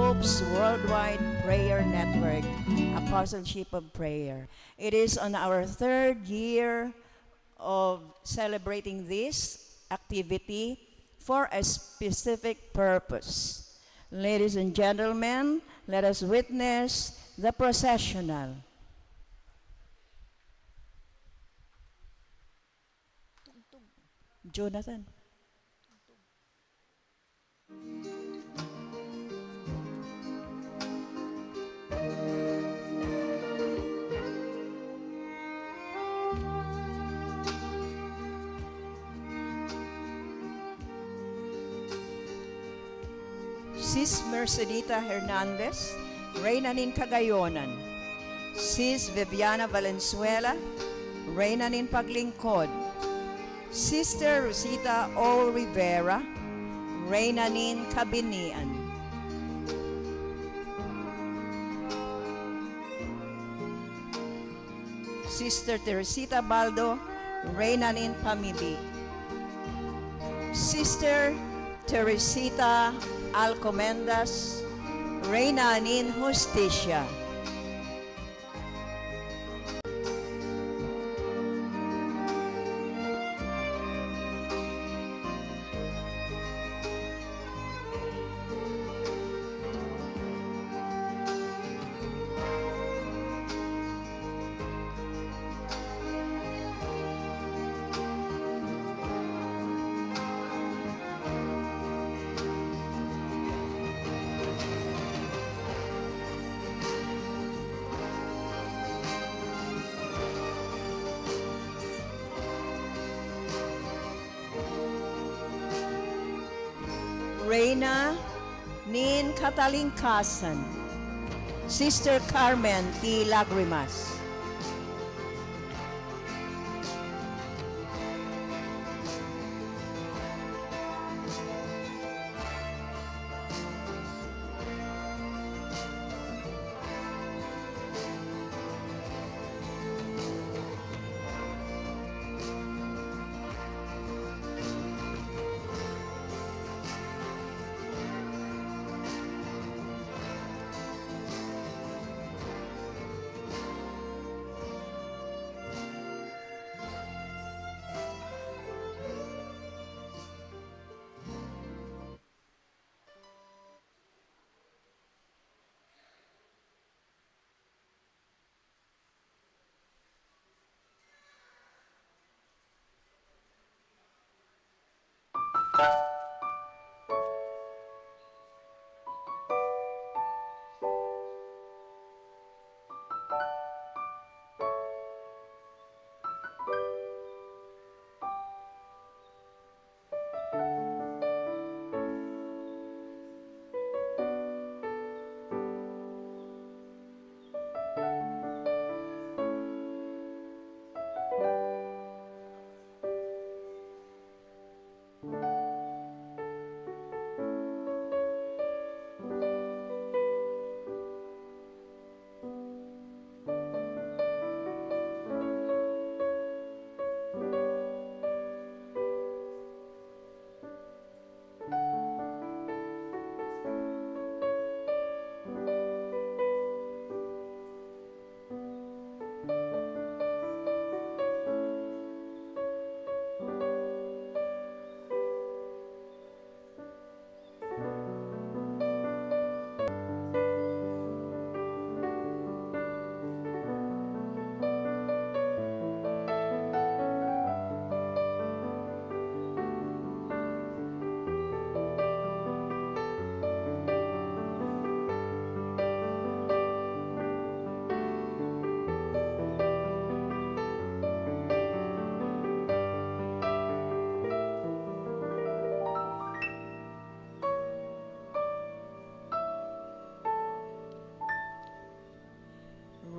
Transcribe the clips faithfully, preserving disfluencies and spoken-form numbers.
Pope's Worldwide Prayer Network, Apostleship of Prayer. It is on our third year of celebrating this activity for a specific purpose. Ladies and gentlemen, let us witness the processional. Jonathan. Sis Mercedita Hernandez, Reyna nin Kagayonan. Sis Viviana Valenzuela, Reyna nin Paglingkod. Sister Rosita O. Rivera, Reyna nin Kabinian. Sister Teresita Baldo, Reyna nin Pamibi. Sister Teresita Alcomendas, Reyna nin Hustisya. Reyna nin Katalingkasan, Sister Carmen T. Lagrimas.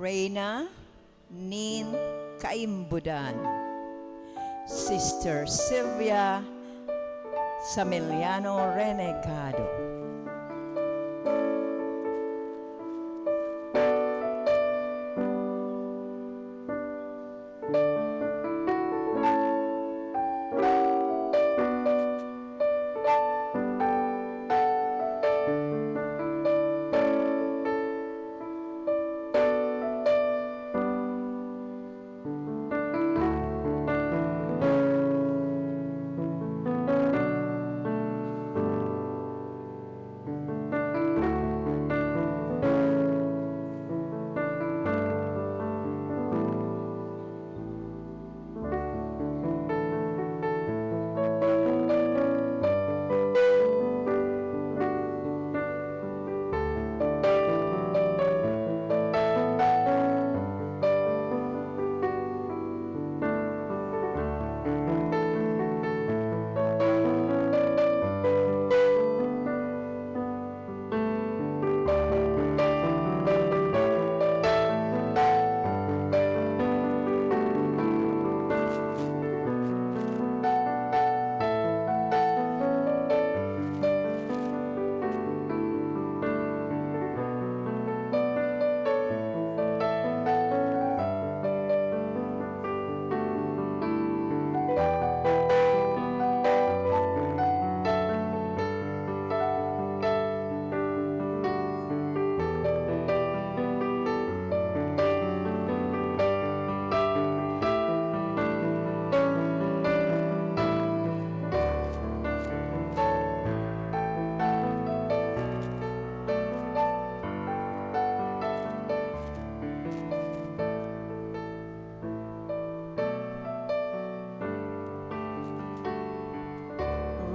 Reyna nin Kaimbodan, Sister Sylvia Samiliano Renegado.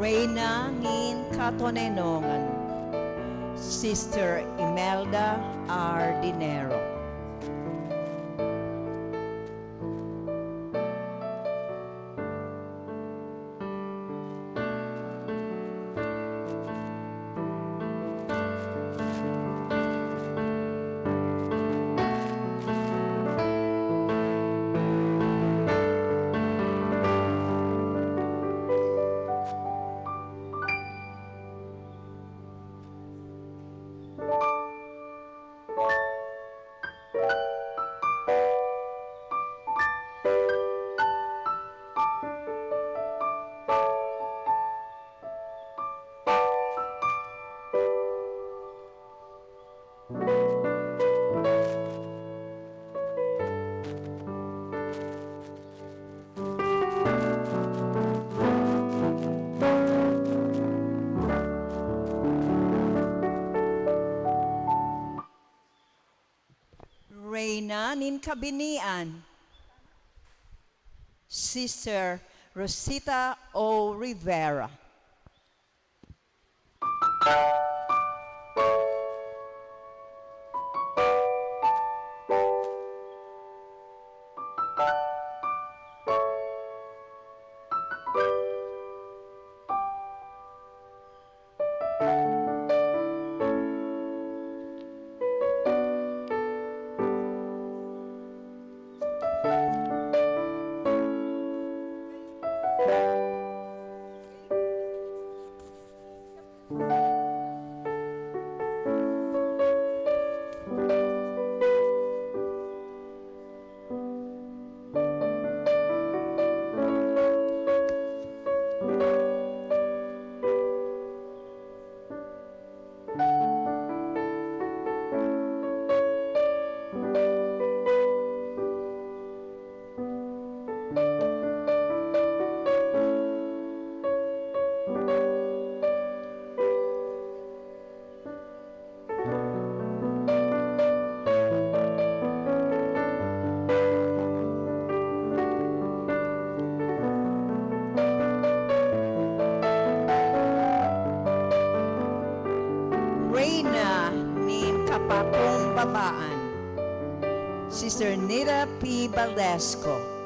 Reyna nin Katoninongan, Sister Imelda R. Dinero. Reyna nin Kabinian, Sister Rosita O. Rivera. Reyna nin Kapakumbabaan, Sister Nida P. Baldesco.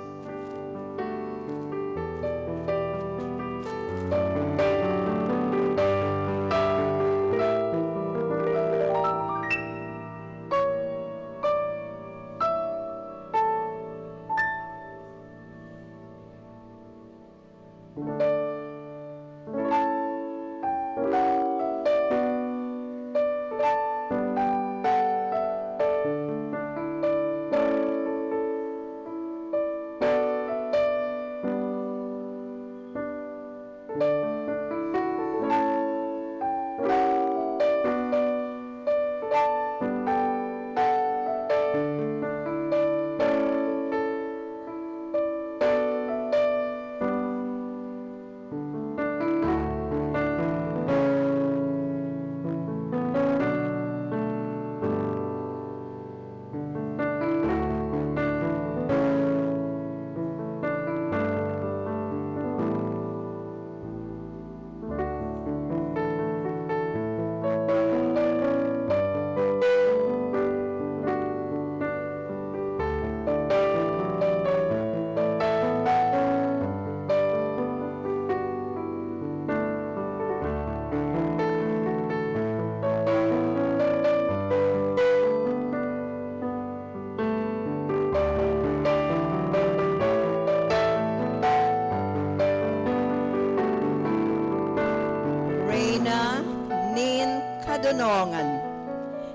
Reyna nin Kadonongan,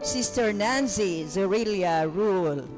Sister Nancy Zorilla Rule.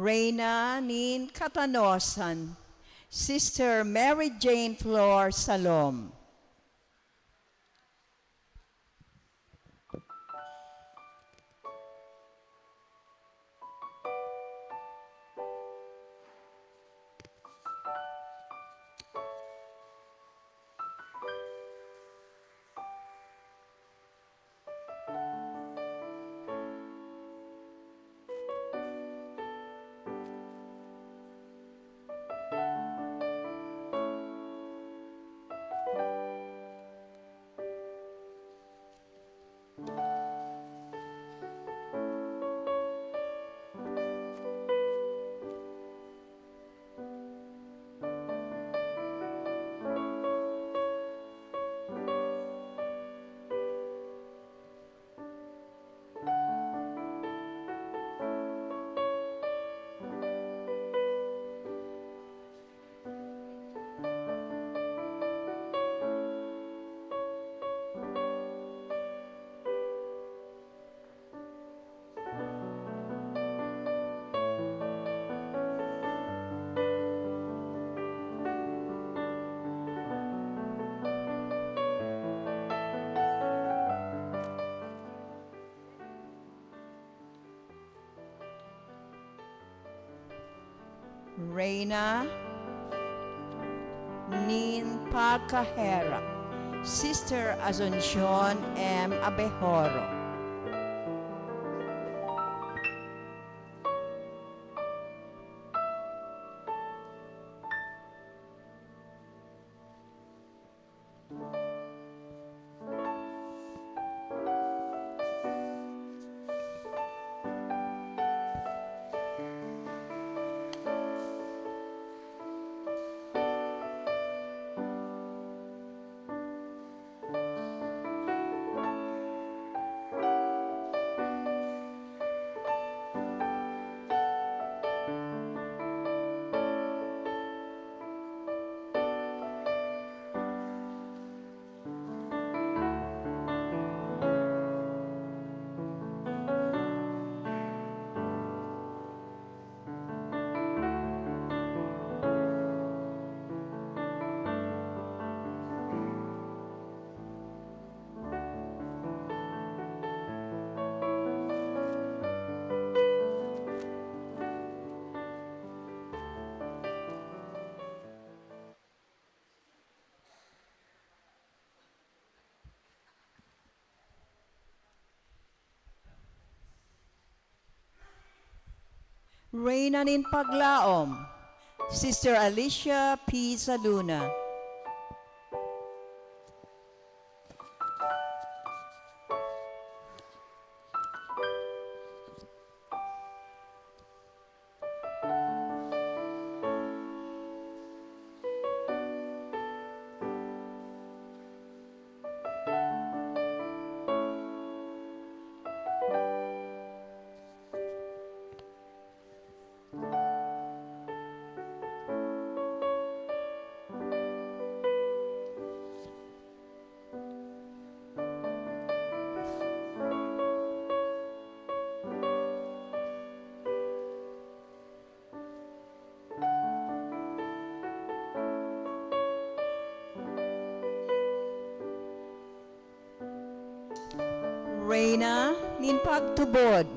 Reyna nin Katanosan, Sister Mary Jane Flor Salom. Reyna nin Pagkaherak, Sister Asuncion M. Abejoro. Reyna nin Paglaom, Sister Alicia P. Saluna. Reyna nin Pagtubod,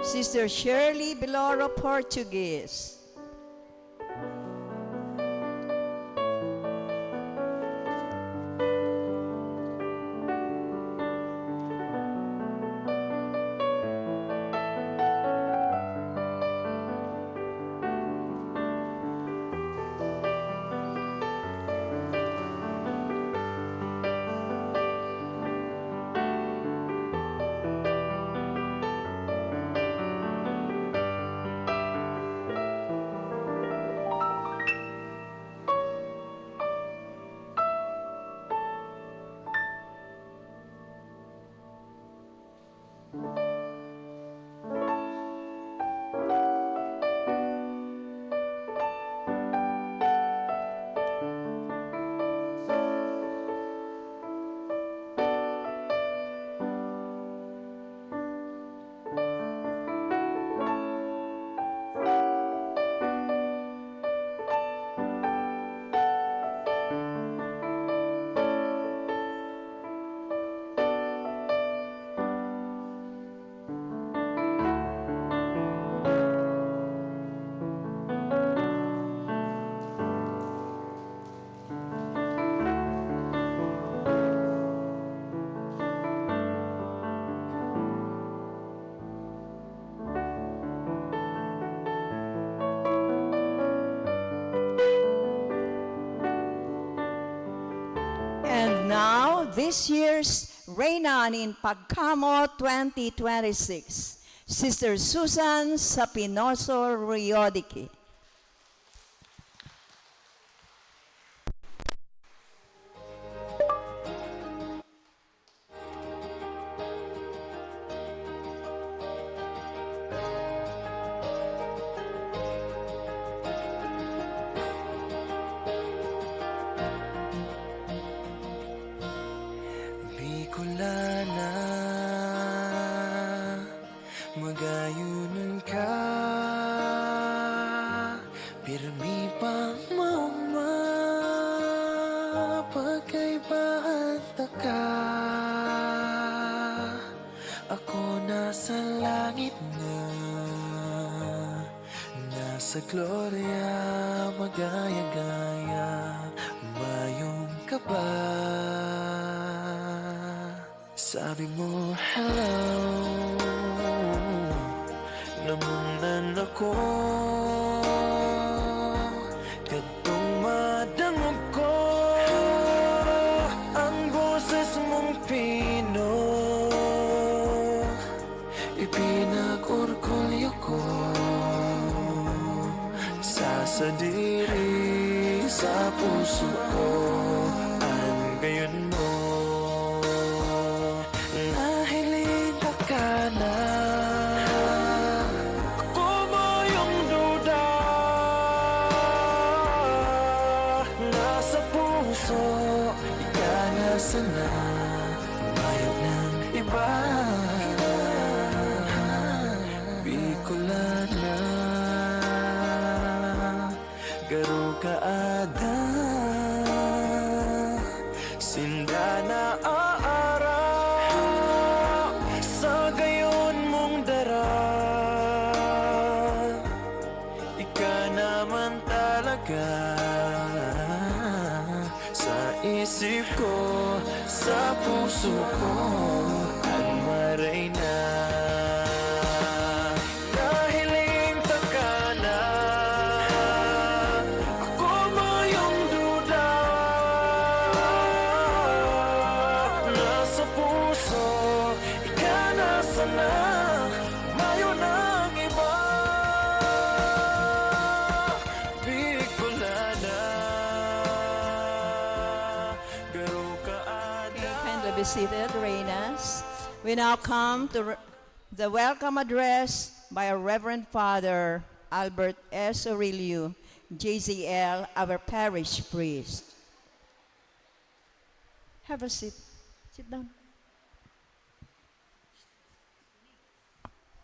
Sister Shirley Biloro Portuguese. This year's Reyna nin Pagkamot twenty twenty-six, Sister Susan Sapinoso Riodique. Bicolana, magayonon ka, pirmi pa, mama, pagkaibahan taka. Ako nasa langit na, nasa gloria, magaya-gaya, mayong kaba. Sabi mo, "Hello," namungnan ako. Kadtong madangog ko ang boses mong pino, ipinag-orgulyo ko sa sadiri, sa puso ko, an gayon mo. Nahiling ka na, ako mayong duda. Nasa puso, ika na sana, mayo nang iba. Bicolana, garo ka ada, sinda naaara sa gayon mong dara. Ika naman talaga sa isip ko, sa puso ko, an marayna. Nahiling taka na, ako mayong duda. Nasa puso, ika na sana, mayo nang iba. Bicolana, garo ka ada. Okay, kindly be seated, Reynas. We now come to re- the welcome address by our Reverend Father Albert S. Orilio, J Z L, our parish priest. Have a seat. Sit down.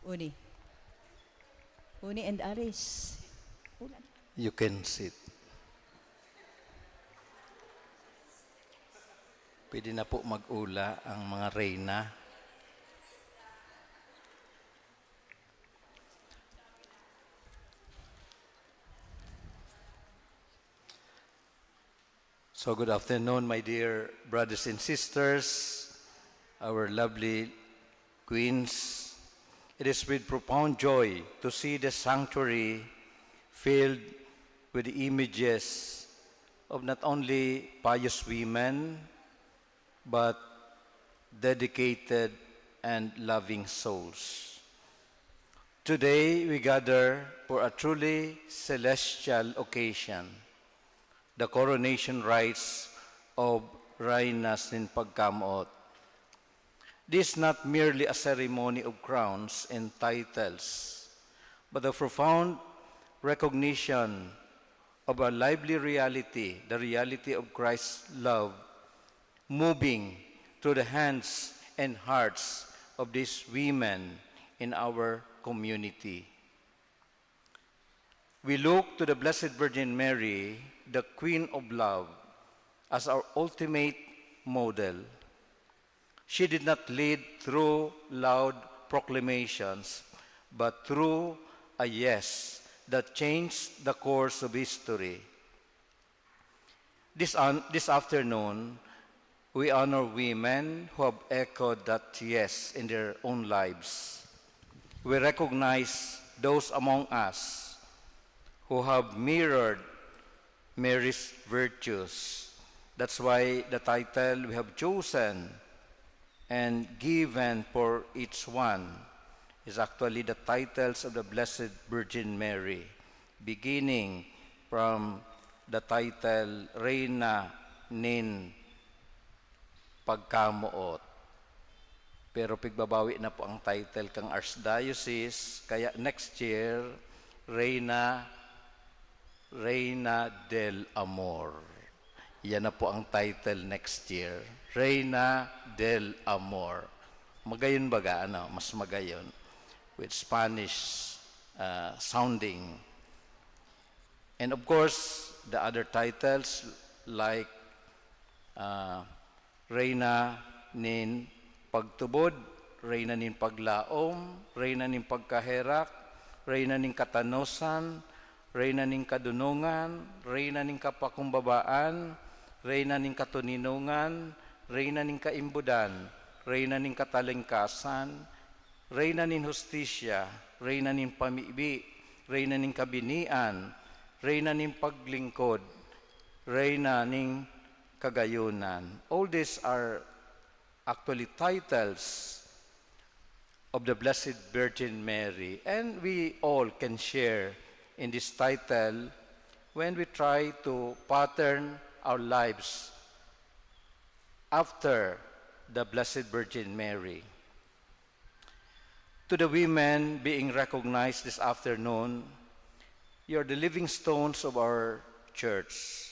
Uni. Uni and Aris. Ulan. You can sit. Pwede na po mag-ula ang mga reyna. So, good afternoon, my dear brothers and sisters, our lovely queens. It is with profound joy to see the sanctuary filled with the images of not only pious women, but dedicated and loving souls. Today, we gather for a truly celestial occasion, the coronation rites of Reynas nin Pagkamoot. This is not merely a ceremony of crowns and titles, but a profound recognition of a lively reality, the reality of Christ's love, moving through the hands and hearts of these women in our community. We look to the Blessed Virgin Mary, the Queen of Love, as our ultimate model. She did not lead through loud proclamations, but through a yes that changed the course of history. This, an- this afternoon, we honor women who have echoed that yes in their own lives. We recognize those among us who have mirrored Mary's virtues, That's why the title we have chosen and given for each one is actually the titles of the Blessed Virgin Mary, beginning from the title Reyna nin Pagkamoot. Pero pigbabawi na po ang title kan Archdiocese, kaya next year, Reyna, Reyna del Amor. Yan na po ang title next year, Reyna del Amor. Magayon baga, ano, mas magayon with Spanish, ah, sounding. And of course, the other titles like, ah, Reyna nin Pagtubod, Reyna nin Paglaom, Reyna nin Pagkaherak, Reyna nin Katanosan, Reyna nin Kadunongan, Reyna nin Kapakumbabaan, Reyna nin Katoninongan, Reyna nin Kaimbodan, Reyna nin Katalingkasan, Reyna nin Hustisya, Reyna nin Pamibi, Reyna nin Kabinian, Reyna nin Paglingkod, Reyna nin Kagayonan. All these are actually titles of the Blessed Virgin Mary, and we all can share in this title when we try to pattern our lives after the Blessed Virgin Mary. To the women being recognized this afternoon, you're the living stones of our church.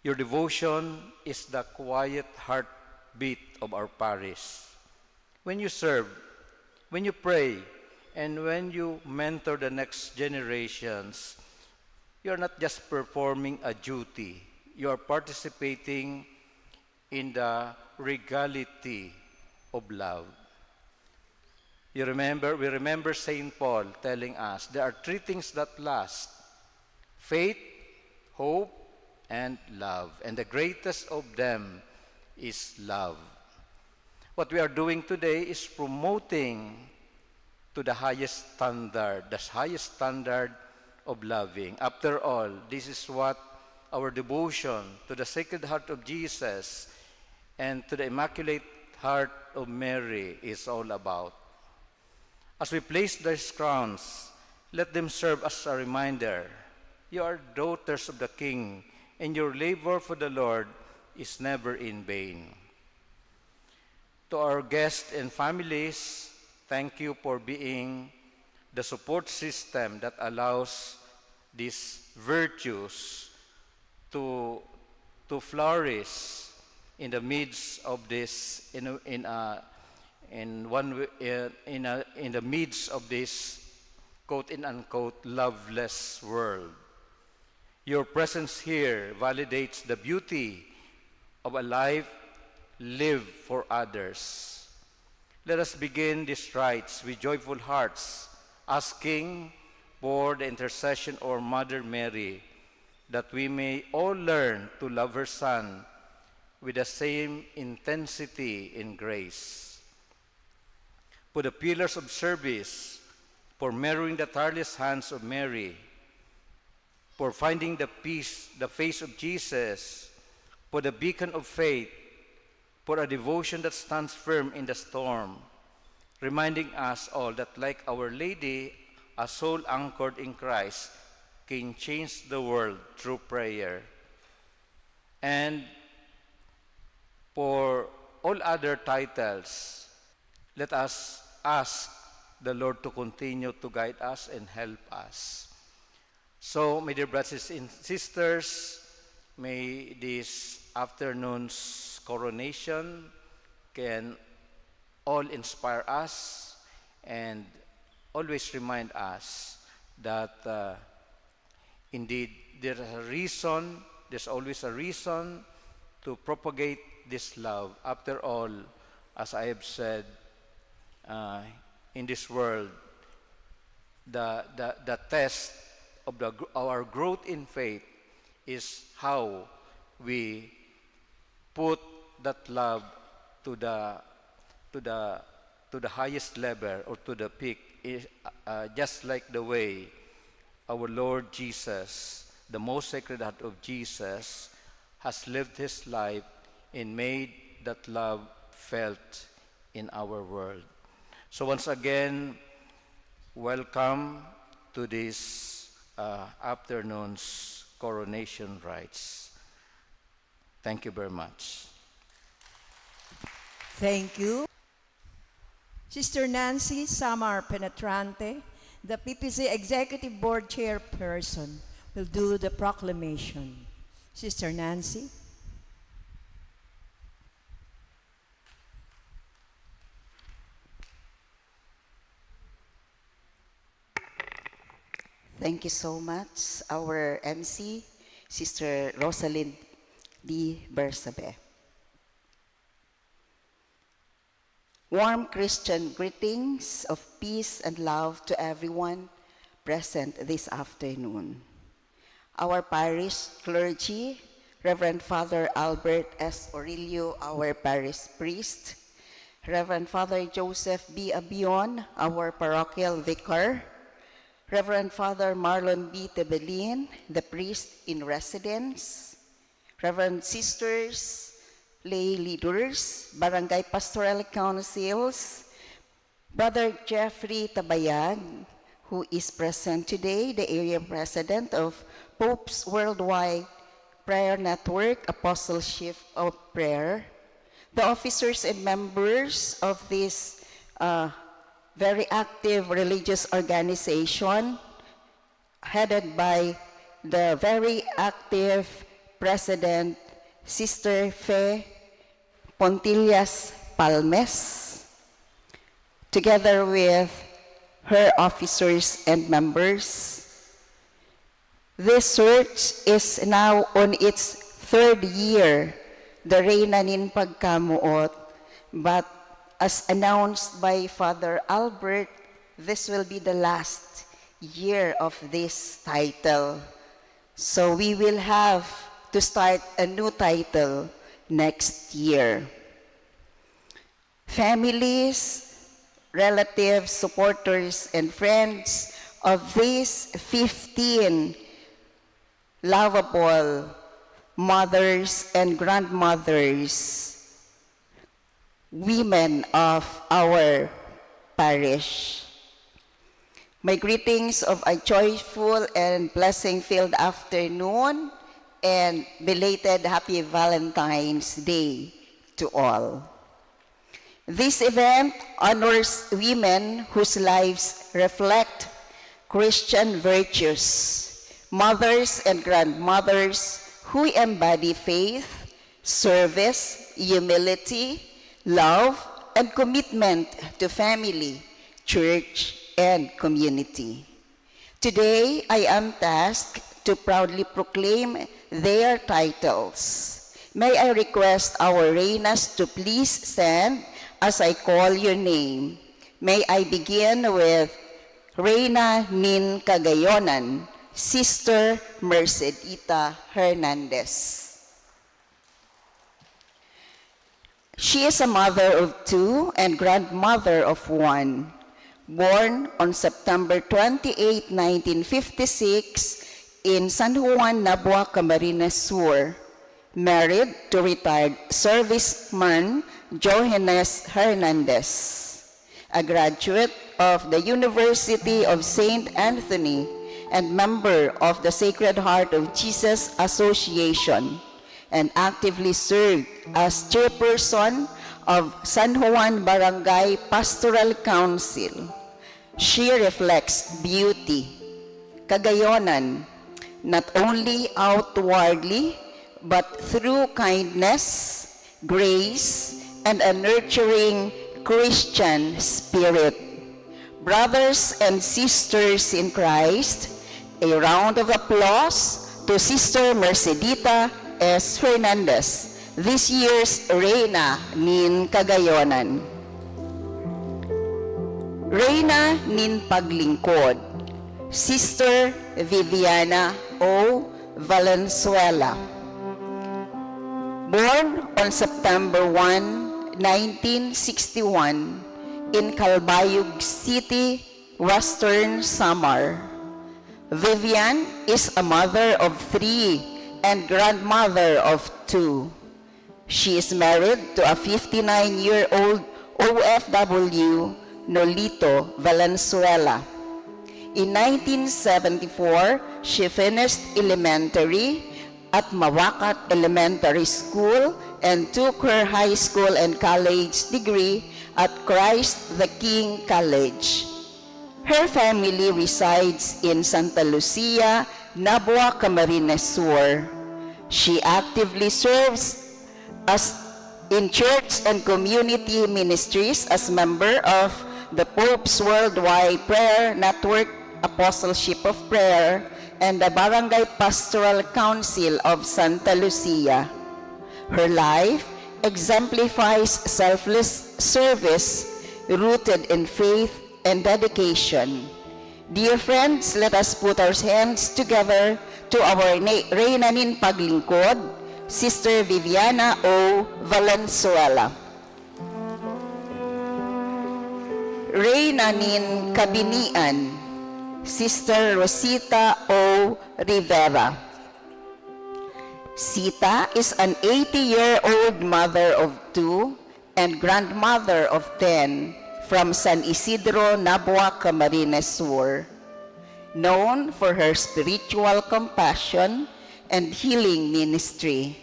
Your devotion is the quiet heartbeat of our parish. When you serve, when you pray, and when you mentor the next generations, you are not just performing a duty, you are participating in the regality of love. You remember, we remember Saint Paul telling us, "There are three things that last: faith, hope, and love. And the greatest of them is love." What we are doing today is promoting to the highest standard, the highest standard of loving. After all, this is what our devotion to the Sacred Heart of Jesus and to the Immaculate Heart of Mary is all about. As we place these crowns, let them serve as a reminder. You are daughters of the King, and your labor for the Lord is never in vain. To our guests and families, thank you for being the support system that allows these virtues to, to flourish in the midst of this, in, in, uh, in one way, uh, in, a, in the midst of this quote and unquote loveless world. Your presence here validates the beauty of a life lived for others. Let us begin these rites with joyful hearts, asking for the intercession of Mother Mary, that we may all learn to love her Son with the same intensity and grace. For the pillars of service, for mirroring the tireless hands of Mary, for finding the peace, the face of Jesus, for the beacon of faith, for a devotion that stands firm in the storm, reminding us all that, like Our Lady, a soul anchored in Christ can change the world through prayer. And for all other titles, let us ask the Lord to continue to guide us and help us. So, my dear brothers and sisters, may this afternoon's coronation can all inspire us and always remind us that, uh, indeed, there's a reason, there's always a reason to propagate this love. After all, as I have said, uh, in this world, the, the, the test of the, gr- our growth in faith is how we put that love to the, to the, to the highest level or to the peak, is, uh, just like the way our Lord Jesus, the most Sacred Heart of Jesus, has lived his life and made that love felt in our world. So once again, welcome to this uh, afternoon's coronation rites. Thank you very much. Thank you. Sister Nancy Samar Penetrante, the P P C Executive Board Chairperson, will do the proclamation. Sister Nancy. Thank you so much, our M C, Sister Rosalind D. Bersabe. Warm Christian greetings of peace and love to everyone present this afternoon. Our parish clergy, Reverend Father Albert S. Orillo, our parish priest, Reverend Father Joseph B. Abion, our parochial vicar, Reverend Father Marlon B. Tebelin, the priest in residence, Reverend Sisters, lay leaders, Barangay Pastoral Councils, Brother Jeffrey Tabayag, who is present today, the area president of Pope's Worldwide Prayer Network, Apostleship of Prayer, the officers and members of this uh, very active religious organization, headed by the very active President, Sister Fe Pontillas Palmes, together with her officers and members. This church is now on its third year, the Reyna nin Pagkamoot, but as announced by Father Albert, this will be the last year of this title. So we will have to start a new title next year. Families, relatives, supporters, and friends of these fifteen lovable mothers and grandmothers, women of our parish. My greetings of a joyful and blessing-filled afternoon and belated Happy Valentine's Day to all. This event honors women whose lives reflect Christian virtues, mothers and grandmothers who embody faith, service, humility, love, and commitment to family, church, and community. Today, I am tasked to proudly proclaim their titles. May I request our Reynas to please stand as I call your name. May I begin with Reyna nin Cagayonan, Sister Mercedita Hernandez. She is a mother of two and grandmother of one. Born on September twenty-eight, nineteen fifty-six, in San Juan, Nabua, Camarines Sur. Married to retired serviceman Johannes Hernandez, a graduate of the University of Saint Anthony and member of the Sacred Heart of Jesus Association, and actively served as chairperson of San Juan Barangay Pastoral Council. She reflects beauty, kagayonan, not only outwardly, but through kindness, grace, and a nurturing Christian spirit. Brothers and sisters in Christ, a round of applause to Sister Mercedita S. Hernandez, this year's Reyna nin Cagayonan. Reyna nin Paglingkod, Sister Viviana O. Valenzuela. Born on September one, nineteen sixty-one, in Calbayog City, Western Samar. Vivian is a mother of three and grandmother of two. She is married to a fifty-nine-year-old O F W, Nolito Valenzuela. In nineteen seventy-four, she finished elementary at Mawacat Elementary School and took her high school and college degree at Christ the King College. Her family resides in Santa Lucia, Nabua, Camarines Sur. She actively serves as in church and community ministries as member of the Pope's Worldwide Prayer Network, Apostleship of Prayer, and the Barangay Pastoral Council of Santa Lucia. Her life exemplifies selfless service rooted in faith and dedication. Dear friends, let us put our hands together to our na-, Reyna nin Paglingkod, Sister Viviana O Valenzuela. Reyna nin Kabinian, Sister Rosita O Rivera. Sita is an eighty-year-old mother of two and grandmother of ten from San Isidro, Nabua, Camarines Sur. Known for her spiritual compassion and healing ministry,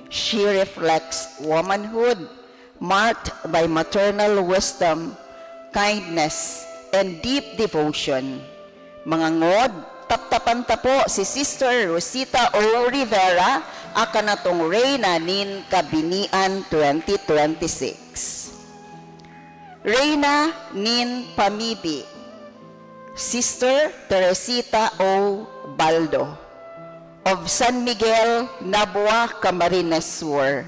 she reflects womanhood marked by maternal wisdom, kindness, and deep devotion. Mga ngod, taptapan ta po si Sister Rosita O Rivera, akanatong Reyna nin Kabinian twenty twenty-six. Reyna nin Pamibi, Sister Teresita O Baldo, of San Miguel, Nabua, Camarines Sur.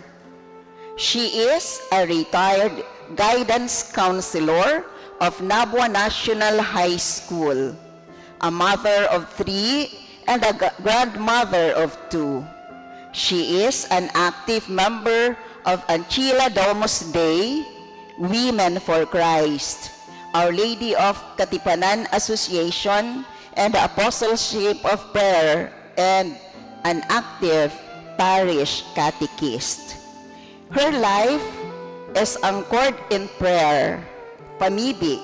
She is a retired guidance counselor of Nabua National High School, a mother of three, and a g-, grandmother of two. She is an active member of Anchila Domus Dei, Women for Christ, Our Lady of Katipanan Association, and the Apostleship of Prayer, and an active parish catechist. Her life is anchored in prayer, Pamibi,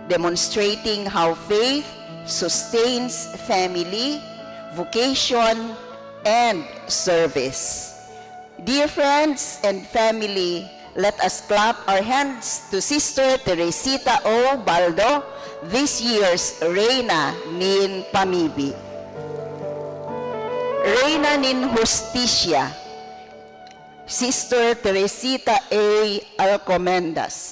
demonstrating how faith sustains family, vocation, and service. Dear friends and family, let us clap our hands to Sister Teresita O Baldo, this year's Reyna nin Pamibi. Reyna nin Hustisya, Sister Teresita A Alcomendas.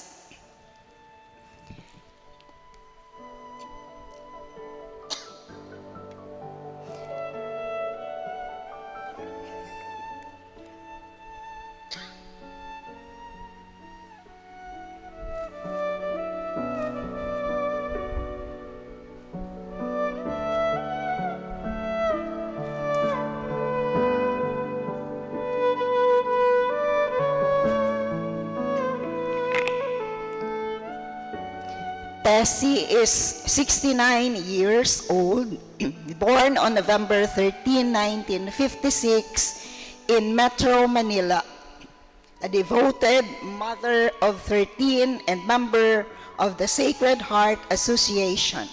Tessie is sixty-nine years old, born on November thirteen, nineteen fifty-six, in Metro Manila. A devoted mother of thirteen and member of the Sacred Heart Association.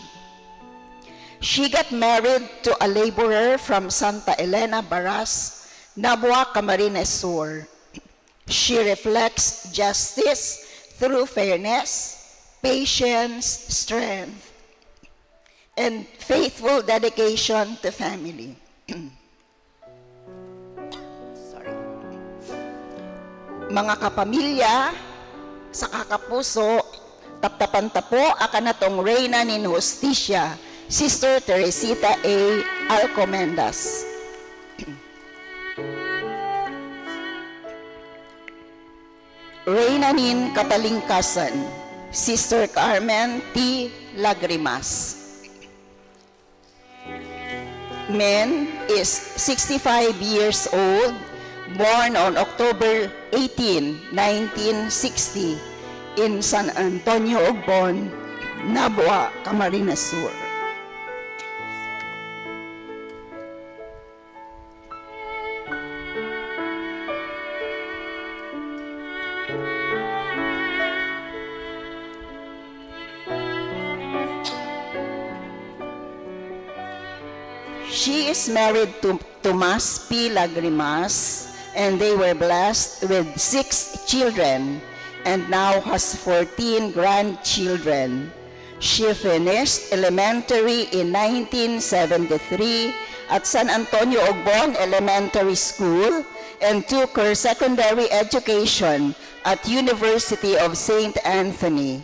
She got married to a laborer from Santa Elena, Baras, Nabua, Camarines Sur. She reflects justice through fairness, patience, strength, and faithful dedication to family. Sorry. Mga kapamilya, sa kakapuso, taptapan ta po akanatong Reyna nin Hustisya, Sister Teresita A Alcomendas. Reyna nin Katalingkasan, Sister Carmen T Lagrimas. Men is sixty-five years old, born on October eighteen, nineteen sixty, in San Antonio, Ogbon, Nabua, Camarines Sur. She is married to Tomas P. Lagrimas, and they were blessed with six children and now has fourteen grandchildren. She finished elementary in nineteen seventy-three at San Antonio Ogbon Elementary School and took her secondary education at University of Saint Anthony.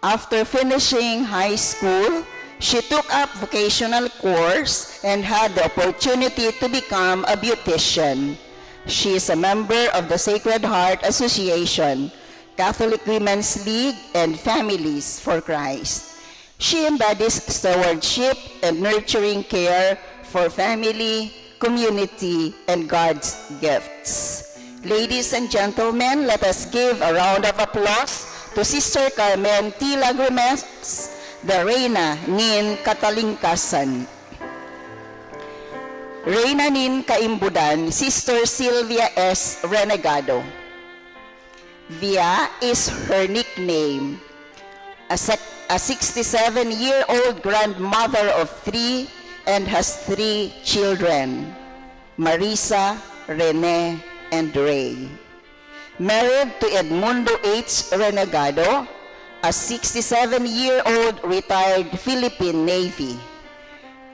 After finishing high school, she took up vocational course and had the opportunity to become a beautician. She is a member of the Sacred Heart Association, Catholic Women's League, and Families for Christ. She embodies stewardship and nurturing care for family, community, and God's gifts. Ladies and gentlemen, let us give a round of applause to Sister Carmen T. Lagrimas, the Reyna nin Katalingkasan. Reyna nin Kaimbudan, Sister Sylvia S. Renegado. Via is her nickname. A, sec- a sixty-seven-year-old grandmother of three and has three children, Marisa, Rene, and Ray. Married to Edmundo H. Renegado, a sixty-seven-year-old retired Philippine Navy.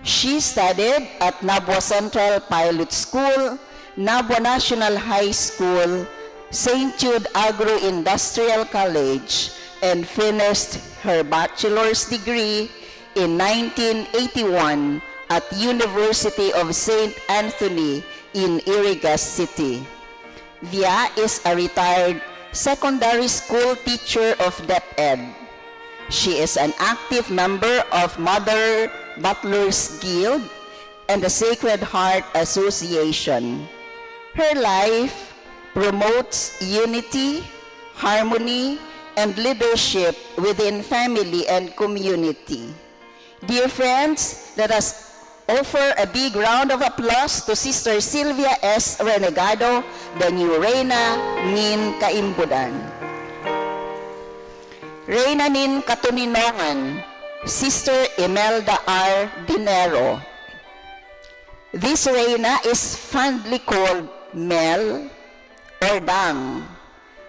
She studied at Nabua Central Pilot School, Nabua National High School, Saint Jude Agro-Industrial College, and finished her bachelor's degree in nineteen eighty-one at University of Saint Anthony in Iriga City. Via is a retired secondary school teacher of DepEd. She is an active member of Mother Butlers Guild and the Sacred Heart Association. Her life promotes unity, harmony, and leadership within family and community. Dear friends, let us offer a big round of applause to Sister Sylvia S. Renegado, the new Reyna nin Kaimbudan. Reyna nin Katoninongan, Sister Imelda R. Dinero. This Reyna is fondly called Mel or Dang,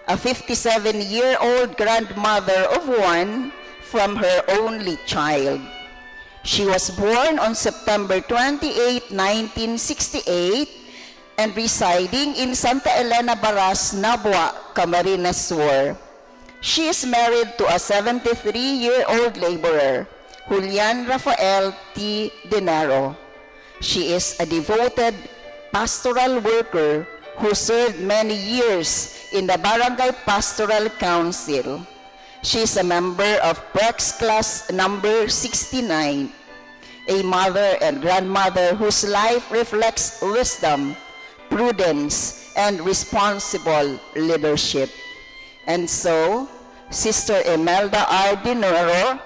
a fifty-seven-year-old grandmother of one from her only child. She was born on September twenty-eight, nineteen sixty-eight, and residing in Santa Elena Baras, Nabua, Camarines Sur. She is married to a seventy-three-year-old laborer, Julian Rafael T. Dinero. She is a devoted pastoral worker who served many years in the Barangay Pastoral Council. She is a member of Prex Class number sixty-nine, a mother and grandmother whose life reflects wisdom, prudence, and responsible leadership. And so, Sister Imelda R. Dinero,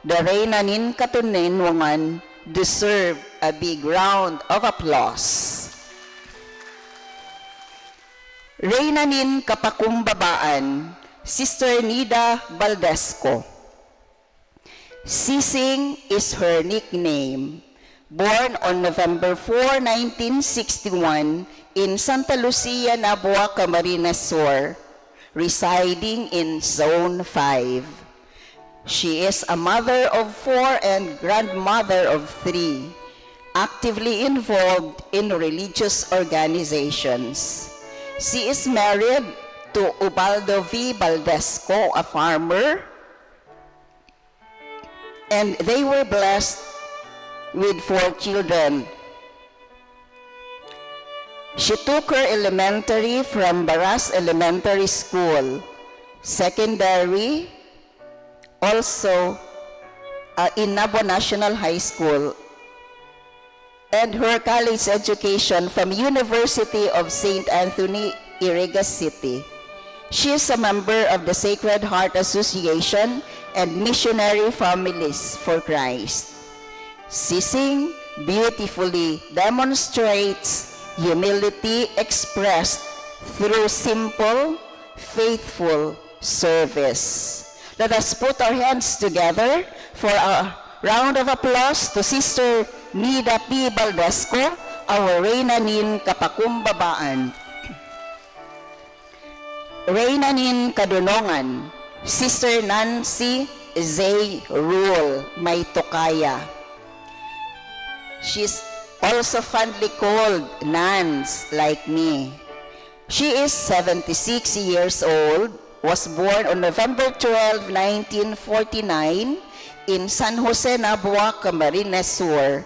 the Reyna nin Katoninongan, deserve a big round of applause. Reyna nin Kapakumbabaan, Sister Nida Baldesco. Sising is her nickname. Born on November four, nineteen sixty-one, in Santa Lucia, Nabua, Camarines Sur, residing in Zone five. She is a mother of four and grandmother of three, actively involved in religious organizations. She is married to Ubaldo V. Baldesco, a farmer, and they were blessed with four children. She took her elementary from Baras Elementary School, secondary also, uh, in Nabua National High School, and her college education from University of Saint Anthony, Iriga City. She is a member of the Sacred Heart Association and Missionary Families for Christ. Sising beautifully demonstrates humility expressed through simple, faithful service. Let us put our hands together for a round of applause to Sister Nida P. Baldasco, our Reyna nin Kapakumbabaan. Reyna nin Kadonongan, Sister Nancy Zay Rule, my tokaya. She's also fondly called Nans, like me. She is seventy-six years old, was born on November twelve, nineteen forty-nine, in San Jose, Nabua, Camarines Sur.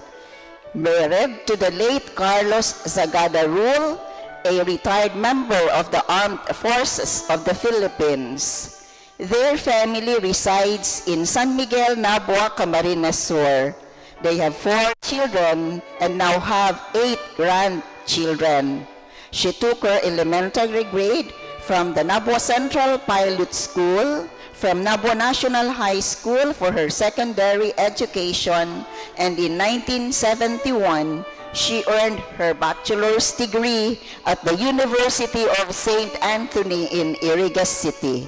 Married to the late Carlos Zagada Rule, a retired member of the Armed Forces of the Philippines. Their family resides in San Miguel, Nabua, Camarines Sur. They have four children and now have eight grandchildren. She took her elementary grade from the Nabua Central Pilot School, from Nabua National High School for her secondary education, and in nineteen seventy-one, she earned her bachelor's degree at the University of Saint Anthony in Iriga City.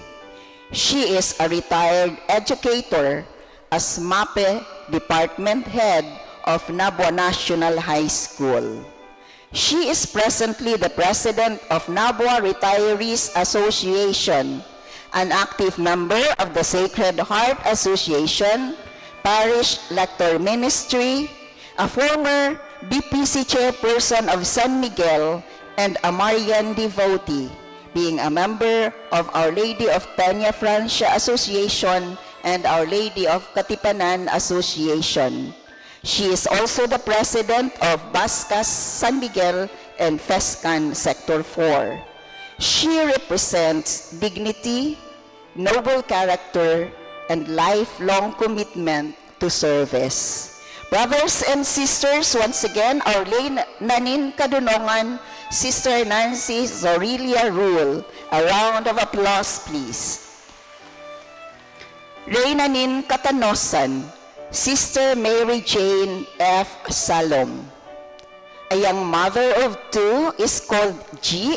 She is a retired educator as MAPEH Department Head of Nabua National High School. She is presently the President of Nabua Retirees Association, an active member of the Sacred Heart Association, Parish Lector Ministry, a former B P C chairperson of San Miguel, and a Marian devotee, being a member of Our Lady of Peña Francia Association and Our Lady of Katipanan Association. She is also the president of Bascas San Miguel and Fescan Sector four. She represents dignity, noble character, and lifelong commitment to service. Brothers and sisters, once again, our Reyna nin Kadonongan, Sister Nancy Zorilia Rule. A round of applause, please. Reyna nin Katanosan, Sister Mary Jane F. Salom. A young mother of two is called G,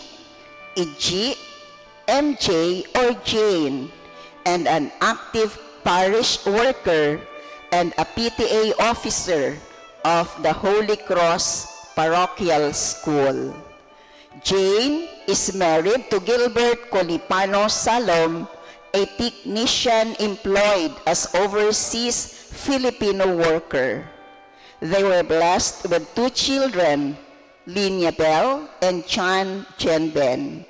Iji, M J, or Jane, and an active parish worker and a P T A officer of the Holy Cross Parochial School. Jane is married to Gilbert Colipano Salom, a technician employed as overseas Filipino worker. They were blessed with two children, Linia Bell and Chan Chen Ben.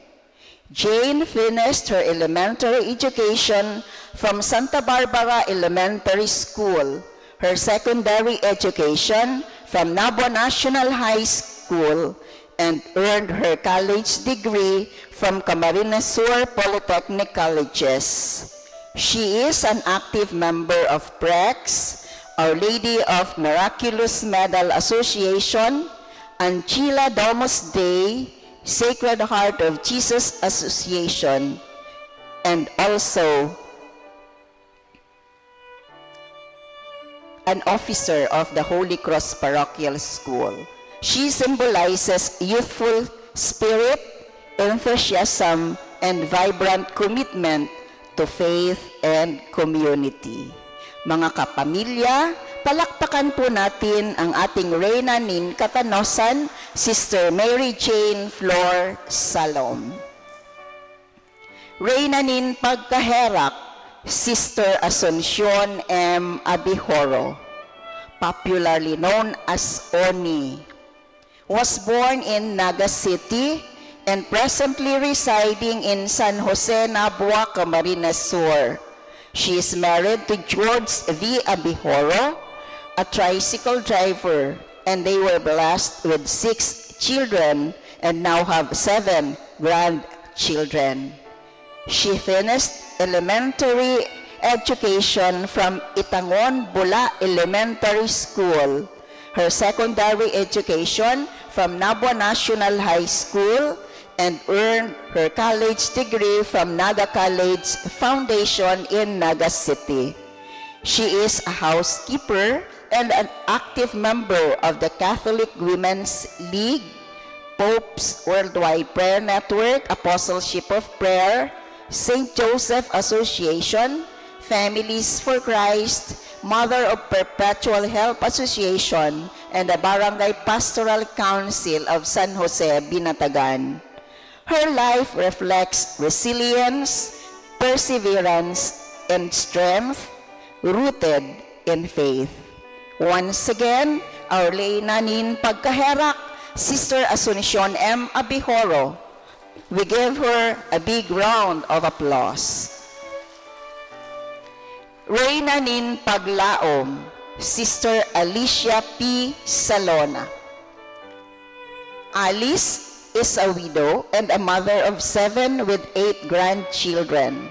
Jane finished her elementary education from Santa Barbara Elementary School, her secondary education from Nabua National High School, and earned her college degree from Camarines Sur Polytechnic Colleges. She is an active member of PREX, Our Lady of Miraculous Medal Association, Ancilla Domus Dei, Sacred Heart of Jesus Association, and also an officer of the Holy Cross Parochial School. She symbolizes youthful spirit, enthusiasm, and vibrant commitment to faith and community. Mga kapamilya, palakpakan po natin ang ating Reyna nin Katanosan, Sister Mary Jane Flor Salom. Reyna nin Pagkaherak, Sister Asuncion M. Abihoro, popularly known as Oni, was born in Naga City and presently residing in San Jose, Nabua, Camarines Sur. She is married to George V. Abihoro, a tricycle driver, and they were blessed with six children and now have seven grandchildren. She finished elementary education from Itangon Bula Elementary School, her secondary education from Nabua National High School, and earned her college degree from Naga College Foundation in Naga City. She is a housekeeper and an active member of the Catholic Women's League, Pope's Worldwide Prayer Network, Apostleship of Prayer, Saint Joseph Association, Families for Christ, Mother of Perpetual Help Association and the Barangay Pastoral Council of San Jose, Binatagan. Her life reflects resilience, perseverance, and strength rooted in faith. Once again, our Reyna nin Pagkaherak, Sister Asuncion M. Abihoro. We give her a big round of applause. Reyna nin Paglaom, Sister Alicia P. Salona. Alice is a widow and a mother of seven with eight grandchildren.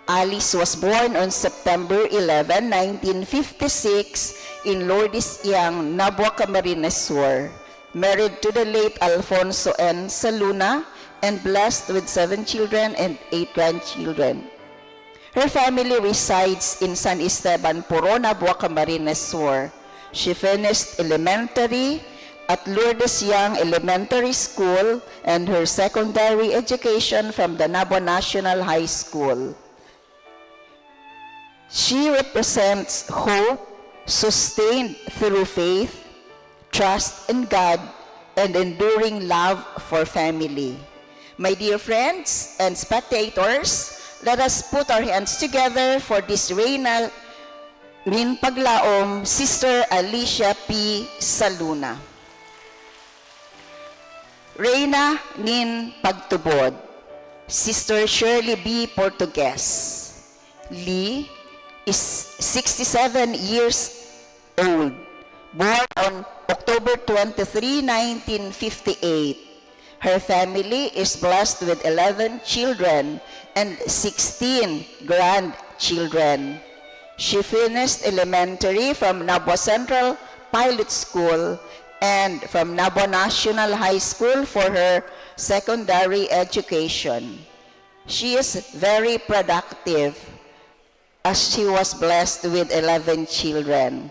Alice was born on September eleven, nineteen fifty-six, in Lourdes Yang, Nabua, Camarines Sur. Married to the late Alfonso N. Saluna and blessed with seven children and eight grandchildren. Her family resides in San Esteban, Purona, Nabua, Camarines Sur. She finished elementary at Lourdes Yang Elementary School and her secondary education from the Nabua National High School. She represents hope sustained through faith, trust in God, and enduring love for family. My dear friends and spectators, let us put our hands together for this Reyna nin Paglaom, Sister Alicia P. Saluna. Reyna nin Pagtubod, Sister Shirley B. Portugues. Lee is sixty-seven years old, born on October twenty-three, nineteen fifty-eight. Her family is blessed with eleven children and sixteen grandchildren. She finished elementary from Nabua Central Pilot School and from Nabua National High School for her secondary education. She is very productive as she was blessed with eleven children.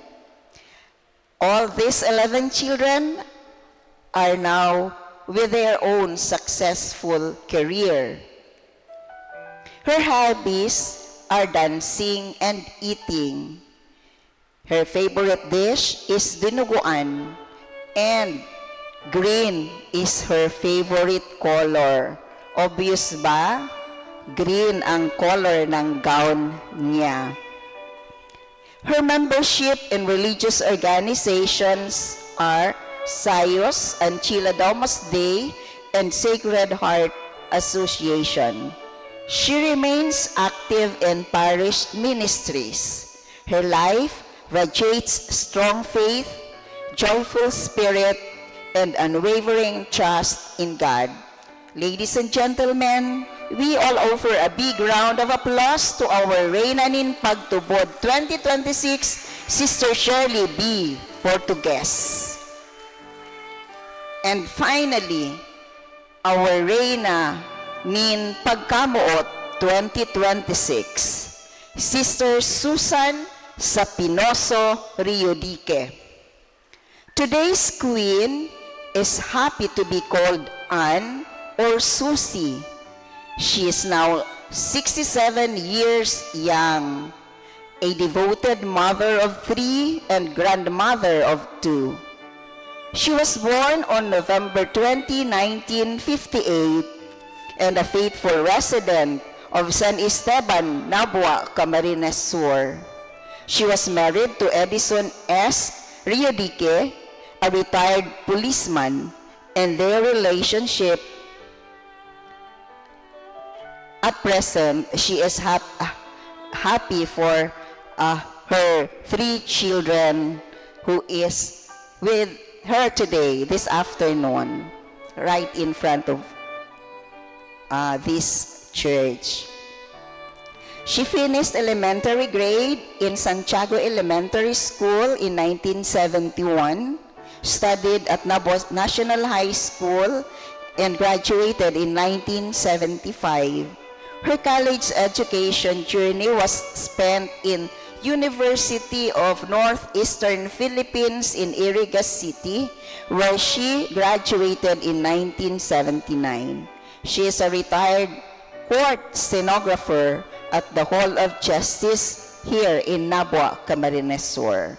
All these eleven children are now with their own successful career. Her hobbies are dancing and eating. Her favorite dish is dinuguan, and green is her favorite color. Obvious ba? Green ang color ng gown niya. Her membership in religious organizations are Sayos and Chila Domus Dei and Sacred Heart Association. She remains active in parish ministries. Her life radiates strong faith, joyful spirit, and unwavering trust in God. Ladies and gentlemen, we all offer a big round of applause to our Reyna nin Pagtubod twenty twenty-six, Sister Shirley B. Portugues. And finally, our Reyna nin Pagkamoot twenty twenty-six, Sister Susan Sapinoso Riodique. Today's queen is happy to be called Anne or Susie. She is now sixty-seven years young, a devoted mother of three and grandmother of two. She was born on November twenty, nineteen fifty-eight, and a faithful resident of San Esteban, Nabua, Camarines Sur. She was married to Edison S. Riodique, a retired policeman, and their relationship at present, she is hap-, happy for, uh, her three children who is with her today, this afternoon, right in front of, uh, this church. She finished elementary grade in Santiago Elementary School in nineteen seventy-one, studied at Nabua National High School, and graduated in nineteen seventy-five. Her college education journey was spent in University of Northeastern Philippines in Iriga City, where she graduated in nineteen seventy-nine. She is a retired court stenographer at the Hall of Justice here in Nabua, Camarines Sur.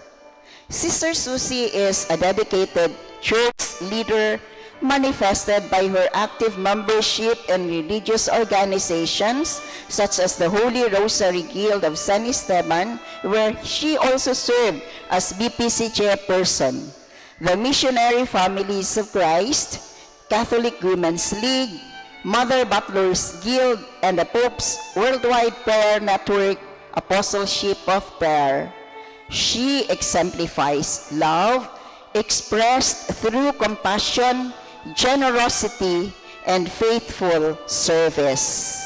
Sister Susie is a dedicated church leader manifested by her active membership in religious organizations such as the Holy Rosary Guild of San Esteban, where she also served as B P C chairperson, the Missionary Families of Christ, Catholic Women's League, Mother Butler's Guild, and the Pope's Worldwide Prayer Network Apostleship of Prayer. She exemplifies love expressed through compassion, generosity, and faithful service.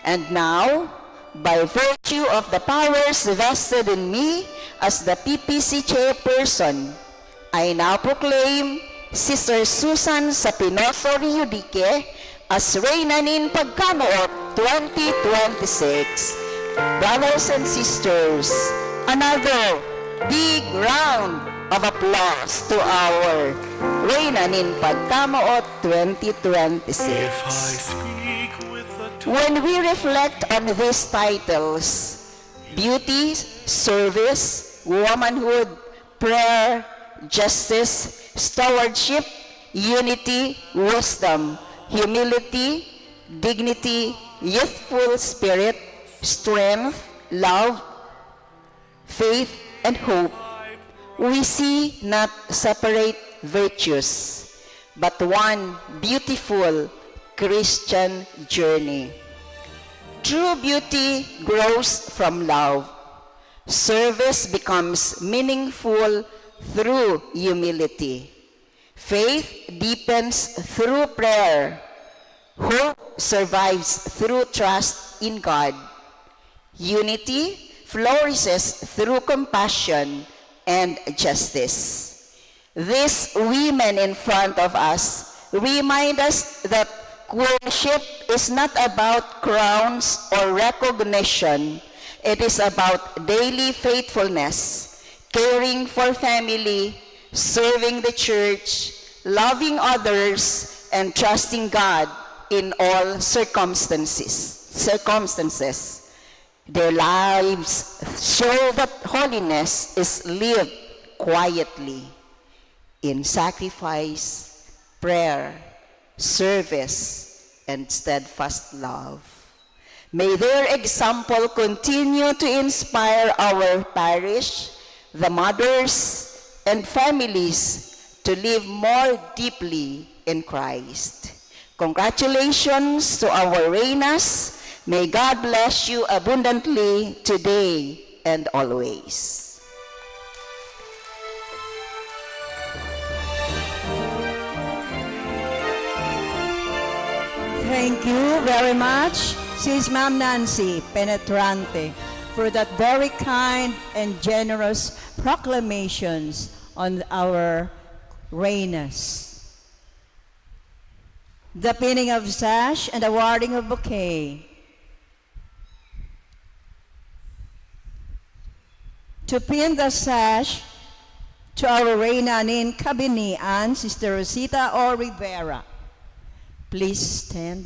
And now, by virtue of the powers vested in me as the P P C chairperson, I now proclaim Sister Susan Sapinoso Riudique as Reyna nin Pagkamoot twenty twenty-six. Brothers and sisters, another big round of applause to our Reyna nin Pagkamoot twenty twenty-six. If I speak with the tongue When we reflect on these titles, beauty, service, womanhood, prayer, justice, stewardship, unity, wisdom, humility, dignity, youthful spirit, strength, love, faith, and hope, we see not separate virtues, but one beautiful Christian journey. True beauty grows from love. Service becomes meaningful through humility. Faith deepens through prayer. Hope survives through trust in God. Unity flourishes through compassion and justice. These women in front of us remind us that queenship is not about crowns or recognition. It is about daily faithfulness, caring for family, serving the church, loving others, and trusting God in all circumstances. Circumstances. Their lives show that holiness is lived quietly in sacrifice, prayer, service, and steadfast love. May their example continue to inspire our parish, the mothers, and families to live more deeply in Christ. Congratulations to our Reynas. May God bless you abundantly today and always. Thank you very much, Sis Ma'am Nancy Penetrante, for that very kind and generous proclamations on our Reynas. The pinning of sash and awarding of bouquet. To pin the sash to our Reyna nin Kabinian, Sister Rosita O. Rivera. Please stand,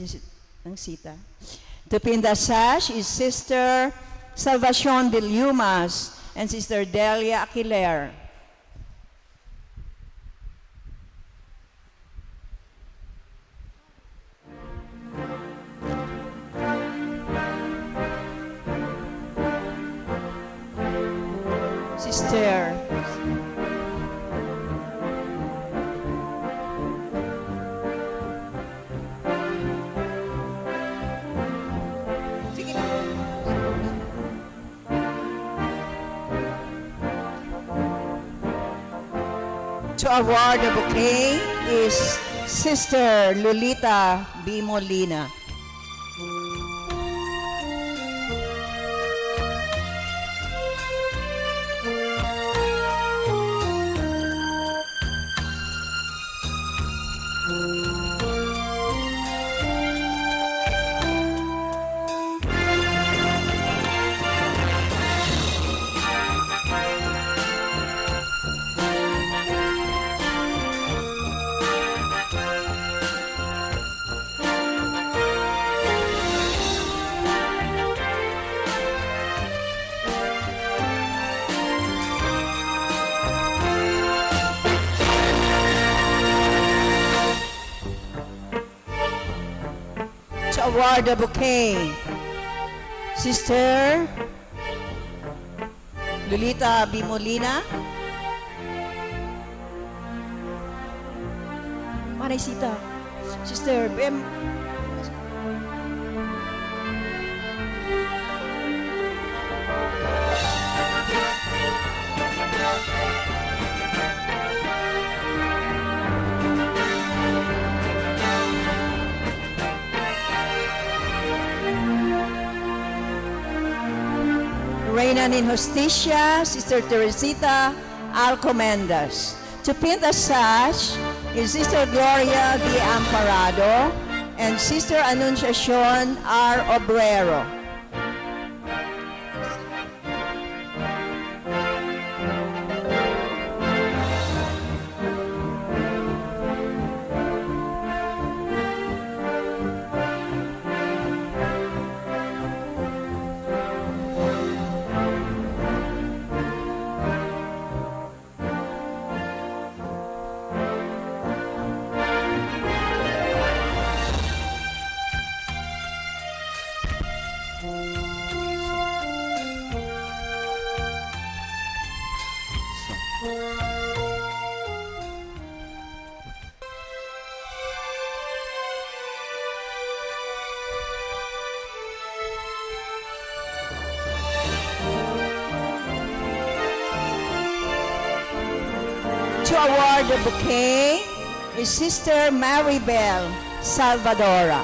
Rosita. To pin the sash is Sister Salvacion de Lumas and Sister Delia Aquiler. Sister. Sige. To award the bouquet is Sister Lolita B. Molina. To award the bouquet, Sister Lolita Bimolina. Manay Sita, Sister Bem. Reina nin Hustisya, Sister Teresita Alcomendas. To pin the sash is Sister Gloria V. Amparado and Sister Anunciacion R. Obrero. To award the bouquet is Sister Maribel Salvadora.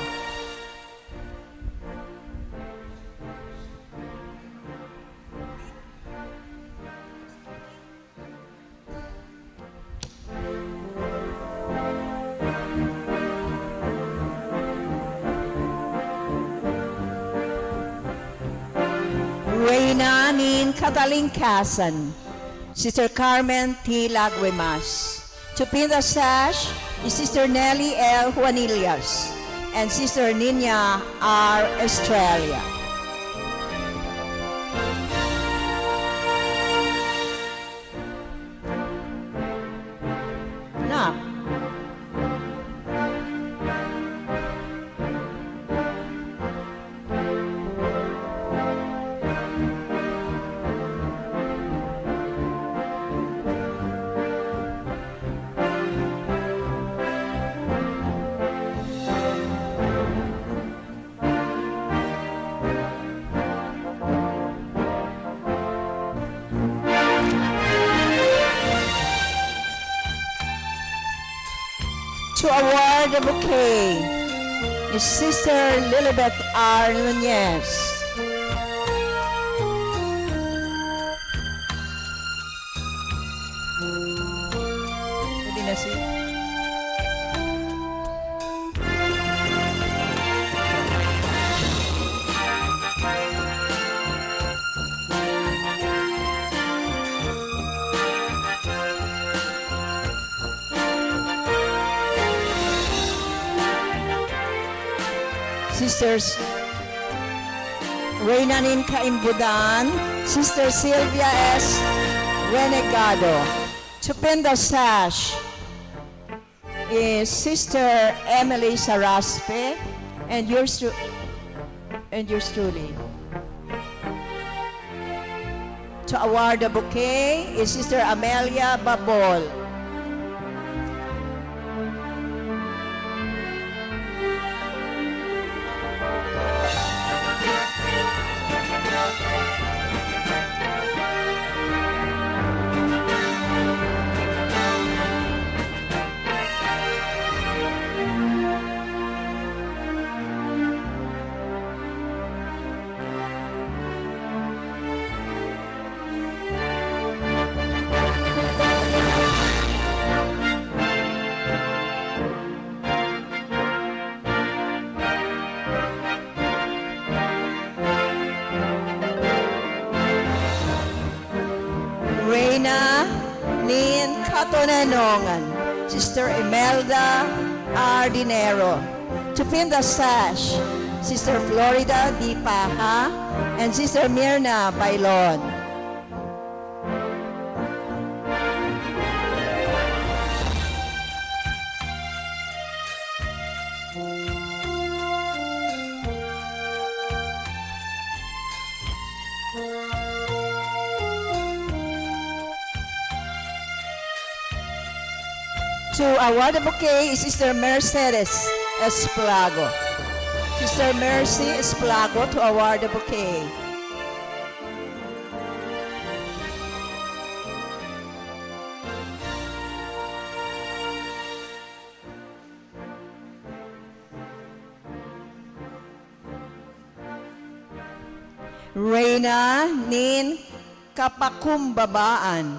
Reina nin Katalingkasan, Sister Carmen T. Lagrimas. To pin the sash is Sister Nelly L. Juanillas and Sister Nina R. Estrella. Na. To award the bouquet is Sister Lilibeth R. Nunez. Pwede na siya. Sisters, Reyna nin Kaimbodan, Sister Sylvia S. Renegado. To pin the sash is Sister Emily Saraspe and yours tru-, and yours truly. To award the bouquet is Sister Amelia Babol. Reyna nin Katoninongan, Sister Imelda R. Dinero. To pin the sash, Sister Florida D. Paja and Sister Mirna Bailon. To award the bouquet is Sister Mercedes Esplago. Sister Mercy Esplago to award the bouquet. Reyna nin Kapakumbabaan,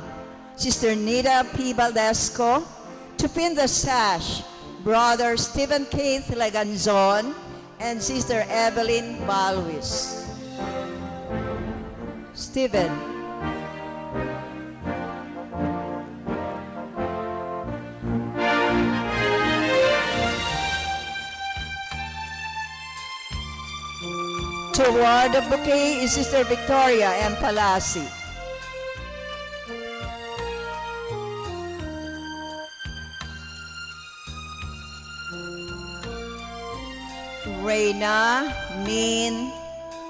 Sister Nida P. Baldesco, to pin the sash, Brother Stephen Keith Leganzon and Sister Evelyn Balwis. Stephen. To award the bouquet is Sister Victoria M. Palasi. Reyna nin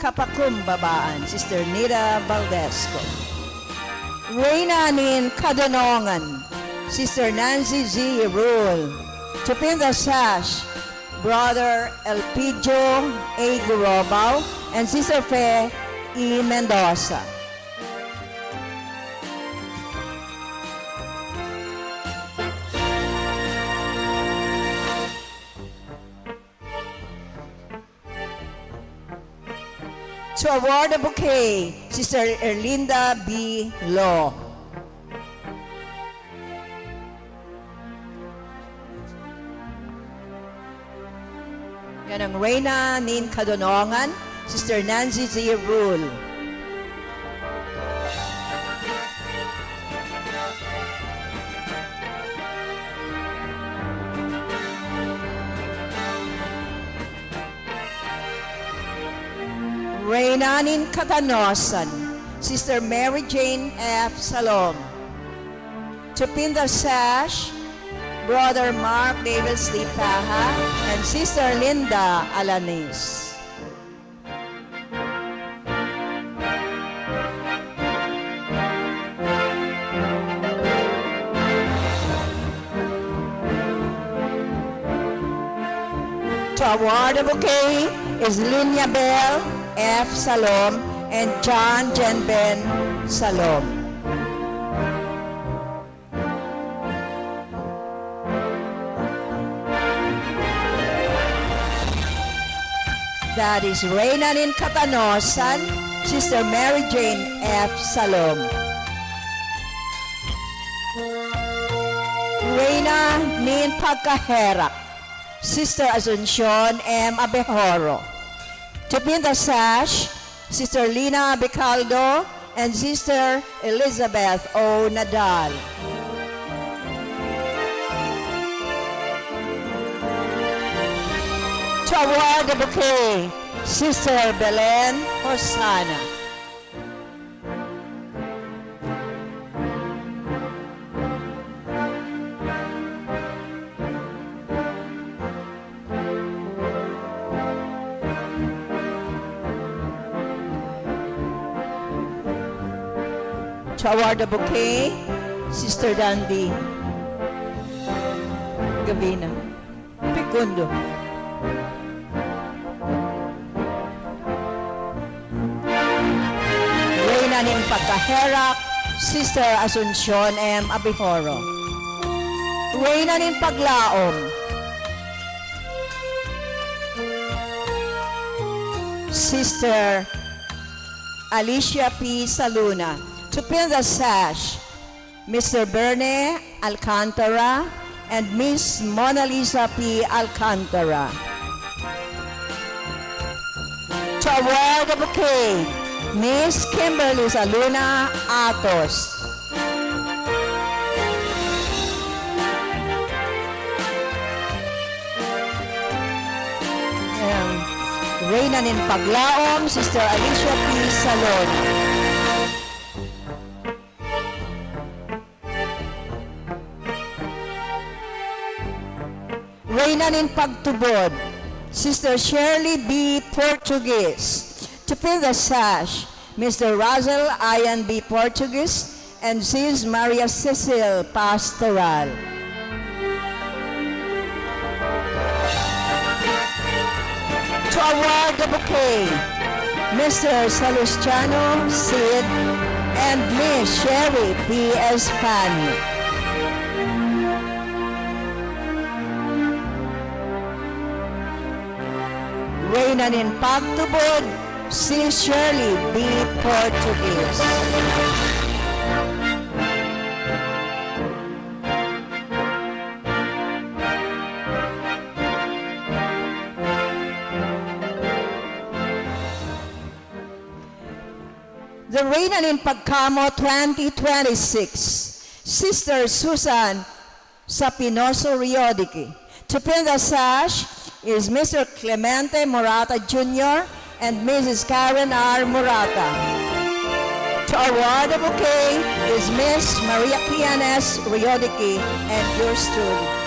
Kapakumbabaan, Sister Nida Baldesco. Reyna nin Kadonongan, Sister Nancy Z. Rule. To pin the sash, Brother Elpidio A. Gurobao and Sister Fe E. Mendoza. To award the bouquet, Sister Erlinda B. Lo. Yan ang Reyna nin Kadonongan, Sister Nancy Z. Rule. Reyna nin Katanosan, Sister Mary Jane F. Salom. To pin the sash, Brother Mark Davis Lipaha and Sister Linda Alanis. To award the bouquet is Linya Bell F. Salom and John Jenben Salom. That is Reyna nin Katanosan, Sister Mary Jane F. Salom. Reyna nin Pagkaherak, Sister Asuncion M. Abejoro. To pin the sash, Sister Lina Abicaldo and Sister Elizabeth O. Nadal. To award the bouquet, Sister Belen Hosanna. To award the bouquet, Sister Dandy Gavina Picundo. Reyna nin Pagkaherak, Sister Asuncion M. Abejoro. Reyna nin Paglaom, Sister Alicia P. Saluna. To pin the sash, Mister Berne Alcantara and Miss Mona Lisa P. Alcantara. To award the bouquet, Miss Kimberly Saluna Atos. Ayan. Reyna nin Paglaom, Sister Alicia P. Salona. Reyna nin Pagtubod, Sister Shirley B. Portuguese. To fill the sash, Mister Russell Ian B. Portuguese and Sis Maria Cecil Pastoral. Award bouquet, Mister Salustiano Sid and Miss Sherry P. Espano. Reyna nin Pagtubod, si Shirley B. Portuguese. The Reyna nin Pagkamo twenty twenty-six, Sister Susan Sapinoso Riodique. To pin the sash is Mister Clemente Morata Junior and Missus Karen R. Morata. To award the bouquet is Miss Maria Kian S. Riodique and yours truly.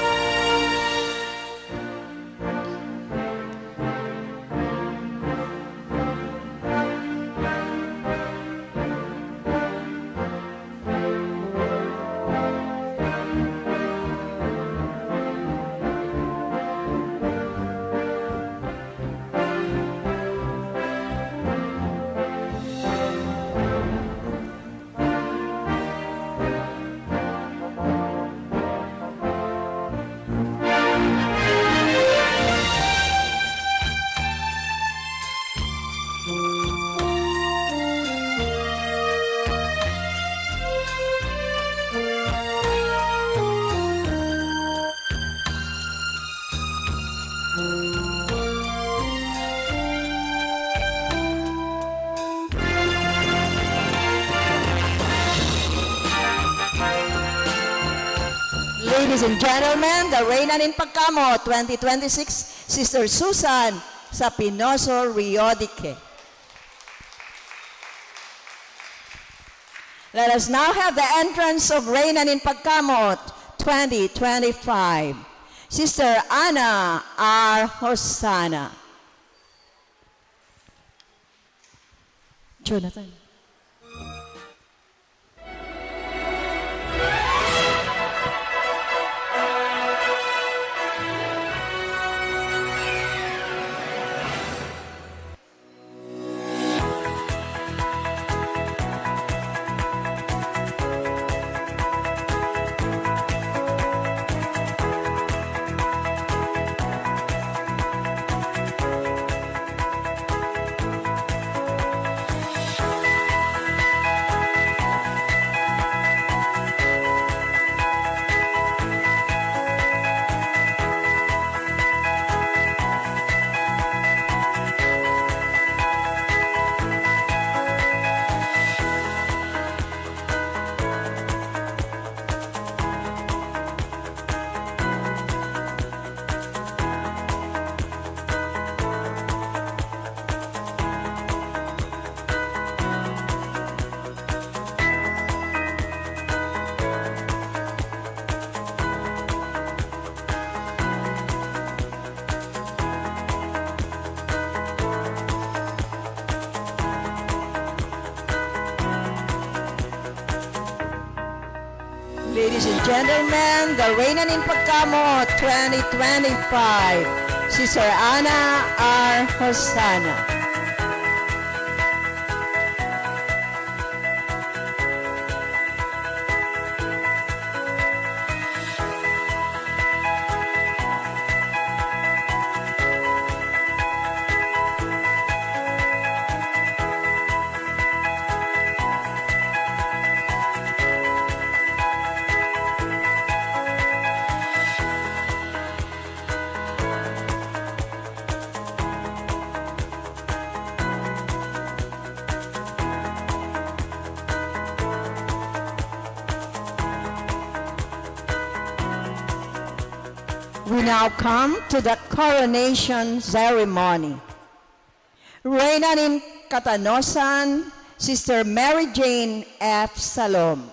Ladies and gentlemen, the Reyna nin Pagkamo twenty twenty-six, Sister Susan Sapinoso Riodique. Let us now have the entrance of Reyna nin Pagkamo twenty twenty-five, Sister Ana R. Hosana. Jonathan. Ladies and gentlemen, the Reyna nin Pagkamo twenty twenty-five, Sister Ana R. Hosana. We now come to the coronation ceremony. Reyna nin Katanosan, Sister Mary Jane F. Salom.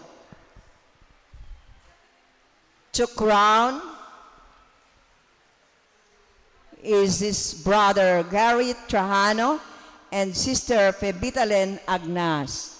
To crown is his brother Gary Trajano and Sister Febitalen Agnas.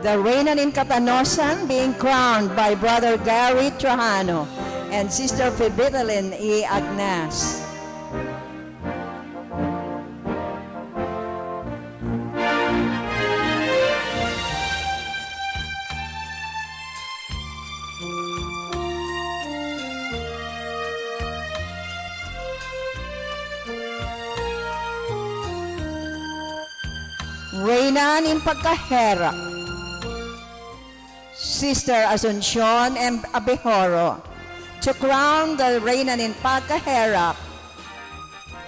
The Reyna nin Katanosan being crowned by Brother Gary Trajano and Sister Fibitalin E. Agnas. Reyna nin Pagkaherak, Sister Asuncion M. Abejoro. To crown the Reyna nin Pagkaherak,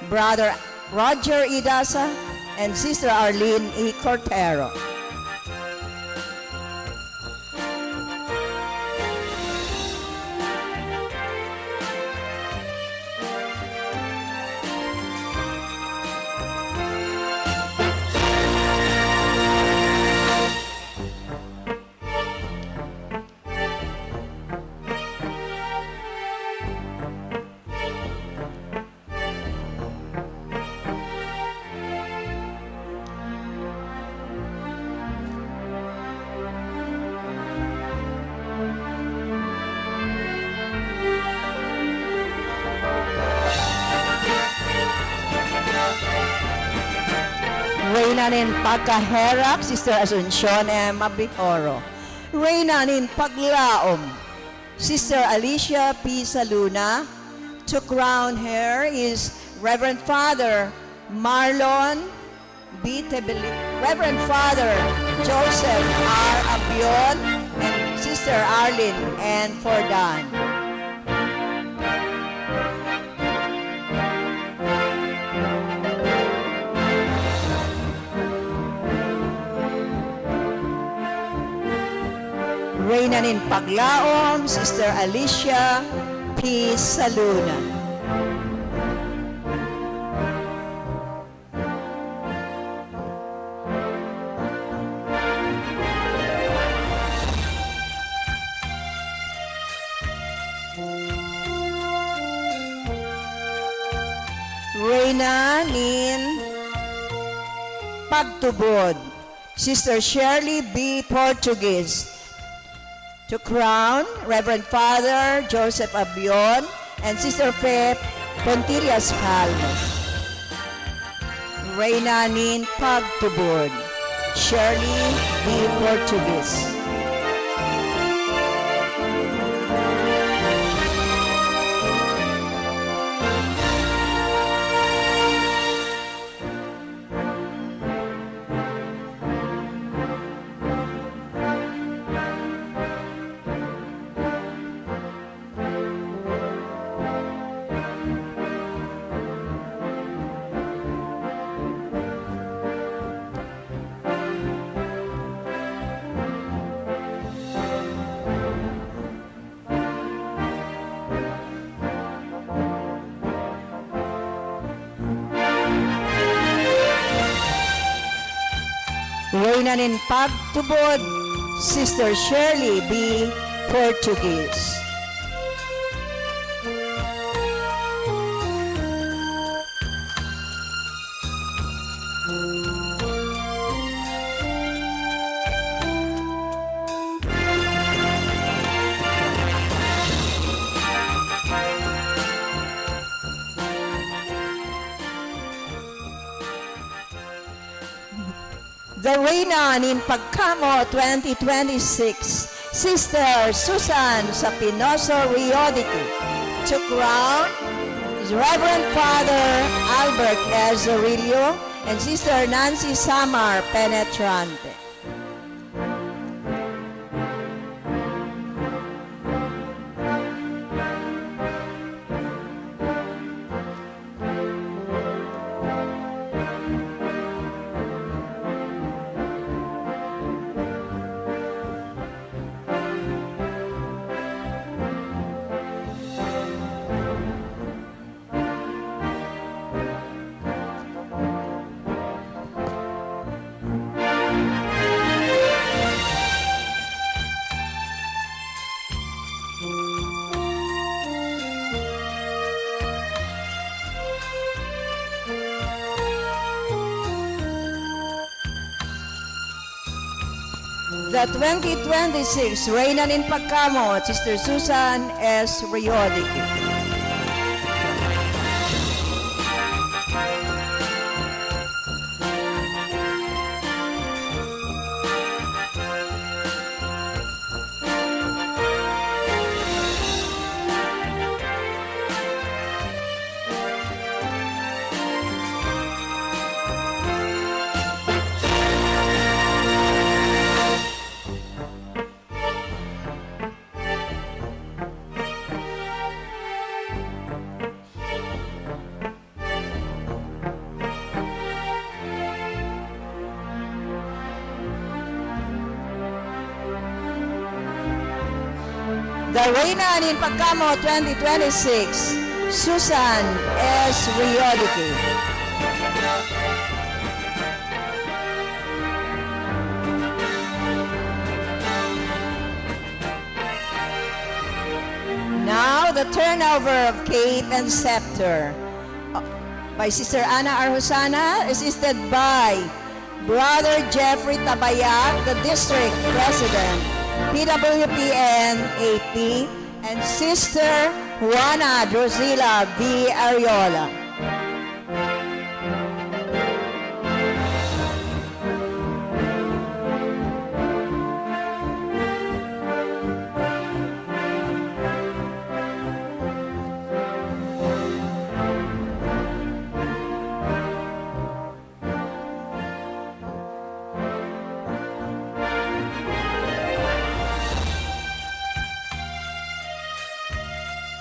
Brother Roger Idasa and Sister Arlene E. Cortero. Reyna nin Pagkaherak, Sister Asuncion M. Abejoro. Reyna nin Paglaom, Sister Alicia P. Saluna. To crown her is Reverend Father Marlon B. Tebeli-, Reverend Father Joseph R. Abion, and Sister Arlene N. Fordan. Reyna nin Paglaom, Sister Alicia P. Saluna. Reyna nin Pagtubod, Sister Shirley B. Portuguese. To crown, Reverend Father Joseph Abion and Sister Fe Pontillas Palmas. Reyna nin Pagtubod, Shirley B. Portuguese. Reyna nin Pagtubod, Sister Shirley B. Portuguese. The Reyna nin Pagkamo twenty twenty-six, Sister Susan Sapinoso Riodico. To crown, Reverend Father Albert S. Zorillo and Sister Nancy Samar Penetrante. The twenty twenty-six Reyna nin Pagkamot, Sister Susan S. Riodic. The Reyna nin Pagkamot twenty twenty-six, Susan S. Riodic. Now, the turnover of cape and scepter, uh, by Sister Anna Arjusana, assisted by Brother Jeffrey Tabayag, the District President, P W P N A P, and Sister Juana Drusila V. Ariola.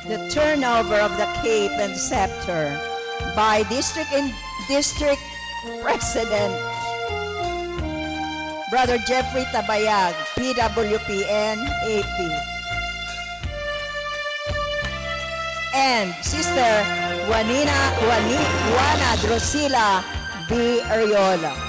The turnover of the cape and scepter by District and District President Brother Jeffrey Tabayag, P W P N A P, and Sister Juanina, Juani-, Juana Drusila B. Ariola.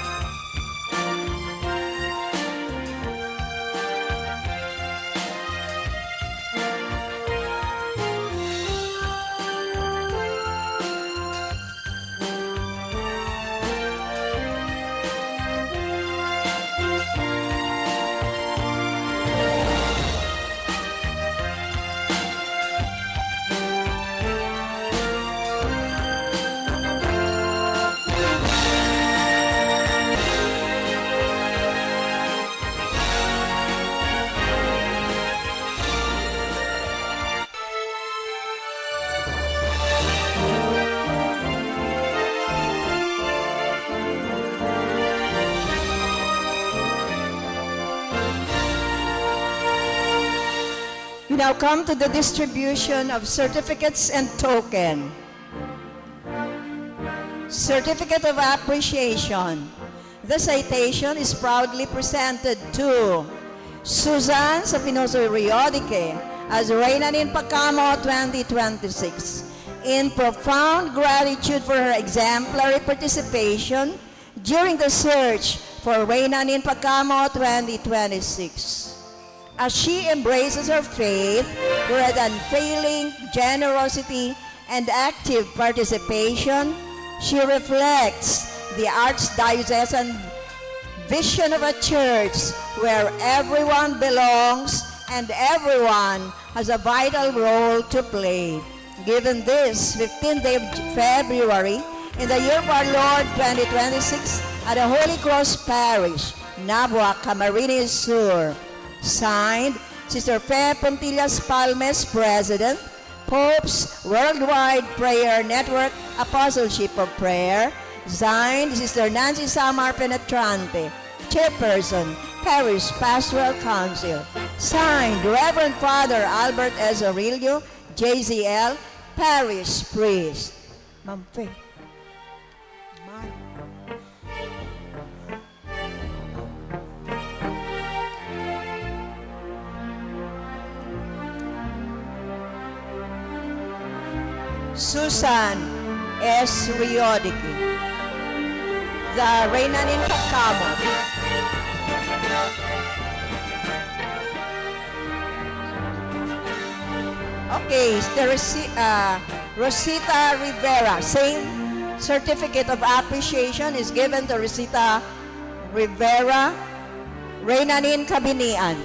We now come to the distribution of certificates and token. Certificate of Appreciation. The citation is proudly presented to Susan Sapinoso Riodique as Reyna nin Pagkamot twenty twenty-six, in profound gratitude for her exemplary participation during the search for Reyna nin Pagkamot twenty twenty-six. As she embraces her faith with unfailing generosity and active participation, she reflects the Archdiocesan vision of a church where everyone belongs and everyone has a vital role to play. Given this fifteenth day of February, in the year of our Lord twenty twenty-six, at the Holy Cross Parish, Nabua, Camarines Sur. Signed, Sister Fe Puntillas Palmes, President, Pope's Worldwide Prayer Network, Apostleship of Prayer. Signed, Sister Nancy Samar Penetrante, Chairperson, Parish Pastoral Council. Signed, Reverend Father Albert S. Orillo, J C L, Parish Priest. Ma'am Fe. Ma'am. Susan S. Riodique, the Reyna nin Pagkamot. Okay, Teresi-, ah, Rosita Rivera. Same certificate of appreciation is given to Rosita Rivera, Reyna nin Kabinian.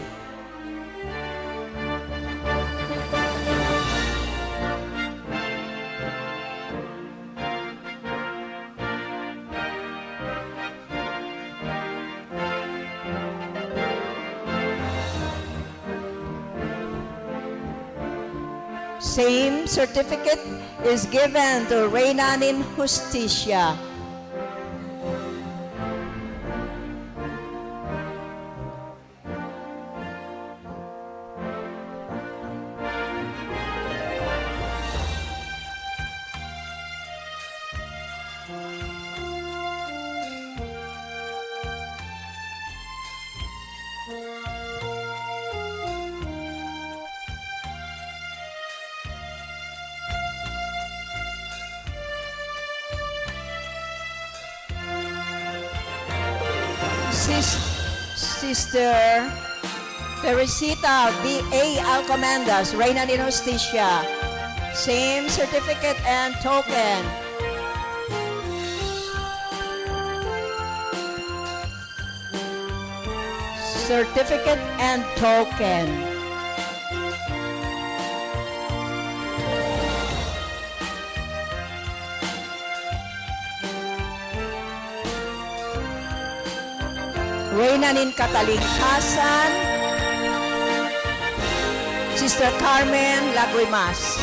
Same certificate is given to Reyna nin Justicia. Sis-, Sister Teresita V A Alcomendas, Reyna nin Justicia. Same certificate and token. Certificate and token. Reyna nin Katalingkasan, Sister Carmen Lagrimas.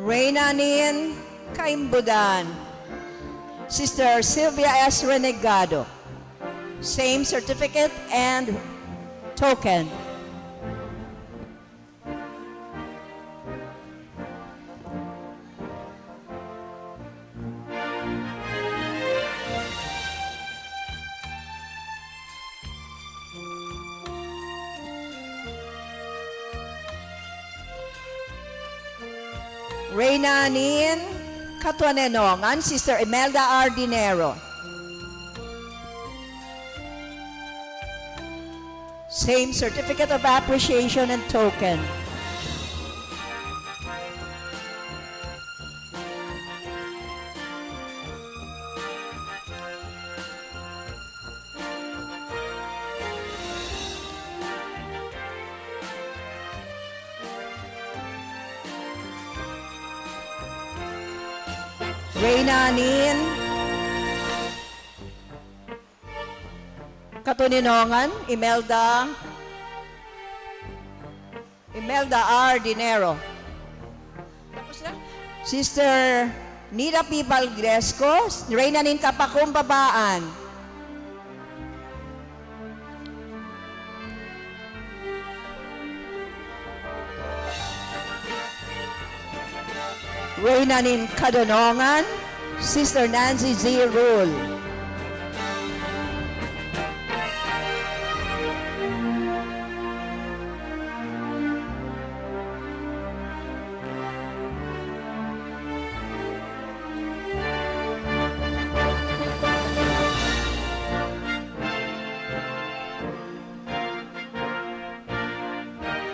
Reyna nin Kaimbodan, Sister Sylvia S Renegado. Same certificate and token. Reyna nin Katoninongan, Sister Imelda R Dinero. Same certificate of appreciation and token. Reyna nin Katoninongan, Imelda, Imelda R Dinero. Tapos na. Sister Nida P Valdresco, Reyna nin Kapakumbabaan. Reyna nin Kadonongan, Sister Nancy Z Rule.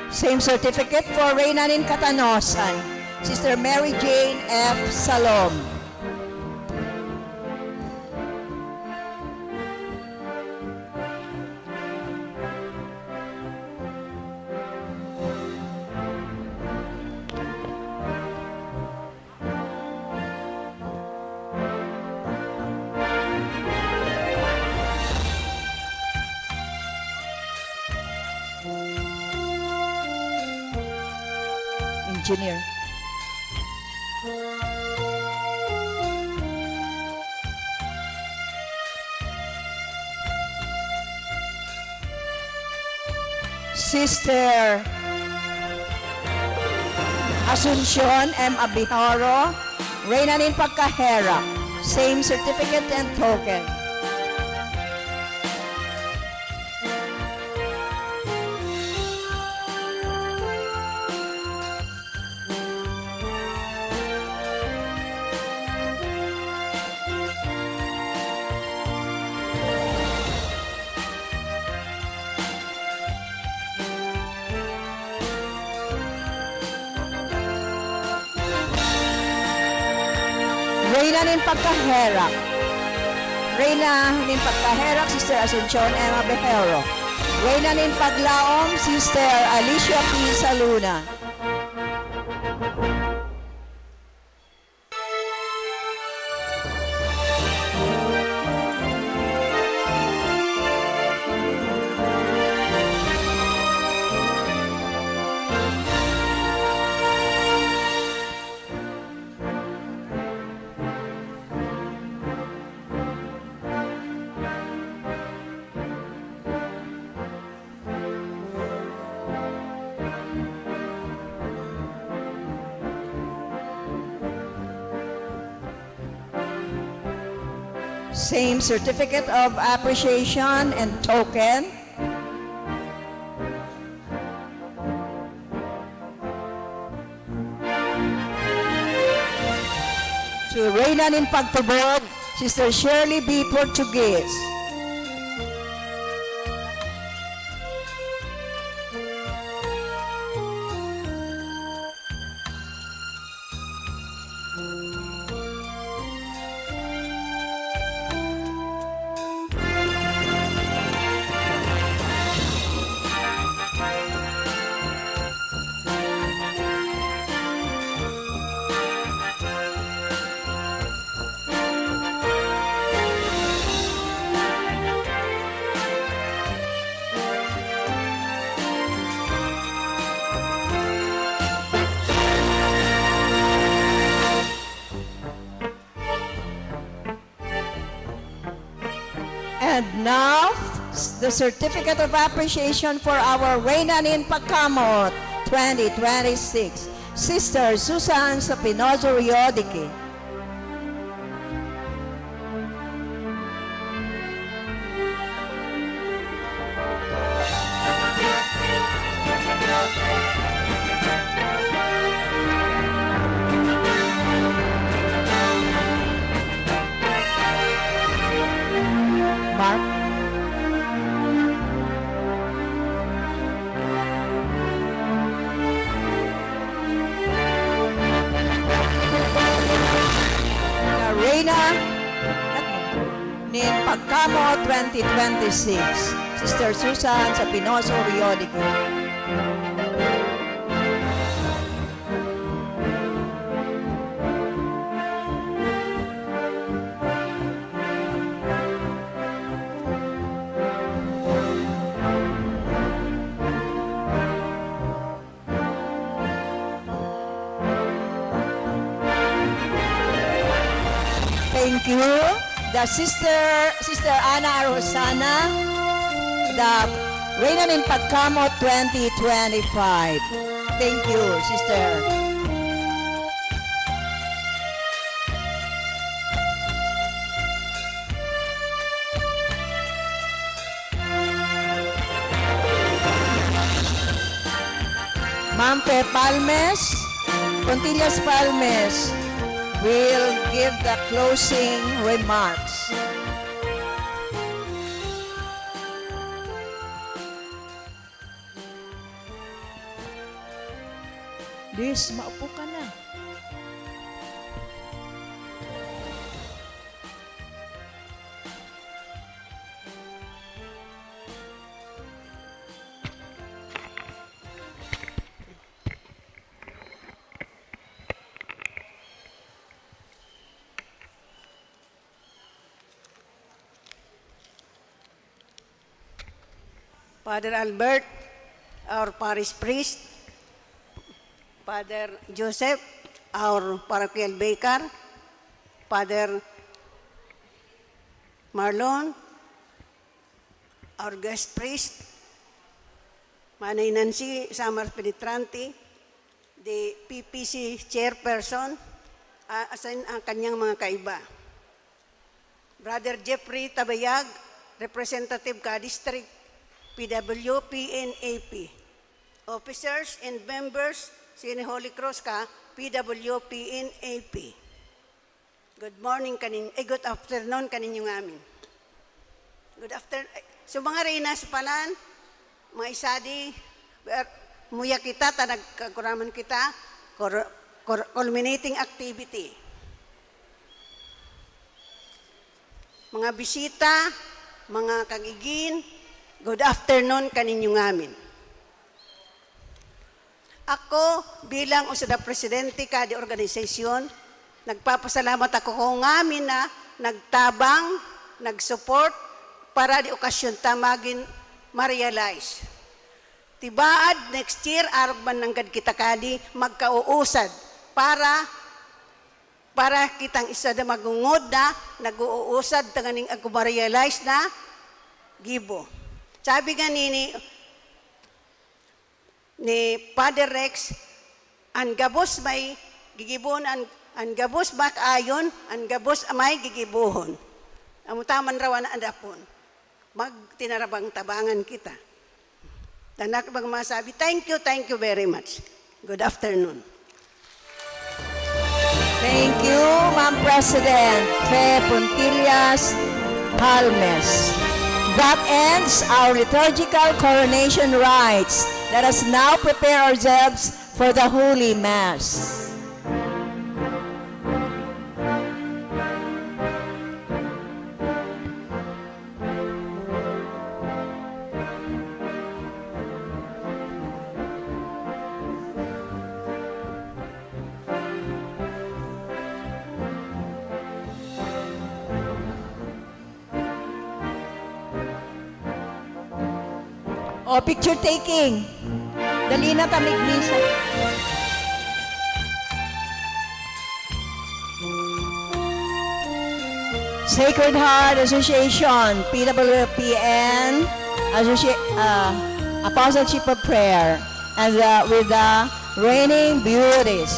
Same certificate for Reyna nin Katanosan, Sister Mary Jane F Salom. Engineer. Sister Asuncion M Abiharo, Reyna nin Pagkaherak. Same certificate and token. Reyna nin Pagkaherak. Reyna nin Pagkaherak, Sister Asuncion Emma Bejero. Reyna nin Paglaom, Sister Alicia P. Saluna. Same certificate of appreciation and token. To Reyna nin Pagtubod, Sister Shirley B. Portuguez. And now, the certificate of appreciation for our Reyna nin Pagkamot twenty twenty-six, Sister Susan Sapinoso Riodique. Mark. Reyna nin Pagkamot twenty twenty-six, Sister Susan Sapinoso Riodique. Thank you. The sister, Sister Ana Arosana, the Reyna nin Pagkamot twenty twenty-five. Thank you, Sister. Ma'am Pe Palmes, Contillas Palmes will give the closing remarks. Liz, maupo ka na. Father Albert, our parish priest, Father Joseph, our parochial vicar, Father Marlon, our guest priest, Manay Nancy Samar Penetrante, the P P C chairperson, ah, asin ang kanyang mga kaiba. Brother Jeffrey Tabayag, representative ka district, P W P N A P. Officers and members, sini Holy Cross ka, P W P N A P. Good morning kanin-, eh, good afternoon kaninyo ngamin. Good after-, eh, so, mga reyna sa palan, mga isadi, wer-, muya kita, ta nagkaguraman kita, cor-, cor-, culminating activity. Mga bisita, mga kag-igin, good afternoon kaninyo ngamin. Ako, bilang usa na presidente ka di organisasyon, nagpapasalamat ako ko ngamin na nagtabang, nag-support para di okasyon ta magin ma-realize. Tibaad, next year, arog man nanggad kita kadi, magkauusad para, para kitang isa na magungod na nag-uusad tanganing agko ma-realize na gibo. Sabi nga nini, ni Father Rex, "An gabos may gigibohon, an, an gabos makaayon, an gabos may gigibohon." Amo taman rawa na an dapon. Magtinarabang-tabangan kita. Tanak bang masabi, thank you, thank you very much. Good afternoon. Thank you, Ma'am President Fe Puntillas Palmes. That ends our liturgical coronation rites. Let us now prepare ourselves for the Holy Mass. O, picture taking. Dali na, tamig misa. Sacred Heart Association, P W P N, Associ- uh, Apostleship of Prayer, and uh, with the Reigning Beauties.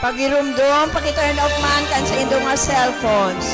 Pagirumdom, paki-turn off man kan sa indong mga cellphones.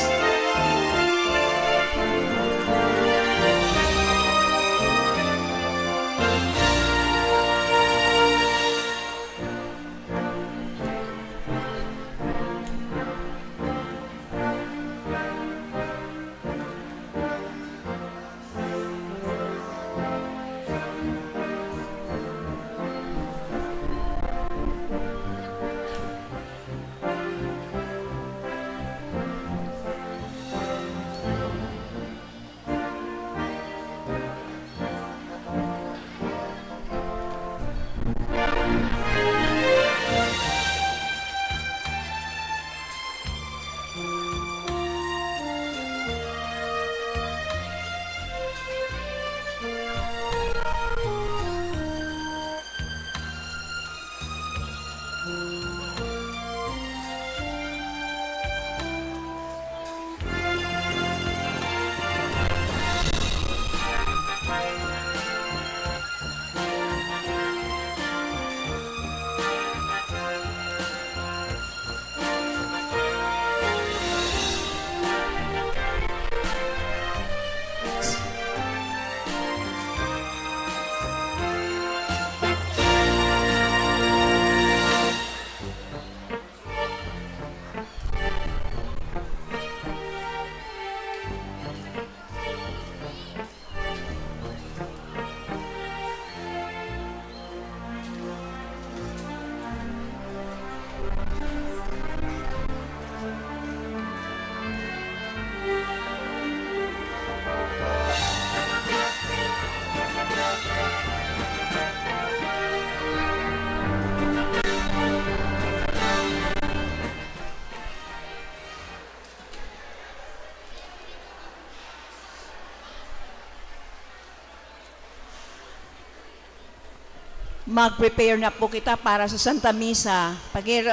Mag-prepare na po kita para sa Santa Misa. Pagir-,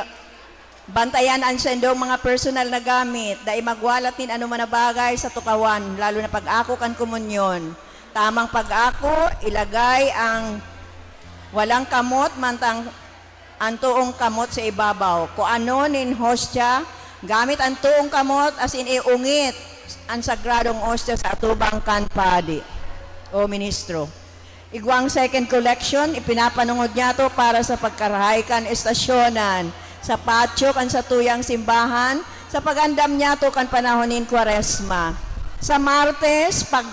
bantayan an sendong mga personal na gamit. Dai magwalat nin anoman na bagay sa tukawan, lalo na pag-ako kan komunyon. Tamang pag-ako, ilagay ang walang kamot, mantang an toong kamot sa ibabaw. Kung ano nin hostya, gamit an toong kamot, asin iungit an sagradong hostya sa atubang kan padi o ministro. Igwang second collection, ipinapanongod niyato para sa pagkarahay kan estasyonan, sa patio kan satuyang simbahan, sa pag-andam niyato kan panahon nin Kwaresma. Sa Martes, pag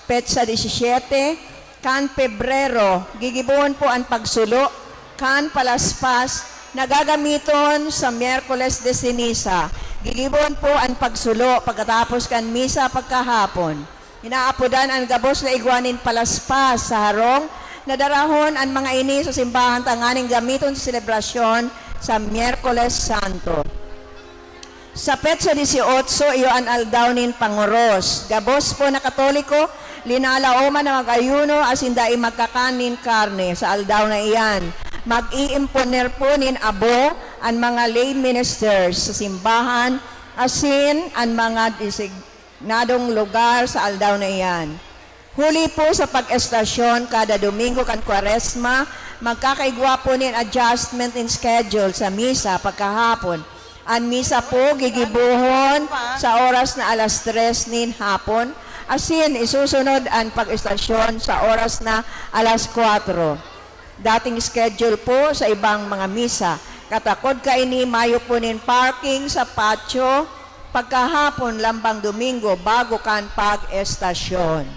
petsa disisiete kan Pebrero, gigibohon po an pagsulo kan palaspas na gagamiton sa Miyerkules de Ceniza. Gigibohon po an pagsulo pagkatapos kan misa pagkahapon. Inaapodan an gabos na igwa nin palaspas sa harong na darahon an mga ini sa simbahan tanganing gamiton sa selebrasyon sa Miyerkules Santo. Sa petsa dieciocho, iyo an aldaw nin pangoros. Gabos po na Katoliko, linalaoman na mag-ayuno asin dai magkakan nin karne sa aldaw na iyan. Mag-iimponer po nin abo an mga lay ministers sa simbahan asin an mga disig-, nadong lugar sa aldaw na iyan. Huli po sa pag-estasyon kada Domingo kan Kwaresma, magkakaigwa po nin adjustment in schedule sa misa pagkahapon. An misa po gigibohon sa oras na alas tres nin hapon, asin isusunod an pag-estasyon sa oras na alas kwatro. Dating schedule po sa ibang mga misa. Katakod kaini, mayo po nin parking sa patio pagkahapon lambang Domingo bago kan pag-estasyon.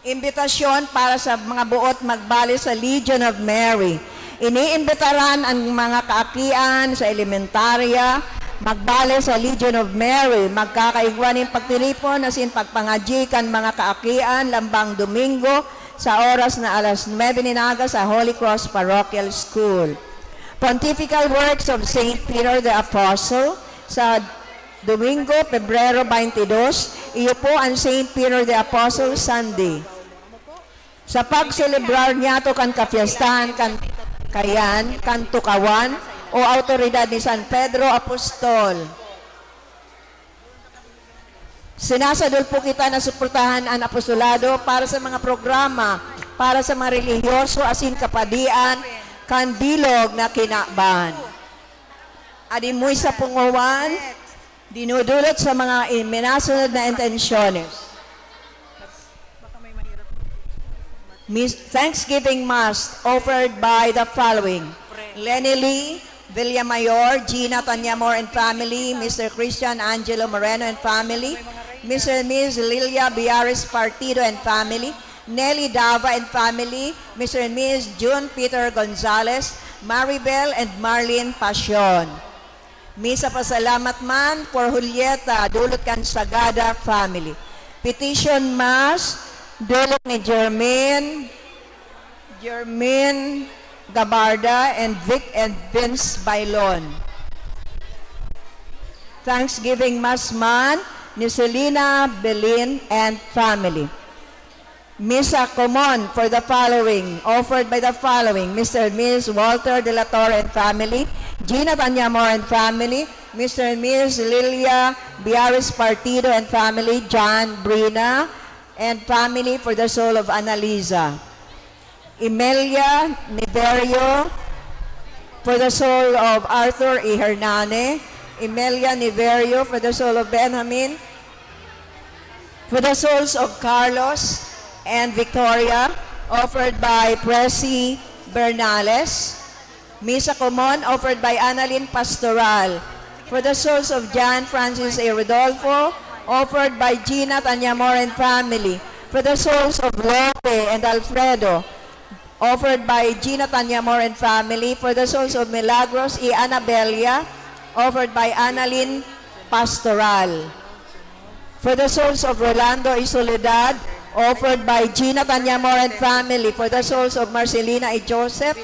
Imbitasyon para sa mga buot magbale sa Legion of Mary. Iniimbitaran an mga kaakian sa elementarya magbale sa Legion of Mary. Magkakaigwa nin pagtiripon asin pagpangadyi kan mga kaakian lambang Domingo sa oras na alas nuebe nin aga sa Holy Cross Parochial School. Pontifical Works of Saint Peter the Apostle sa Domingo, Pebrero twenty-two, iyo po an Saint Peter the Apostle Sunday. Sa pagselebrar niyato kan kapiyastahan kan kayan, kan tukawan o awtoridad ni San Pedro Apostol. Sinasadol po kita na suportahan an apostolado para sa mga programa, para sa mga relihiyoso asin kapadian kan bilog na kinaban. Adimoy sa pungowan, dinudulot sa mga i-, minasunod na intensyones. Mis-, Thanksgiving Mass offered by the following: Lenny Lee Villamayor, Gina Tanyamor and family, Mister Christian Angelo Moreno and family, Mister and Miss Lilia Biares Partido and family, Nelly Dava and family, Mister and Miss June Peter Gonzalez, Maribel and Marlene Pasion. Misa pasalamat man for Julieta, dulot kan Sagada family. Petition Mass, dulot ni Jermaine, Jermaine Gabarda and Vic and Vince Bailon. Thanksgiving Mass man ni Selena Belin and family. Misa common for the following, offered by the following: Mister and Miss Walter de la Torre and family, Gina Tanyamor and family, Mister and Miss Lilia Biares Partido and family, John Brina and family, for the soul of Annalisa. Imelia Niverio, for the soul of Arthur E. Hernane, Imelia Niverio, for the soul of Benjamin, for the souls of Carlos and Victoria, offered by Presi Bernales. Misa common, offered by Annalyn Pastoral. For the souls of John Francis A. Rodolfo, offered by Gina Tanyamor and family. For the souls of Lope and Alfredo, offered by Gina Tanyamor and family. For the souls of Milagros y Anabella, offered by Annalyn Pastoral. For the souls of Rolando y Soledad, offered by Gina Tanyamor and family. For the souls of Marcelina y Joseph,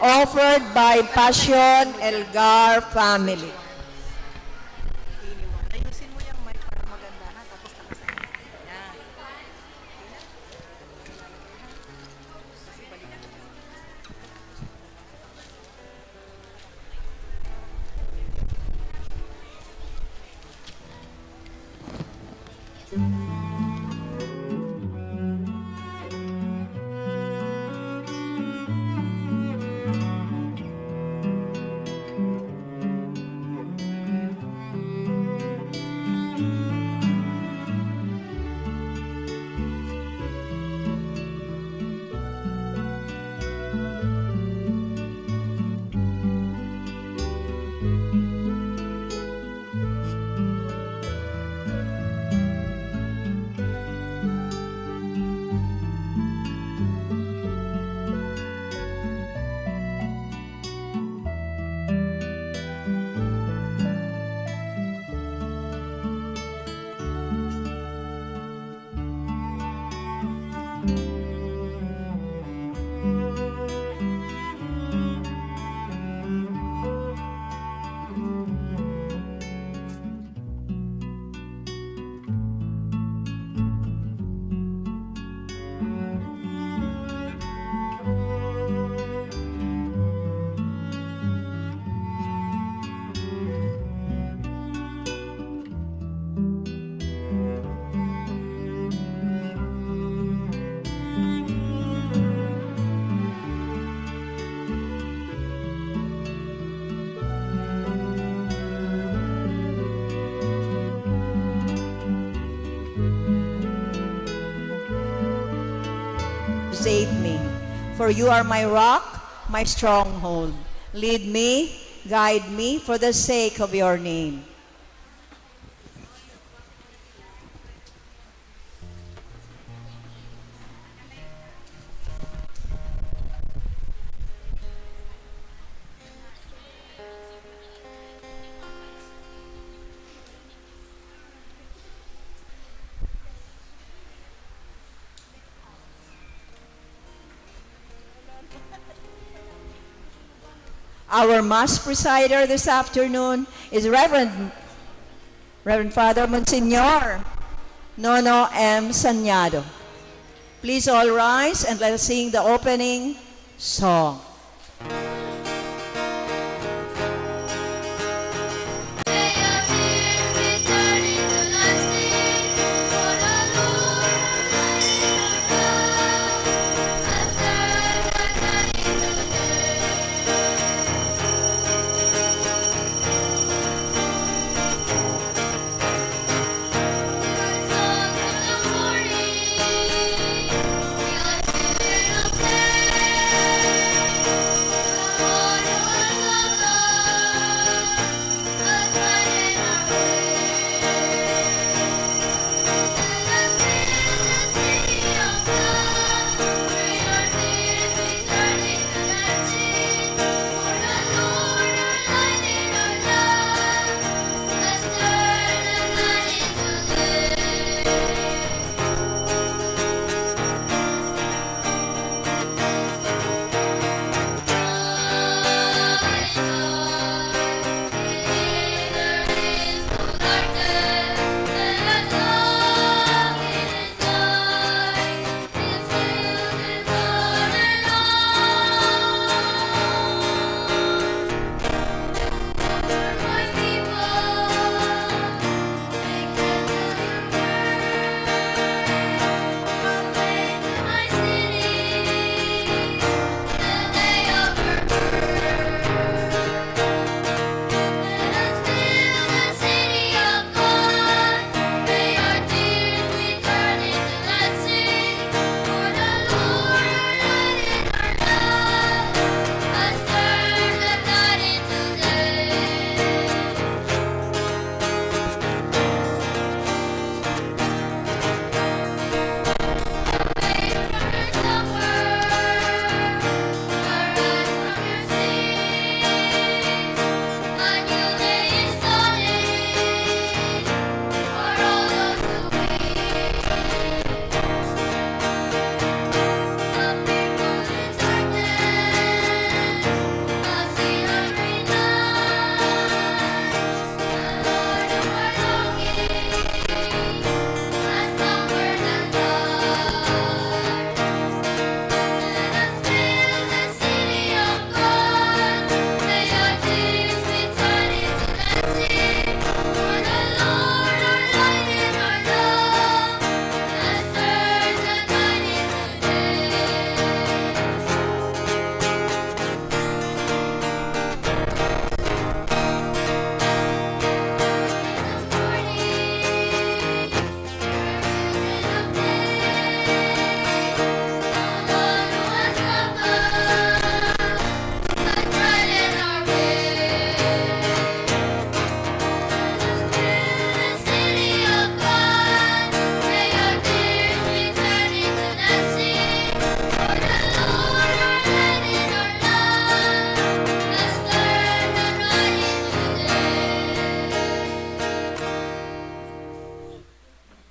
offered by Passion Elgar family. For you are my rock, my stronghold. Lead me, guide me for the sake of your name. Our Mass presider this afternoon is Reverend, Reverend Father Monsignor Nono M. Sañado. Please all rise and let us sing the opening song.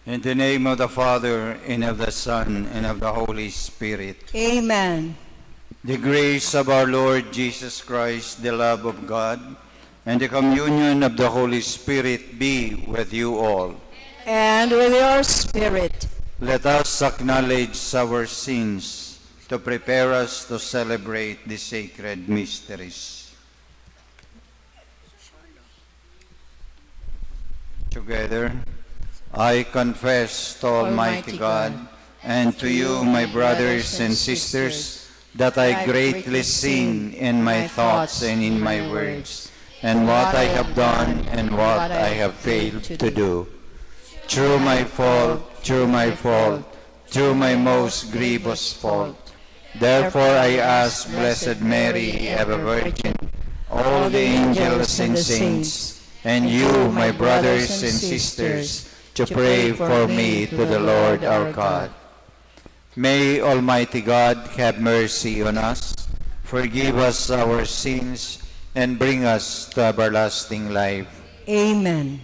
In the name of the Father, and of the Son, and of the Holy Spirit. Amen. The grace of our Lord Jesus Christ, the love of God, and the communion of the Holy Spirit be with you all. And with your spirit. Let us acknowledge our sins to prepare us to celebrate the sacred mysteries. Together, I confess to Almighty God and to you, my brothers and sisters, that I greatly sin in my thoughts and in my words, and what I have done and what I have failed to do. Through my fault, through my fault, through my most grievous fault. Therefore I ask Blessed Mary, ever Virgin, all the angels and the saints, and you, my brothers and sisters, to pray for me to the Lord our God. May Almighty God have mercy on us, forgive us our sins, and bring us to everlasting life. Amen.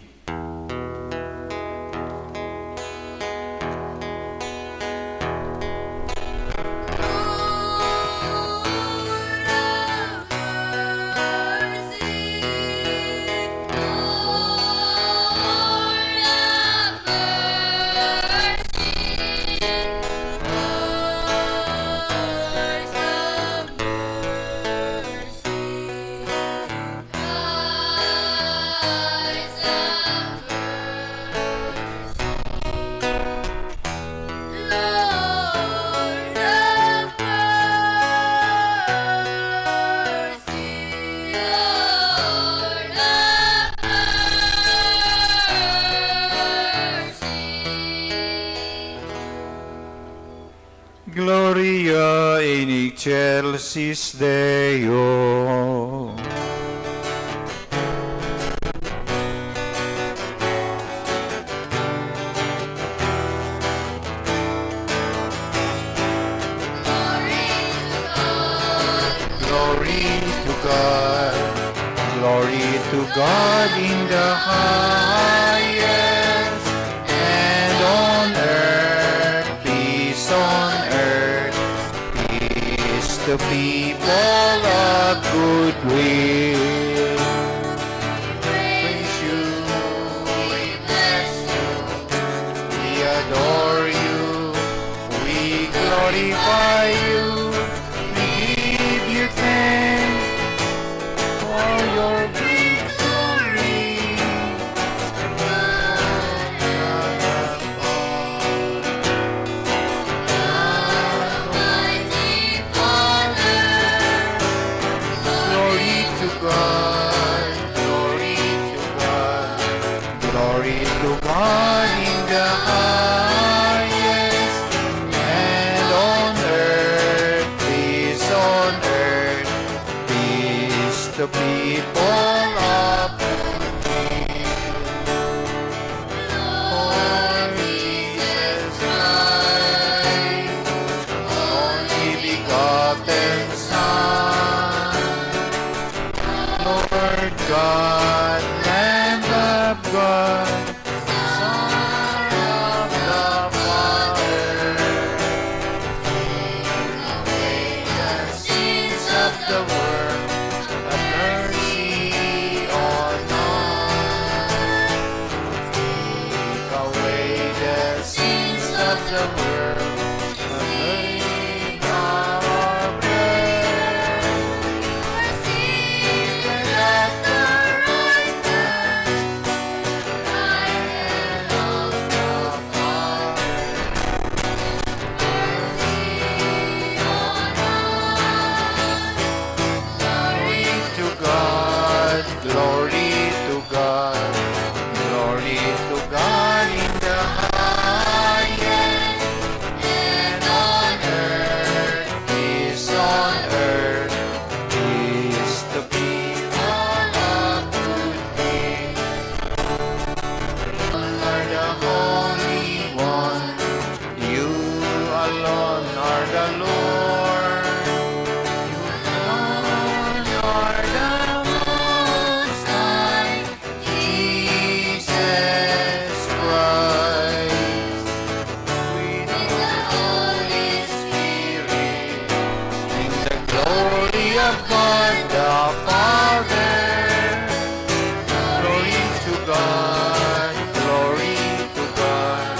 Gloria in excelsis Deo. Glory to God. Glory to God in the highest, and on earth peace on earth, peace to people of good will. We praise you, we bless you, we adore you, we glorify you, we give you thanks for your victory. Almighty Father, glory to God, glory to God, glory to God in the highest, and on earth, peace on earth, peace to people of good will. Lord Jesus Christ, only begotten Son, Lord God, Lamb of God, Son of the Father, take away the sins of the world, have mercy on us. Take away the sins of the world, have mercy on us. Seated at the right hand, right hand of the Father, mercy on us. Glory to God, glory to God, glory to God in the highest, and on earth, peace on earth, peace to people of good will. You are the Holy One. You alone are the Lord. You alone are the Most High, Jesus Christ. With the Holy Spirit, in the glory of God the Father. Glory to God, glory to God,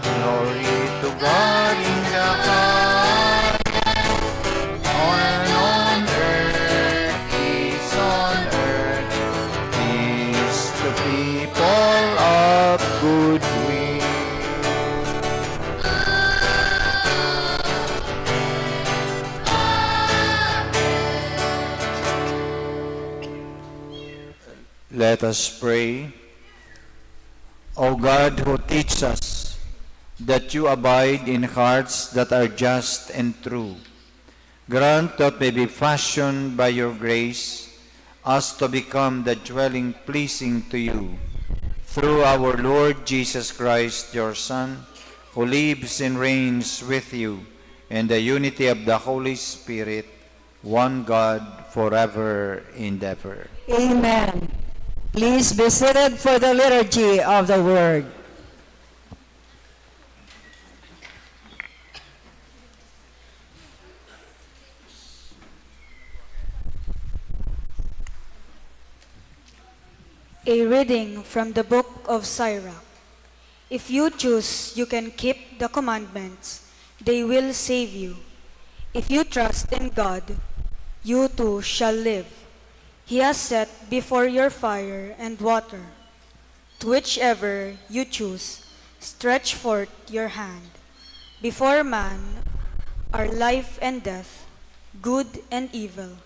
glory to God in the highest. And on earth, peace on earth, peace to people of good will. Let us pray. O God, who teach us that you abide in hearts that are just and true, Grant that we be fashioned by your grace as to become the dwelling pleasing to you. Through our Lord Jesus Christ, your Son, who lives and reigns with you in the unity of the Holy Spirit, one God, forever and ever. Amen. Please be seated for the liturgy of the word. A reading from the book of Sirach. If you choose, you can keep the commandments. They will save you. If you trust in God, you too shall live. He has set before you fire and water. To whichever you choose, stretch forth your hand. Before man are life and death, good and evil.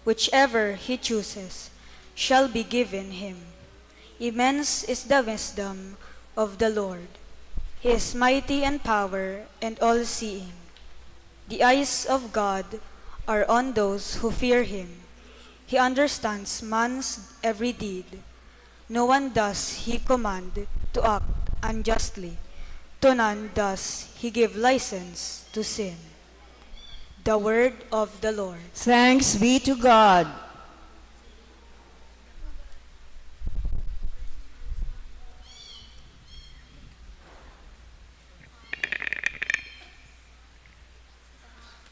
Whichever he chooses shall be given him. Immense is the wisdom of the Lord. He is mighty in power and all-seeing. The eyes of God are on those who fear him. He understands man's every deed. No one does he command to act unjustly. To none does he give license to sin. The word of the Lord. Thanks be to God.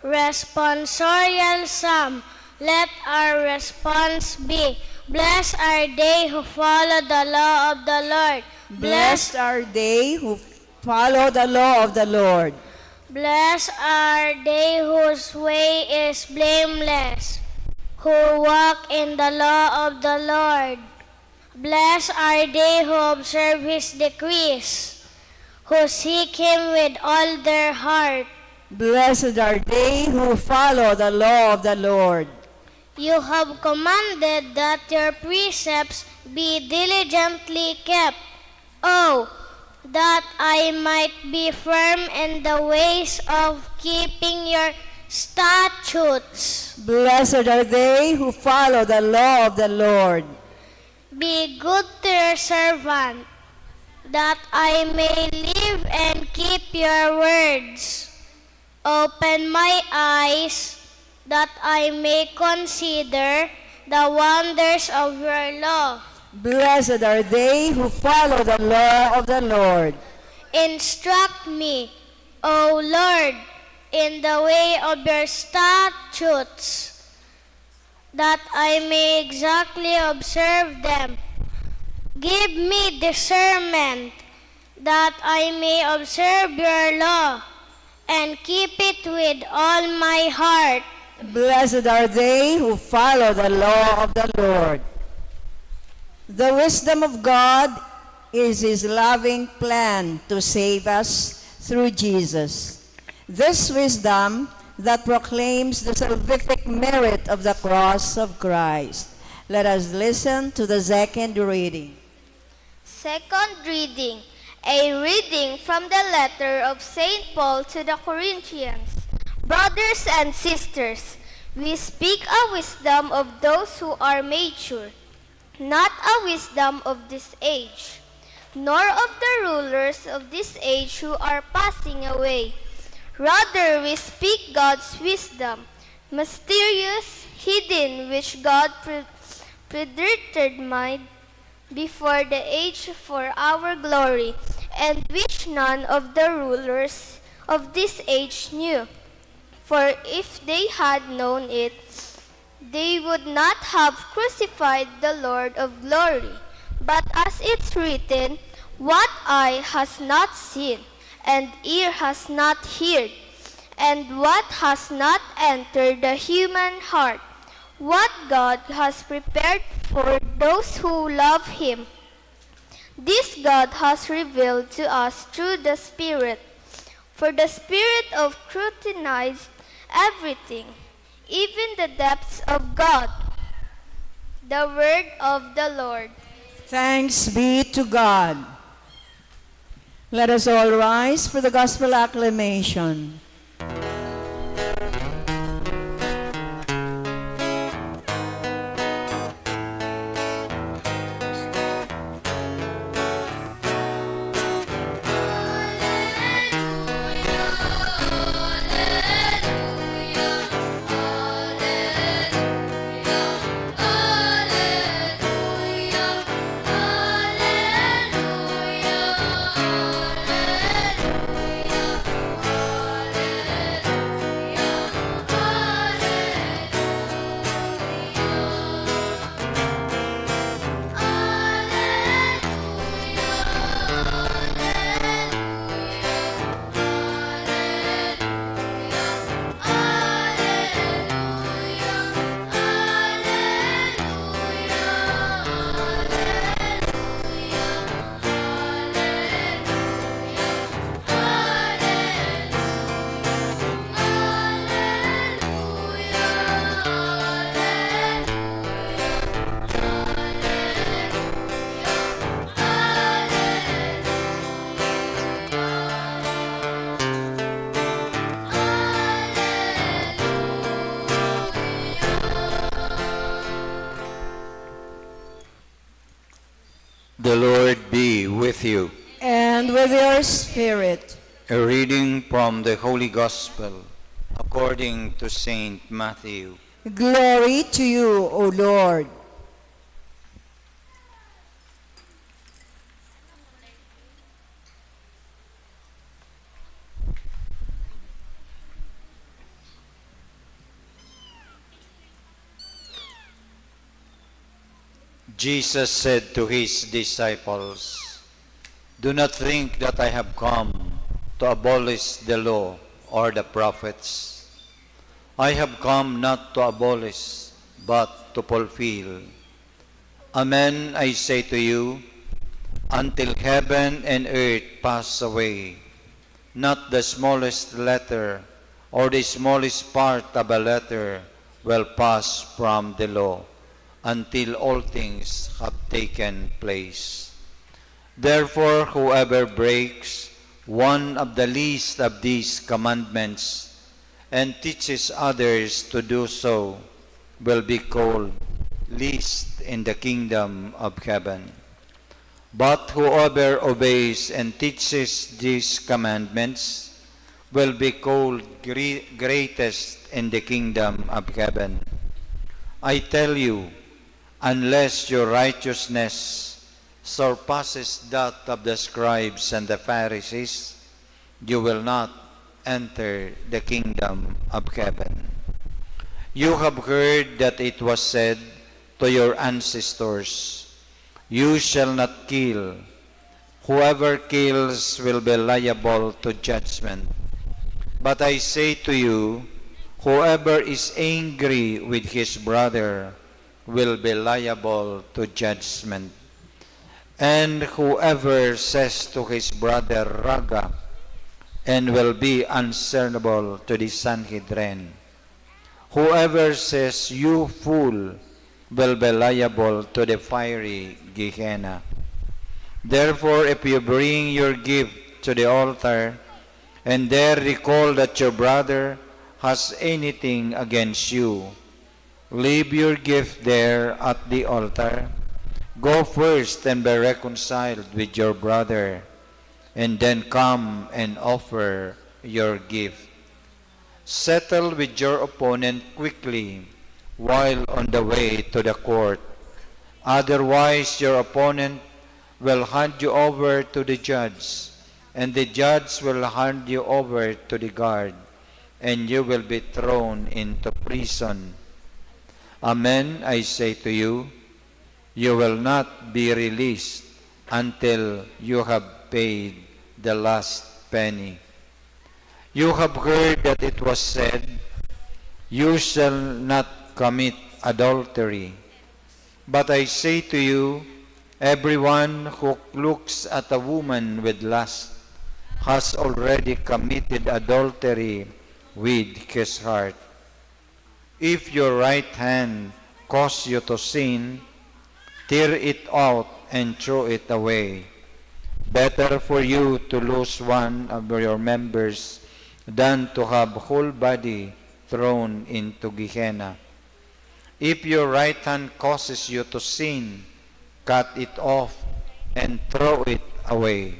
Responsorial Psalm. Let our response be, "Blessed are they who follow the law of the Lord." Blessed are they who follow the law of the Lord. Blessed are they whose way is blameless, who walk in the law of the Lord. Blessed are they who observe his decrees, who seek him with all their heart. Blessed are they who follow the law of the Lord. You have commanded that your precepts be diligently kept. Oh, that I might be firm in the ways of keeping your statutes. Blessed are they who follow the law of the Lord. Be good to your servant, that I may live and keep your words. Open my eyes, that I may consider the wonders of your law. Blessed are they who follow the law of the Lord. Instruct me, O Lord, in the way of your statutes, that I may exactly observe them. Give me discernment, that I may observe your law and keep it with all my heart. Blessed are they who follow the law of the Lord. The wisdom of God is his loving plan to save us through Jesus. This wisdom that proclaims the salvific merit of the cross of Christ. Let us listen to the second reading. Second reading, a reading from the letter of Saint Paul to the Corinthians. Brothers and sisters, we speak a wisdom of those who are mature, not a wisdom of this age, nor of the rulers of this age who are passing away. Rather, we speak God's wisdom, mysterious, hidden, which God pre-, predetermined before the age for our glory, and which none of the rulers of this age knew. For if they had known it, they would not have crucified the Lord of glory. But as it's written, "What eye has not seen, and ear has not heard, and what has not entered the human heart, what God has prepared for those who love Him, this God has revealed to us through the Spirit." For the Spirit of scrutinized everything, even the depths of God. The word of the Lord. Thanks be to God. Let us all rise for the gospel acclamation. The Lord be with you. And with your spirit. A reading from the Holy Gospel according to Saint Matthew. Glory to you, O Lord. Jesus said to his disciples, "Do not think that I have come to abolish the law or the prophets. I have come not to abolish, but to fulfill. Amen, I say to you, until heaven and earth pass away, not the smallest letter or the smallest part of a letter will pass from the law until all things have taken place. Therefore, whoever breaks one of the least of these commandments and teaches others to do so will be called least in the kingdom of heaven. But whoever obeys and teaches these commandments will be called gre- greatest in the kingdom of heaven. I tell you, unless your righteousness surpasses that of the scribes and the Pharisees, you will not enter the kingdom of heaven. You have heard that it was said to your ancestors, 'You shall not kill.' Whoever kills will be liable to judgment. But I say to you, whoever is angry with his brother will be liable to judgment. And whoever says to his brother, 'Raga,' and will be answerable to the Sanhedrin. Whoever says, 'You fool,' will be liable to the fiery Gehenna. Therefore, if you bring your gift to the altar, and there recall that your brother has anything against you, leave your gift there at the altar. Go first and be reconciled with your brother, and then come and offer your gift. Settle with your opponent quickly while on the way to the court. Otherwise, your opponent will hand you over to the judge, and the judge will hand you over to the guard, and you will be thrown into prison. Amen, I say to you, you will not be released until you have paid the last penny. You have heard that it was said, 'You shall not commit adultery.' But I say to you, everyone who looks at a woman with lust has already committed adultery with his heart. If your right hand cause you to sin, tear it out and throw it away. Better for you to lose one of your members than to have whole body thrown into Gehenna. If your right hand causes you to sin, cut it off and throw it away.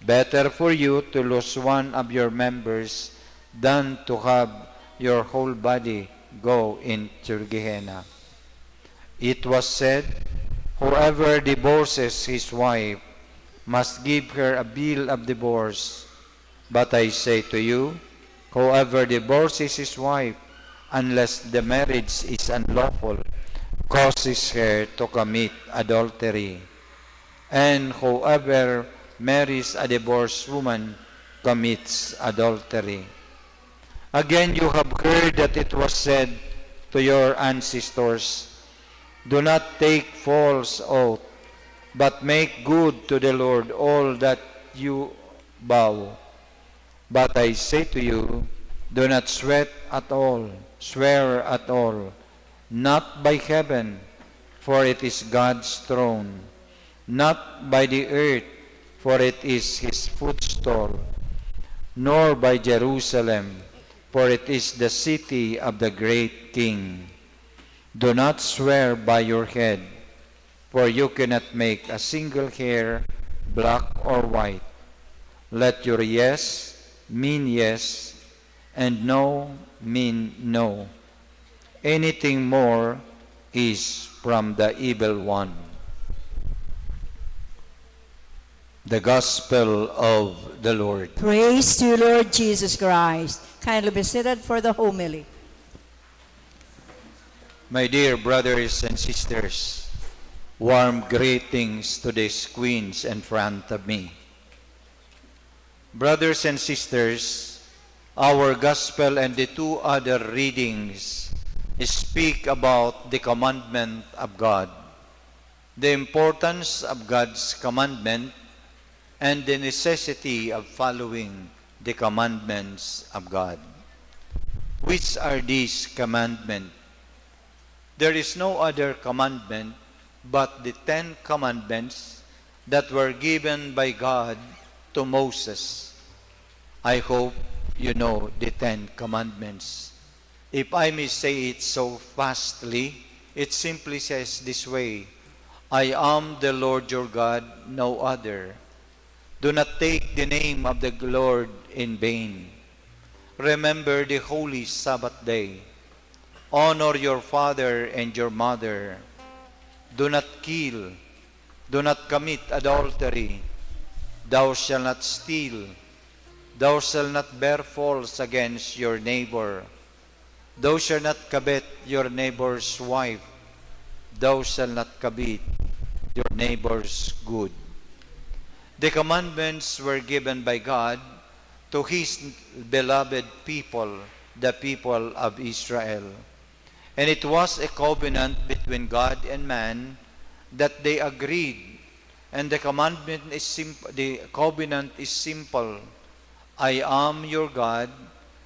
Better for you to lose one of your members than to have your whole body go into Gehenna. It was said, 'Whoever divorces his wife must give her a bill of divorce.' But I say to you, whoever divorces his wife, unless the marriage is unlawful, causes her to commit adultery. And whoever marries a divorced woman commits adultery. Again, you have heard that it was said to your ancestors, 'Do not take false oath, but make good to the Lord all that you vow.' But I say to you, do not sweat at all, swear at all, not by heaven, for it is God's throne, not by the earth, for it is his footstool, nor by Jerusalem, for it is the city of the great king. Do not swear by your head, for you cannot make a single hair black or white. Let your yes mean yes, and no mean no. Anything more is from the evil one. The Gospel of the Lord. Praise to you, Lord Jesus Christ. Kindly be seated for the homily. My dear brothers and sisters, warm greetings to these queens in front of me. Brothers and sisters, our gospel and the two other readings speak about the commandment of God, the importance of God's commandment, and the necessity of following the commandments of God. Which are these commandments? There is no other commandment but the Ten Commandments that were given by God to Moses. I hope you know the Ten Commandments. If I may say it so fastly, it simply says this way: "I am the Lord your God, no other. Do not take the name of the Lord in vain. Remember the holy Sabbath day. Honor your father and your mother. Do not kill. Do not commit adultery. Thou shalt not steal. Thou shalt not bear false against your neighbor. Thou shalt not covet your neighbor's wife. Thou shalt not covet your neighbor's good." The commandments were given by God to his beloved people, the people of Israel. And it was a covenant between God and man that they agreed. And the commandment is simp-, the covenant is simple: "I am your God,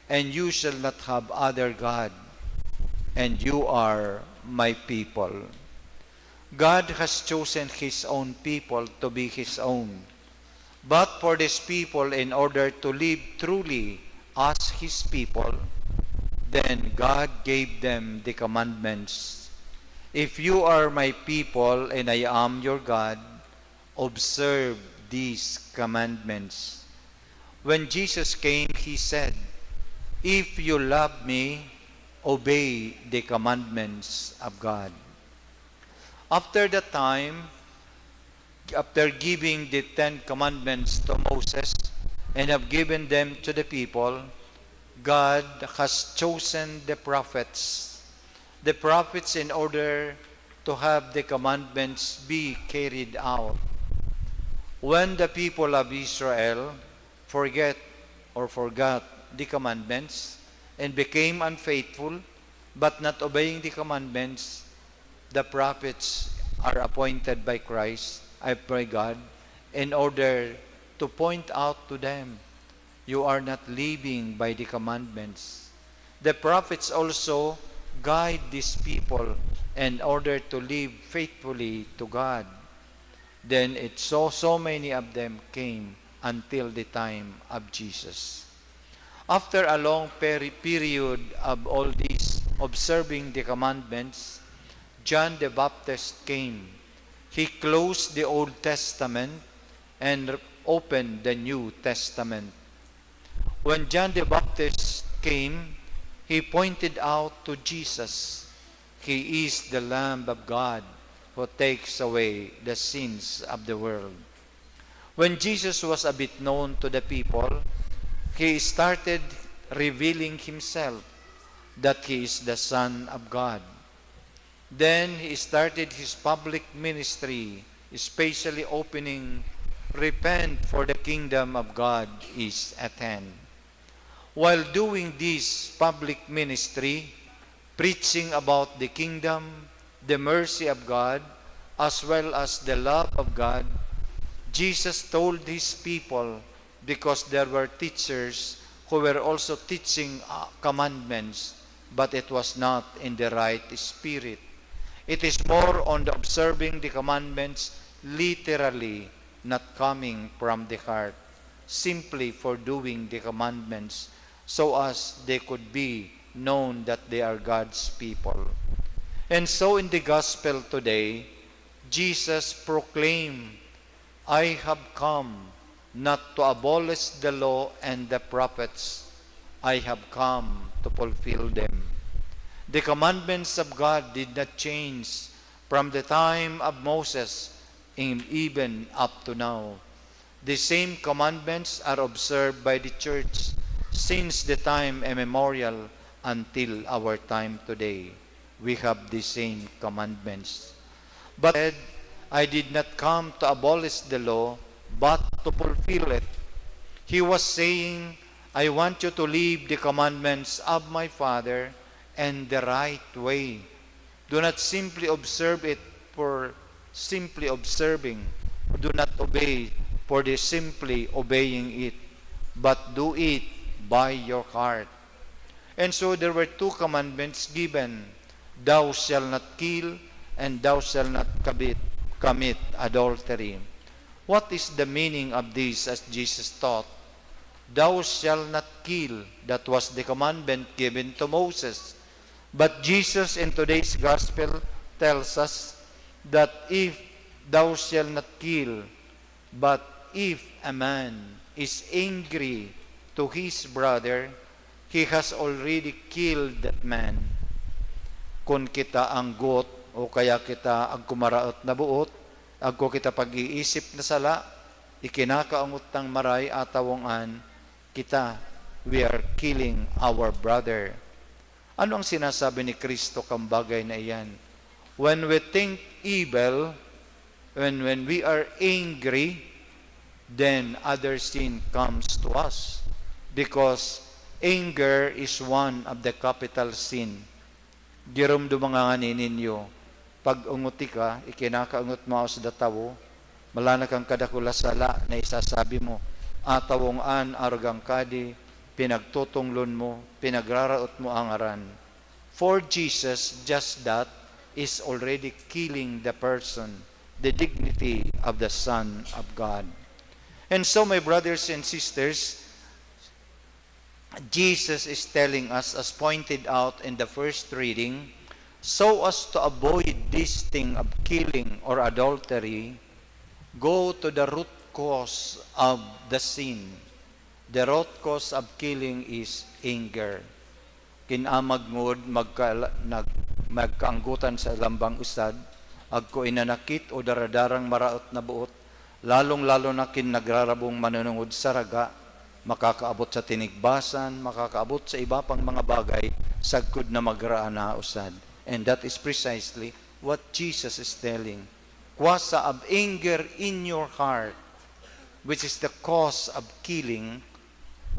and you shall not have other god, and you are my people." God has chosen his own people to be his own. But for this people, in order to live truly as his people, then God gave them the commandments. "If you are my people and I am your God, observe these commandments." When Jesus came, he said, "If you love me, obey the commandments of God." After that time, after giving the Ten Commandments to Moses and have given them to the people, God has chosen the prophets. The prophets in order to have the commandments be carried out. When the people of Israel forget or forgot the commandments and became unfaithful, but not obeying the commandments, the prophets are appointed by Christ, I pray God, in order to point out to them, "You are not living by the commandments." The prophets also guide these people in order to live faithfully to God. Then it so, so many of them came until the time of Jesus. After a long peri-, period of all these observing the commandments, John the Baptist came. He closed the Old Testament and r-, opened the New Testament. When John the Baptist came, he pointed out to Jesus, "He is the Lamb of God who takes away the sins of the world." When Jesus was a bit known to the people, he started revealing himself that he is the Son of God. Then he started his public ministry, especially opening, "Repent, for the kingdom of God is at hand." While doing this public ministry, preaching about the kingdom, the mercy of God, as well as the love of God, Jesus told his people, because there were teachers who were also teaching, uh, commandments, but it was not in the right spirit. It is more on the observing the commandments literally, not coming from the heart, simply for doing the commandments so as they could be known that they are God's people. And so in the gospel today, Jesus proclaimed, "I have come not to abolish the law and the prophets. I have come to fulfill them." The commandments of God did not change from the time of Moses and even up to now. The same commandments are observed by the church since the time immemorial until our time today. We have the same commandments. But said, "I did not come to abolish the law, but to fulfill it." He was saying, "I want you to live the commandments of my Father and the right way. Do not simply observe it for simply observing. Do not obey for the simply obeying it, but do it by your heart." And so there were two commandments given, "Thou shalt not kill," and "Thou shalt not commit, commit adultery." What is the meaning of this as Jesus taught? "Thou shalt not kill," that was the commandment given to Moses. But Jesus in today's gospel tells us that if "Thou shalt not kill," but if a man is angry to his brother, he has already killed that man. Kun kita anggot o kaya kita agkumaraot na boot, agko kita pag-iisip na sala, ikinakaanggot tang maray, atawong an kita, we are killing our brother. Ano ang sinasabi ni Kristo kan bagay na iyan? When we think evil, when, when we are angry, then other sin comes to us. Because anger is one of the capital sin. Giromdoma ngani ninyo, pag ungoti ka, ikinakaangot mo sa tawo, malana kang kadakula sala na isasabi mo, atawong an arog ang kadi, pinagtutunglon mo, pinagraraot mo ang ngaran. For Jesus, just that is already killing the person, the dignity of the Son of God. And so, my brothers and sisters, Jesus is telling us, as pointed out in the first reading, so as to avoid this thing of killing or adultery, go to the root cause of the sin. The root cause of killing is anger. Kinamagngod magka-, nag-, magkaanggotan sa lambang usad, agko inanakit o daradarang maraot na boot, lalong-lalo na kin nagrarabong manunungod sa raga, makakaabot sa tinigbasan, makakaabot sa iba pang mga bagay, sagkod na magraan na usad. And that is precisely what Jesus is telling. Kuwasa of anger in your heart, which is the cause of killing,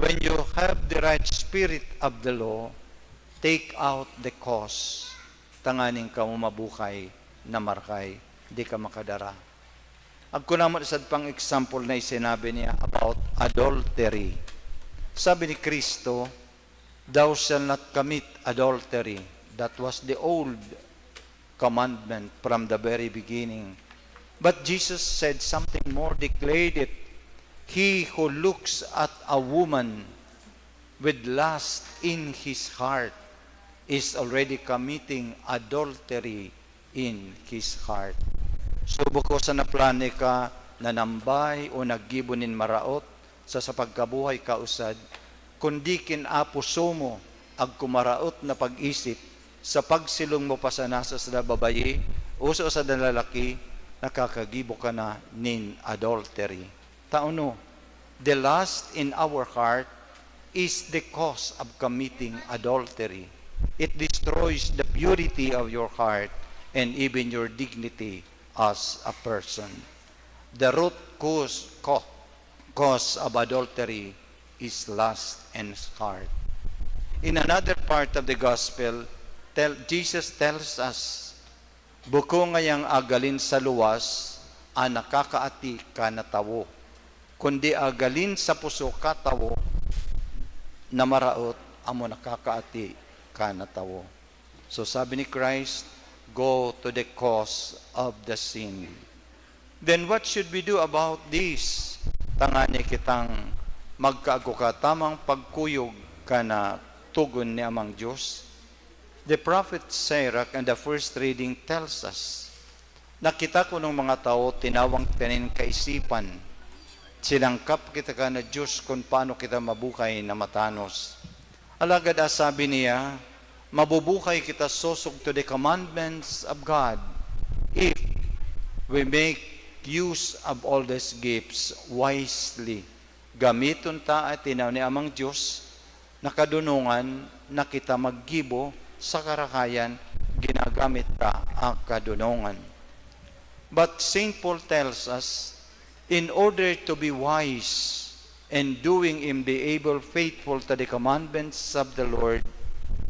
when you have the right spirit of the law, take out the cause, tanganing kamo mabuhay na marahay, di ka makadara. Agko namon sad pang example na isinabi niya about adultery. Sabi ni Kristo, "Thou shalt not commit adultery." That was the old commandment from the very beginning. But Jesus said something more, declared it, "He who looks at a woman with lust in his heart is already committing adultery in his heart." So, bako sa naplani ka, nanambay o naggibo nin maraot sa, sa pagkabuhay ka usad, kundi kin apuso mo agko maraot na pag-isip sa pagsilong mo pa sana sa sada babayi o sa sada lalaki, nakakagibo ka na nin adultery. Ta ano, the lust in our heart is the cause of committing adultery. It destroys the purity of your heart and even your dignity as a person. The root cause, co-, cause of adultery is lust and heart. In another part of the gospel, tell, Jesus tells us, "Bako ngayang agalin sa luwas an nakakaati kan tawo, kundi agalin sa puso kan tawo na maraot amo nakakaati kan tawo." So, sabi ni Christ, "Go to the cause of the sin." Then what should we do about this? Tangani kitang magkaagwa ka tamang pagkuyog kan togon ni Amang Dios. The prophet Sirach in the first reading tells us, Nakita ko nung mga tao tinawang tanin kaisipan, sinangkap kita kan Diyos kun paano kita mabuhay na matanos. Alagad asabi niya, mabubuhay kita sosog to the commandments of God if we make use of all these gifts wisely. Gamiton ta an tinaw ni Amang Diyos na kadunongan na kita maggibo sa karahayan, ginagamit ta an kadunongan. But Saint Paul tells us, in order to be wise and doing him the able faithful to the commandments of the Lord,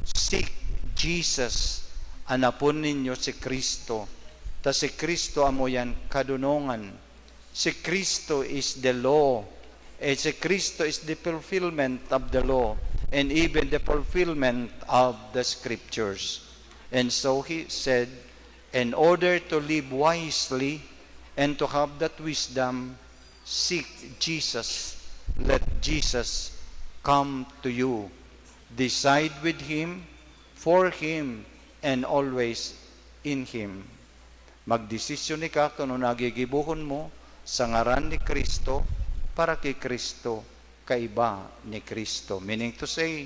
seek Jesus, hanapon ninyo si Kristo. Ta si Kristo amo yan kadunongan. Si Kristo is the law, and si Kristo is the fulfillment of the law, and even the fulfillment of the scriptures. And so he said, in order to live wisely and to have that wisdom, seek Jesus. Let Jesus come to you. Decide with Him, for Him, and always in Him. Magdesisyon ika kun ano nagigibohon mo sa ngaran ni Kristo, para ki Kristo, kaiba ni Kristo. Meaning to say,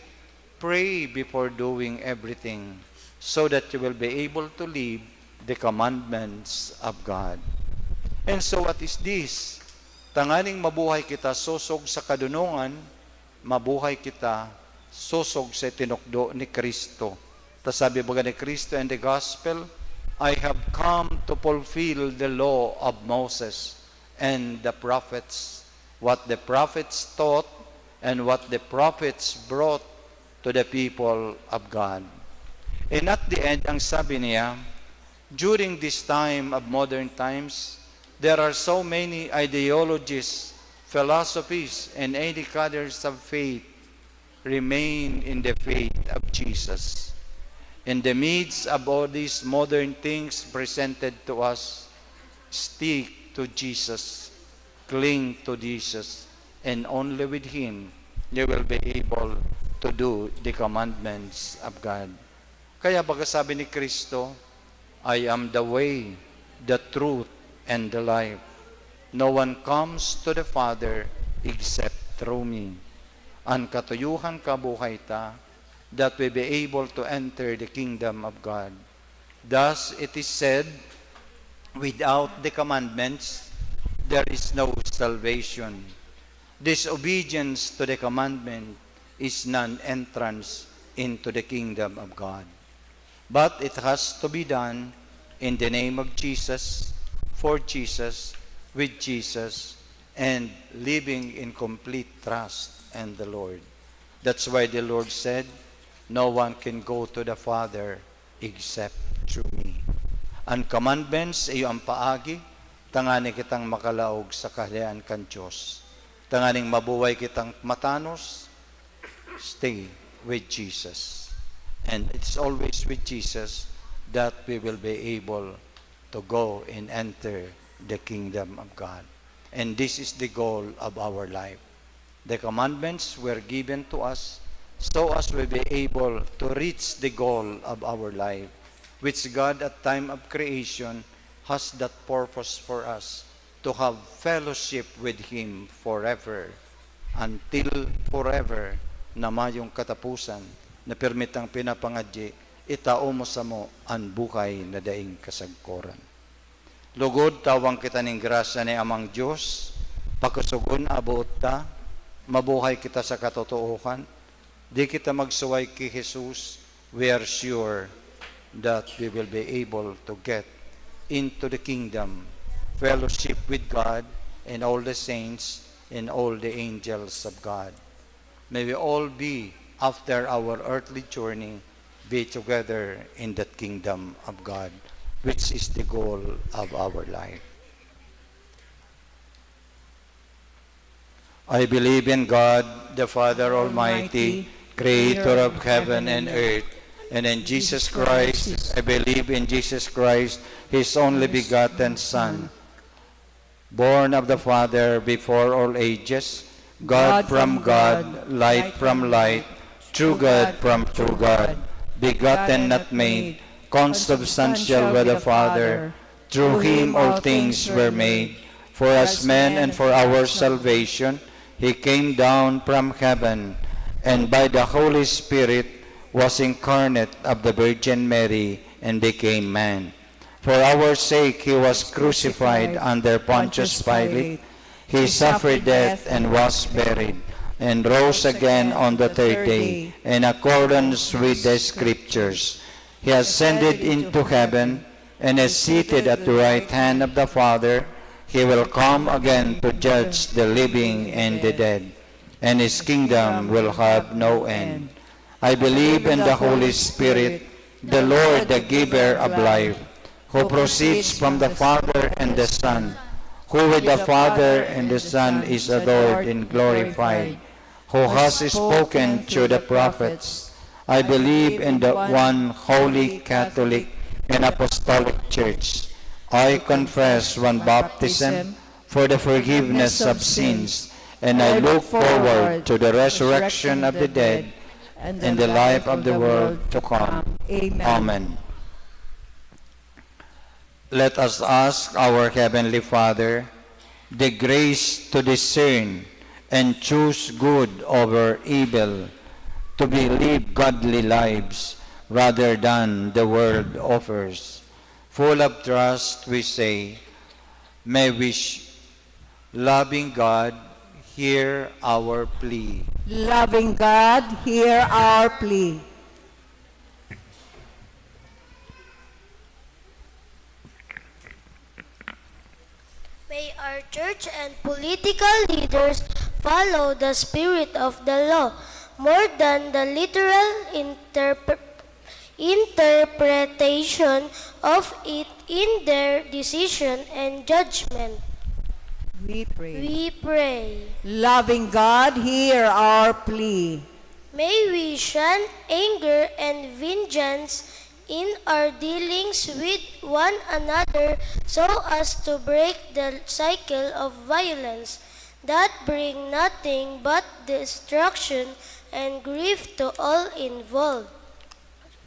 pray before doing everything so that you will be able to live the commandments of God. And so what is this? Tanganing mabuhay kita sosog sa kadunongan, mabuhay kita sosog sa itinukdo ni Kristo. Ta sabi baga ni Kristo in the gospel, "I have come to fulfill the law of Moses and the prophets." What the prophets taught and what the prophets brought to the people of God. And at the end, ang sabi niya, during this time of modern times, there are so many ideologies, philosophies, and any cadres of faith remain in the faith of Jesus. In the midst of all these modern things presented to us, stick to Jesus, cling to Jesus, and only with Him you will be able to do the commandments of God. Kaya baga sabi ni Kristo, "I am the way, the truth, and the life. No one comes to the Father except through me." An katuyuhan kabuhay ta, that we be able to enter the kingdom of God. Thus it is said, "Without the commandments, there is no salvation." Disobedience to the commandment is non-entrance into the kingdom of God. But it has to be done in the name of Jesus, for Jesus, with Jesus, and living in complete trust in the Lord. That's why the Lord said, "No one can go to the Father except through me." An commandments iyo an paagi tangani kitang makalaog sa Kahalean kan Dios. Tanganing mabuhay kitang matanos, stay with Jesus. And it's always with Jesus that we will be able to go and enter the kingdom of God. And this is the goal of our life. The commandments were given to us so as we be able to reach the goal of our life, which God at time of creation has that purpose for us, to have fellowship with Him forever, until forever na mayong katapusan, na pirmi tang pinapangadyi, itao mo samo an buhay na daing kasagkoran. Lugod, tawang kita nin grasya ni Amang Dios, pakosogon, aboot ta, mabuhay kita sa katotoohan, di kita magsuway ki Jesus, we are sure that we will be able to get into the kingdom, fellowship with God and all the saints and all the angels of God. May we all be, after our earthly journey, be together in that kingdom of God, which is the goal of our life. I believe in God, the Father Almighty, creator of heaven and earth, and in Jesus Christ, I believe in Jesus Christ, His only begotten Son, born of the Father before all ages, God from God, light from light, true God from true God, begotten, not made, consubstantial with the Father, Through him all things were made. For us men and for our salvation, he came down from heaven, and by the Holy Spirit was incarnate of the Virgin Mary and became man. For our sake he was crucified under Pontius Pilate. He suffered death and was buried, and rose again on the third day, in accordance with the Scriptures. He ascended into heaven and is seated at the right hand of the Father. He will come again to judge the living and the dead, and his kingdom will have no end. I believe in the Holy Spirit, the Lord, the giver of life, who proceeds from the Father and the Son, who with the Father and the Son is adored and glorified, who has spoken through the prophets. I believe in the one holy, Catholic, and Apostolic Church. I confess one baptism for the forgiveness of sins, and I look forward to the resurrection of the dead and the life of the world to come. Amen. Let us ask our Heavenly Father the grace to discern and choose good over evil, to be live godly lives rather than the world offers. Full of trust, we say, may we sh-, loving God, hear our plea. Loving God, hear our plea. May our church and political leaders follow the spirit of the law more than the literal interpre-, interpretation of it in their decision and judgment. We pray. We pray. Loving God, hear our plea. May we shun anger and vengeance in our dealings with one another so as to break the cycle of violence that bring nothing but destruction and grief to all involved.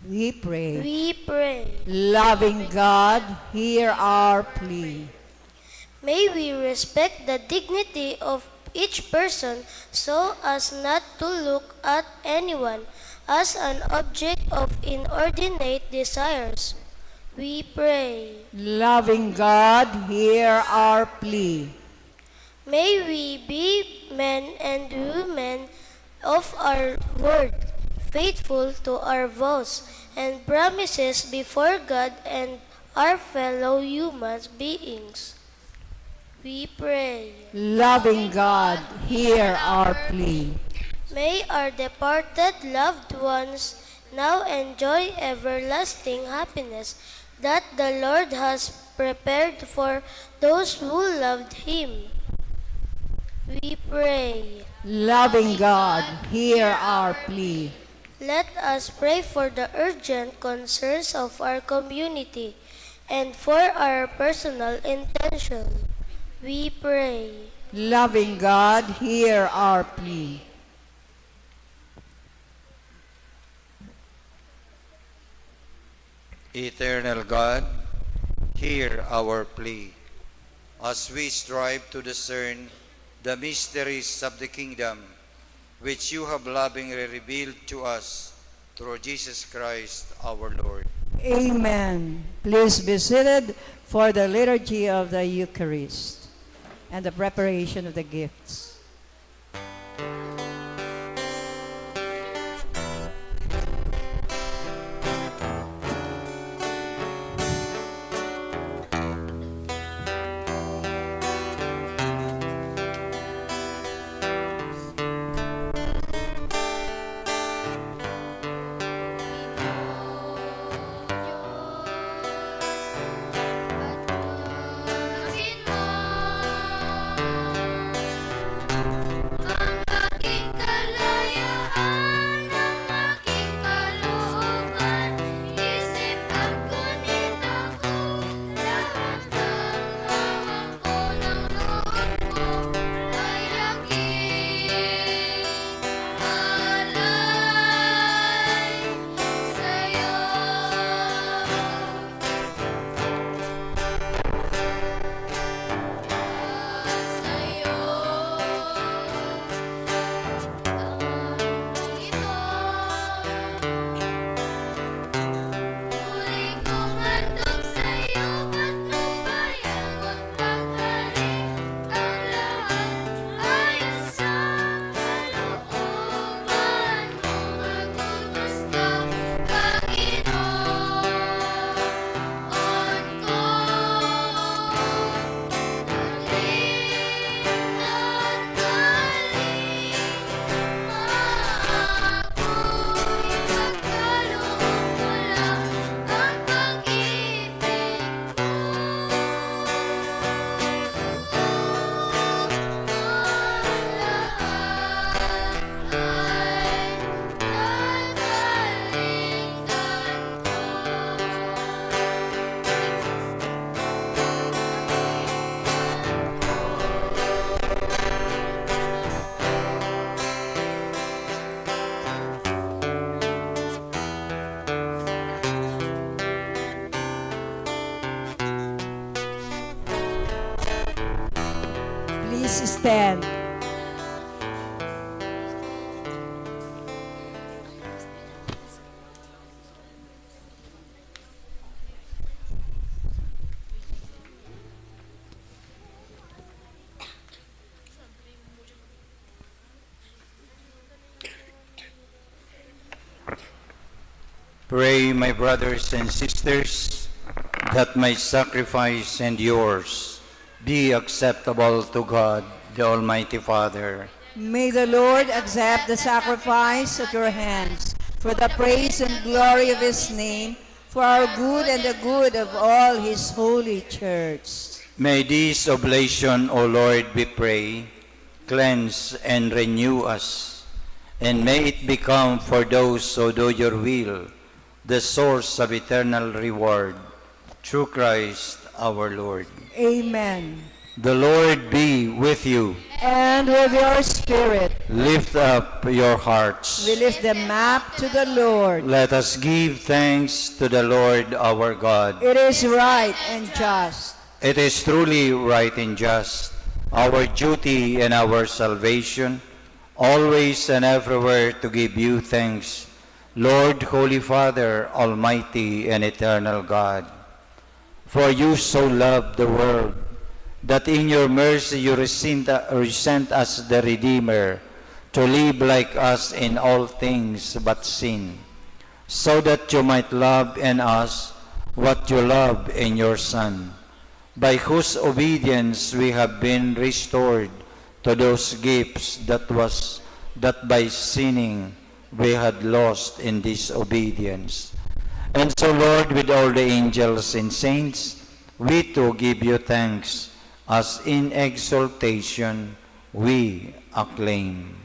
We pray. We pray. Loving God, hear our plea. May we respect the dignity of each person so as not to look at anyone as an object of inordinate desires. We pray. Loving God, hear our plea. May we be men and women of our word, faithful to our vows and promises before God and our fellow human beings. We pray. Loving God, hear our plea. May our departed loved ones now enjoy everlasting happiness that the Lord has prepared for those who loved Him. We pray. Loving God, hear our plea. Let us pray for the urgent concerns of our community and for our personal intention. We pray. Loving God, hear our plea. Eternal God, hear our plea as we strive to discern the mysteries of the kingdom, which you have lovingly revealed to us through Jesus Christ our Lord. Amen. Please be seated for the liturgy of the Eucharist and the preparation of the gifts. stand. Pray, my brothers and sisters, that my sacrifice and yours be acceptable to God, the Almighty Father. May the Lord accept the sacrifice at your hands for the praise and glory of His name, for our good and the good of all His holy church. May this oblation, O Lord, we pray, cleanse and renew us, and may it become for those who do your will the source of eternal reward, through Christ our Lord. Amen. The Lord be with you. And with your spirit. Lift up your hearts. We lift them up to the Lord. Let us give thanks to the Lord our God. It is right and just. It is truly right and just, our duty and our salvation, always and everywhere to give you thanks, Lord, Holy Father, Almighty and Eternal God. For you so loved the world that in your mercy you resent, resent us the Redeemer to live like us in all things but sin, so that you might love in us what you love in your Son, by whose obedience we have been restored to those gifts that was, that by sinning we had lost in disobedience. And so, Lord, with all the angels and saints, we too give you thanks, as in exaltation we acclaim.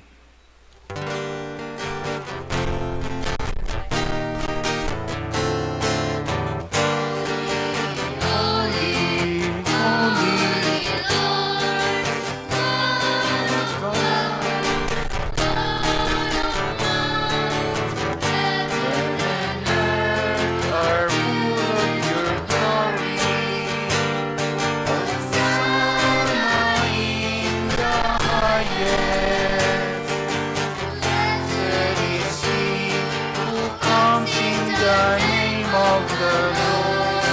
Blessed is he who comes in the name of the Lord.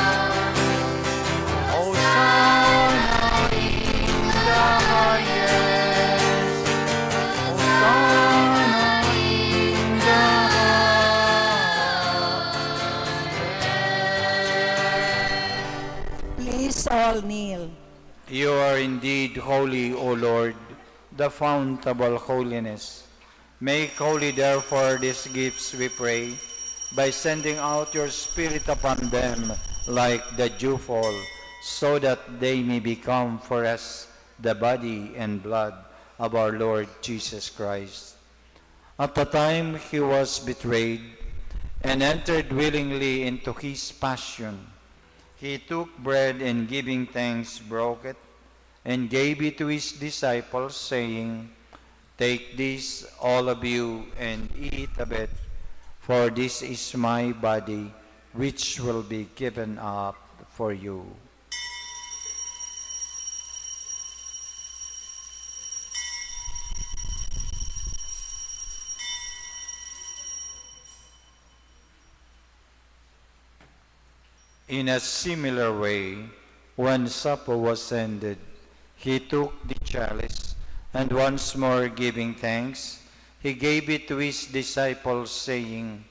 Hosanna in the highest. Hosanna in the highest. Please all kneel. You are indeed holy, O Lord, the fount of all holiness. Make holy, therefore, these gifts, we pray, by sending out your Spirit upon them like the dewfall, so that they may become for us the body and blood of our Lord Jesus Christ. At the time he was betrayed and entered willingly into his passion, he took bread and, giving thanks, broke it and gave it to his disciples, saying, "Take this, all of you, and eat of it, for this is my body, which will be given up for you." In a similar way, when supper was ended, he took the chalice, and once more giving thanks, he gave it to his disciples, saying,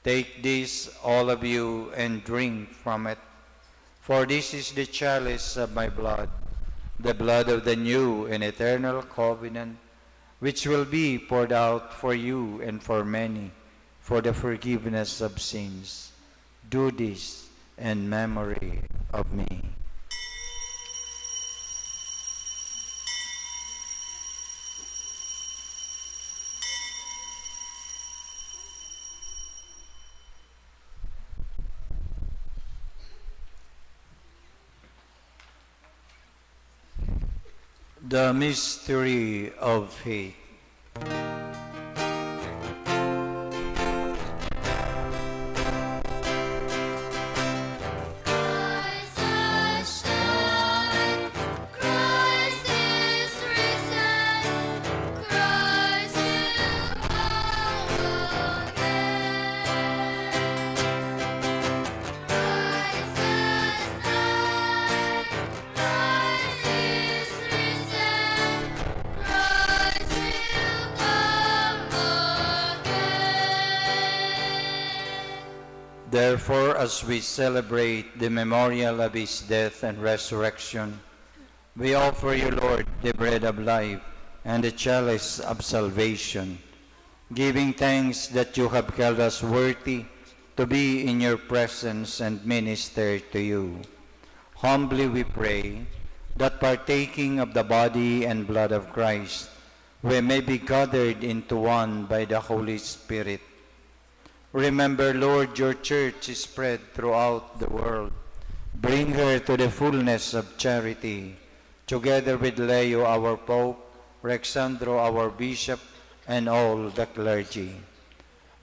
"Take this, all of you, and drink from it. For this is the chalice of my blood, the blood of the new and eternal covenant, which will be poured out for you and for many for the forgiveness of sins. Do this in memory of me." The mystery of faith. Christ has died, Christ is Therefore, as we celebrate the memorial of his death and resurrection, we offer you, Lord, the bread of life and the chalice of salvation, giving thanks that you have held us worthy to be in your presence and minister to you. Humbly we pray that, partaking of the body and blood of Christ, we may be gathered into one by the Holy Spirit. Remember, Lord, your church is spread throughout the world. Bring her to the fullness of charity, together with Leo, our Pope, Rexandro, our Bishop, and all the clergy.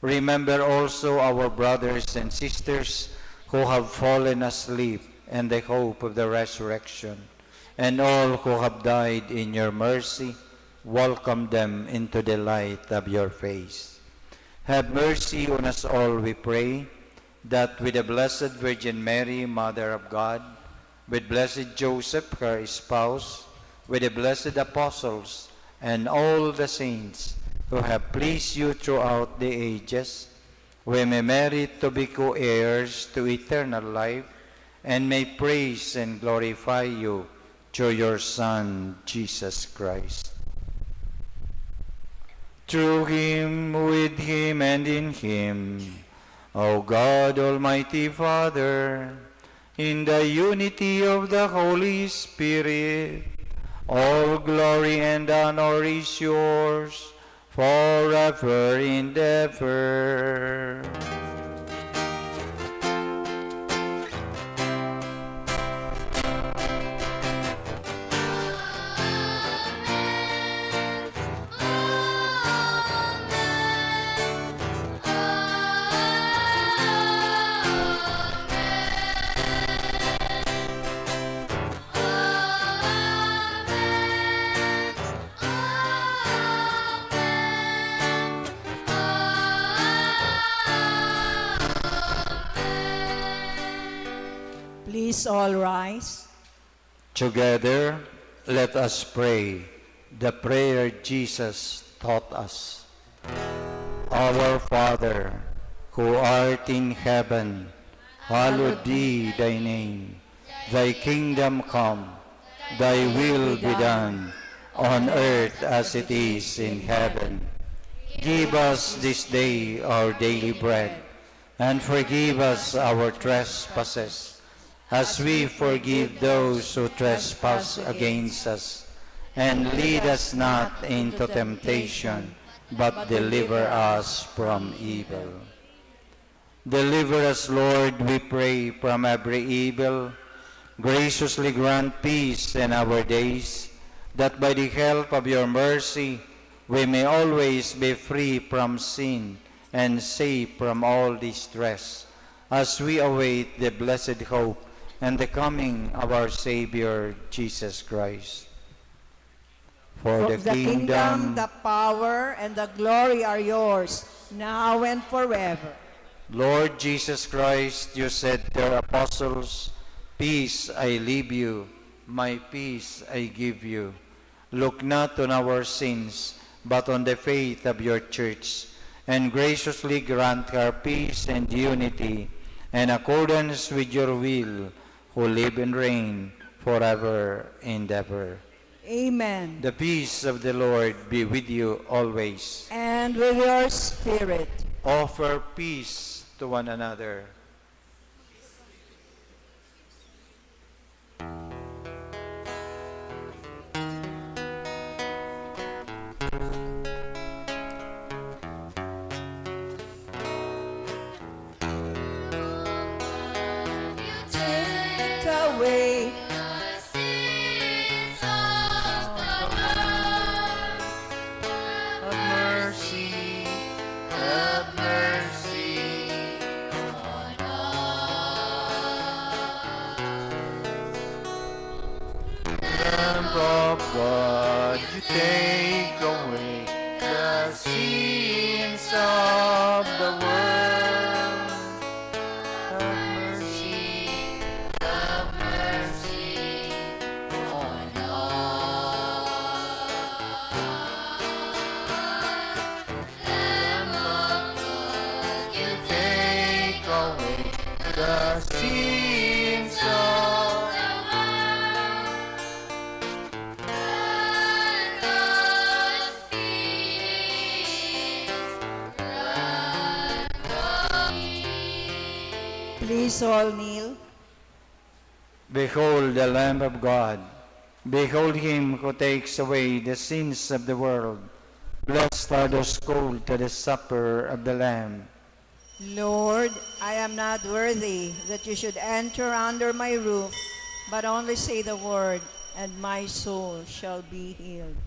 Remember also our brothers and sisters who have fallen asleep in the hope of the resurrection, and all who have died in your mercy, welcome them into the light of your face. Have mercy on us all, we pray, that with the Blessed Virgin Mary, Mother of God, with Blessed Joseph, her spouse, with the blessed apostles, and all the saints who have pleased you throughout the ages, we may merit to be co-heirs to eternal life and may praise and glorify you through your Son, Jesus Christ. Through him, with him, and in him, O God, Almighty Father, in the unity of the Holy Spirit, all glory and honor is yours forever and ever. Please all rise. Together, let us pray the prayer Jesus taught us. Our Father, who art in heaven, hallowed be thy name. Thy kingdom come, thy will be done, on earth as it is in heaven. Give us this day our daily bread, and forgive us our trespasses, as we forgive those who trespass against us. And lead us not into temptation, but deliver us from evil. Deliver us, Lord, we pray, from every evil. Graciously grant peace in our days, that by the help of your mercy we may always be free from sin and safe from all distress, as we await the blessed hope and the coming of our Savior, Jesus Christ. For the kingdom, the power, and the glory are yours, now and forever. Lord Jesus Christ, you said to your apostles, "Peace I leave you, my peace I give you." Look not on our sins, but on the faith of your church, and graciously grant her peace and unity, in accordance with your will, who live and reign forever and ever. Amen. The peace of the Lord be with you always. And with your spirit. Offer peace to one another. You take away the sins of the world. Have mercy, have mercy on us. Lamb of God, you take away the sins of the world. Have mercy, have mercy on us. Lamb of God, you take away Please all kneel. Behold the Lamb of God. Behold him who takes away the sins of the world. Blessed are those called to the supper of the Lamb. Lord, I am not worthy that you should enter under my roof, but only say the word, and my soul shall be healed.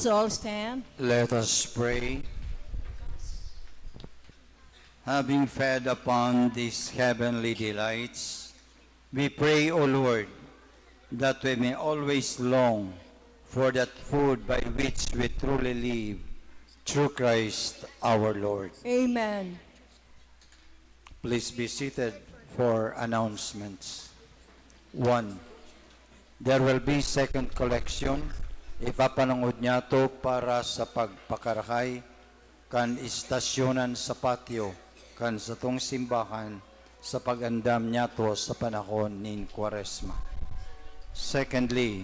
Let's all stand. Let us pray. Having fed upon these heavenly delights, we pray, O Lord, that we may always long for that food by which we truly live, through Christ our Lord. Amen. Please be seated for announcements. One, there will be second collection. Ipapanongod niyato para sa pagpakarahay kan istasyonan sa patio kan satong simbahan sa pag-andam niyato sa panahon nin Kwaresma. Secondly,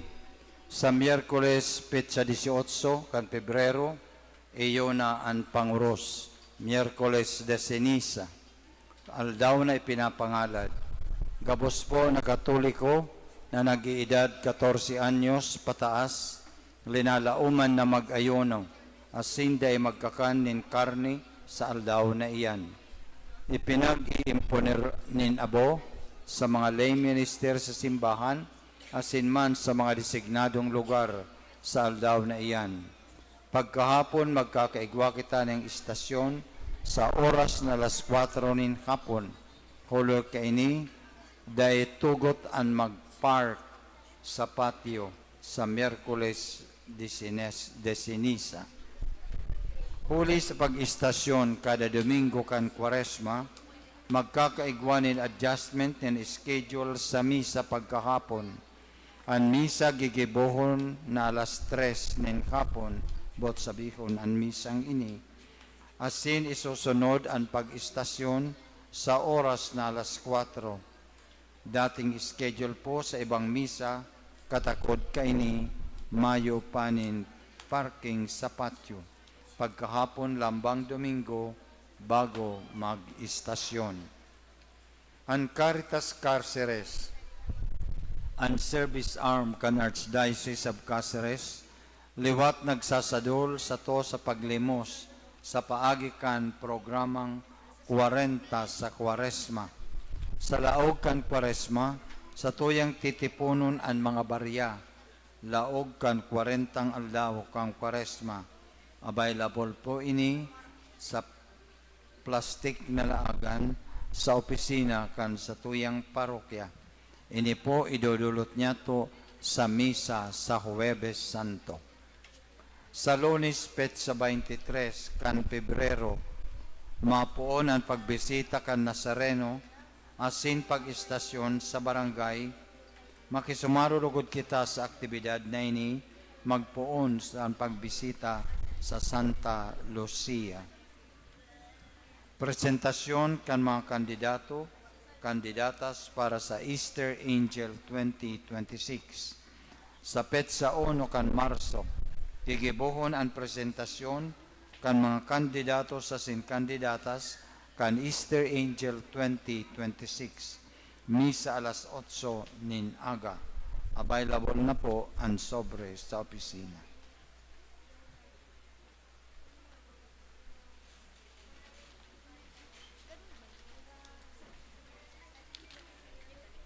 sa Miyerkules, petsa dieciocho kan Pebrero, iyo na an pangoros, Miyerkules de Ceniza. Aldaw na ipinapangalad. Gabos po na Katoliko na nag-iedad katorse anyos pataas, linalaoman na mag-ayuno, asin dai magkakan nin karne sa aldaw na iyan. Ipinag-iimponer nin abo sa mga lay minister sa simbahan, asin man sa mga designadong lugar sa aldaw na iyan. Pagkahapon, magkakaigwa kita nin istasyon sa oras na alas kwatro nin hapon. Hulog kaini, dai tugot an mag-park sa patio sa Miyerkules de Cines-, de Ceniza. Huli sa pag-istasyon kada Domingo kan Kwaresma, magkakaigwa nin adjustment nin schedule sa misa pagkahapon. An misa gigibohon na alas tres nin hapon, boot sabihon an misang ini, asin isusunod an pag-istasyon sa oras na alas kwatro. Dating schedule po sa ibang misa, katakod kaini, mayo pa nin parking sa patio. Pagkahapon lambang Domingo, bago mag-istasyon. An Caritas Caceres, an service arm kan Archdiocese of Caceres, liwat nagsasadol sato sa paglimos sa paagi kan programang kwarenta sa Kwaresma. Sa laog kan Kwaresma, satuyang titiponon an mga barya, laog kan kwarentang aldaw kan Kwaresma. Available po ini sa plastik na laagan sa opisina kan satuyang parokya. Ini po idodolot niyato sa misa sa Huwebes Santo. Sa Lunes, petsa twenty-three kan Pebrero, mapoon an pagbisita kan Nazareno asin pag-istasyon sa barangay. Makisumaro lugod kita sa aktibidad na ini, magpoon sa pagbisita sa Santa Lucia. Presentasyon kan mga kandidato, kandidatas para sa Easter Angel twenty twenty-six. Sa petsa uno kan Marso, gigibohon an presentasyon kan mga kandidato asin kandidatas kan Easter Angel twenty twenty-six. Misa alas otso nin aga. Available na po an sobre sa opisina.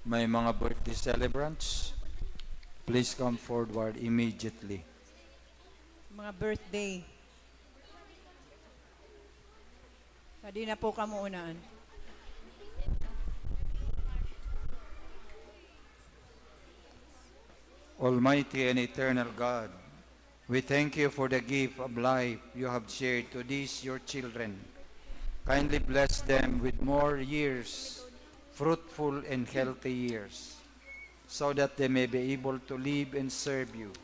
May mga birthday celebrants, please come forward immediately. Mga birthday. Pwede na po kamo unaan. Almighty and eternal God, we thank you for the gift of life you have shared to these your children. Kindly bless them with more years, fruitful and healthy years, so that they may be able to live and serve you.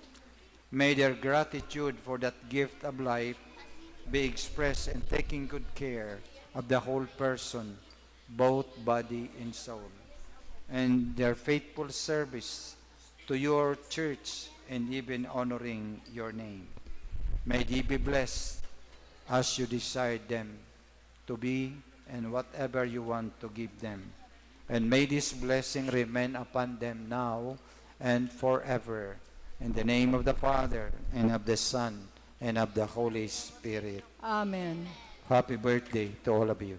May their gratitude for that gift of life be expressed in taking good care of the whole person, both body and soul, and their faithful service to your church and even honoring your name. May they be blessed as you desired them to be and whatever you want to give them. And may this blessing remain upon them now and forever. In the name of the Father, and of the Son, and of the Holy Spirit. Amen. Happy birthday to all of you.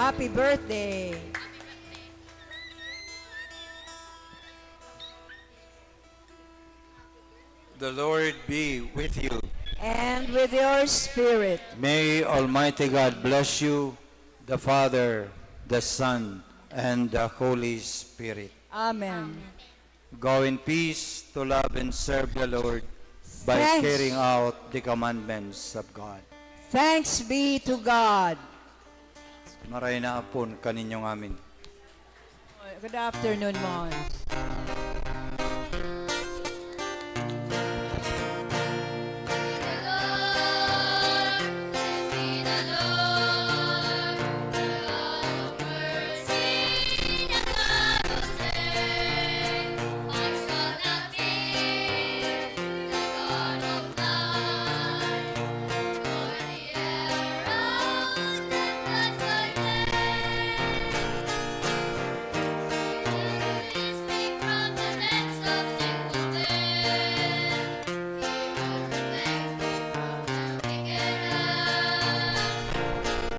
Happy birthday. The Lord be with you. And with your spirit. May Almighty God bless you, the Father, the Son, and the Holy Spirit. Amen. Go in peace to love and serve the Lord by Thanks. Carrying out the commandments of God. Thanks be to God. Maray na apon kaninyong amin. Good afternoon, Mons.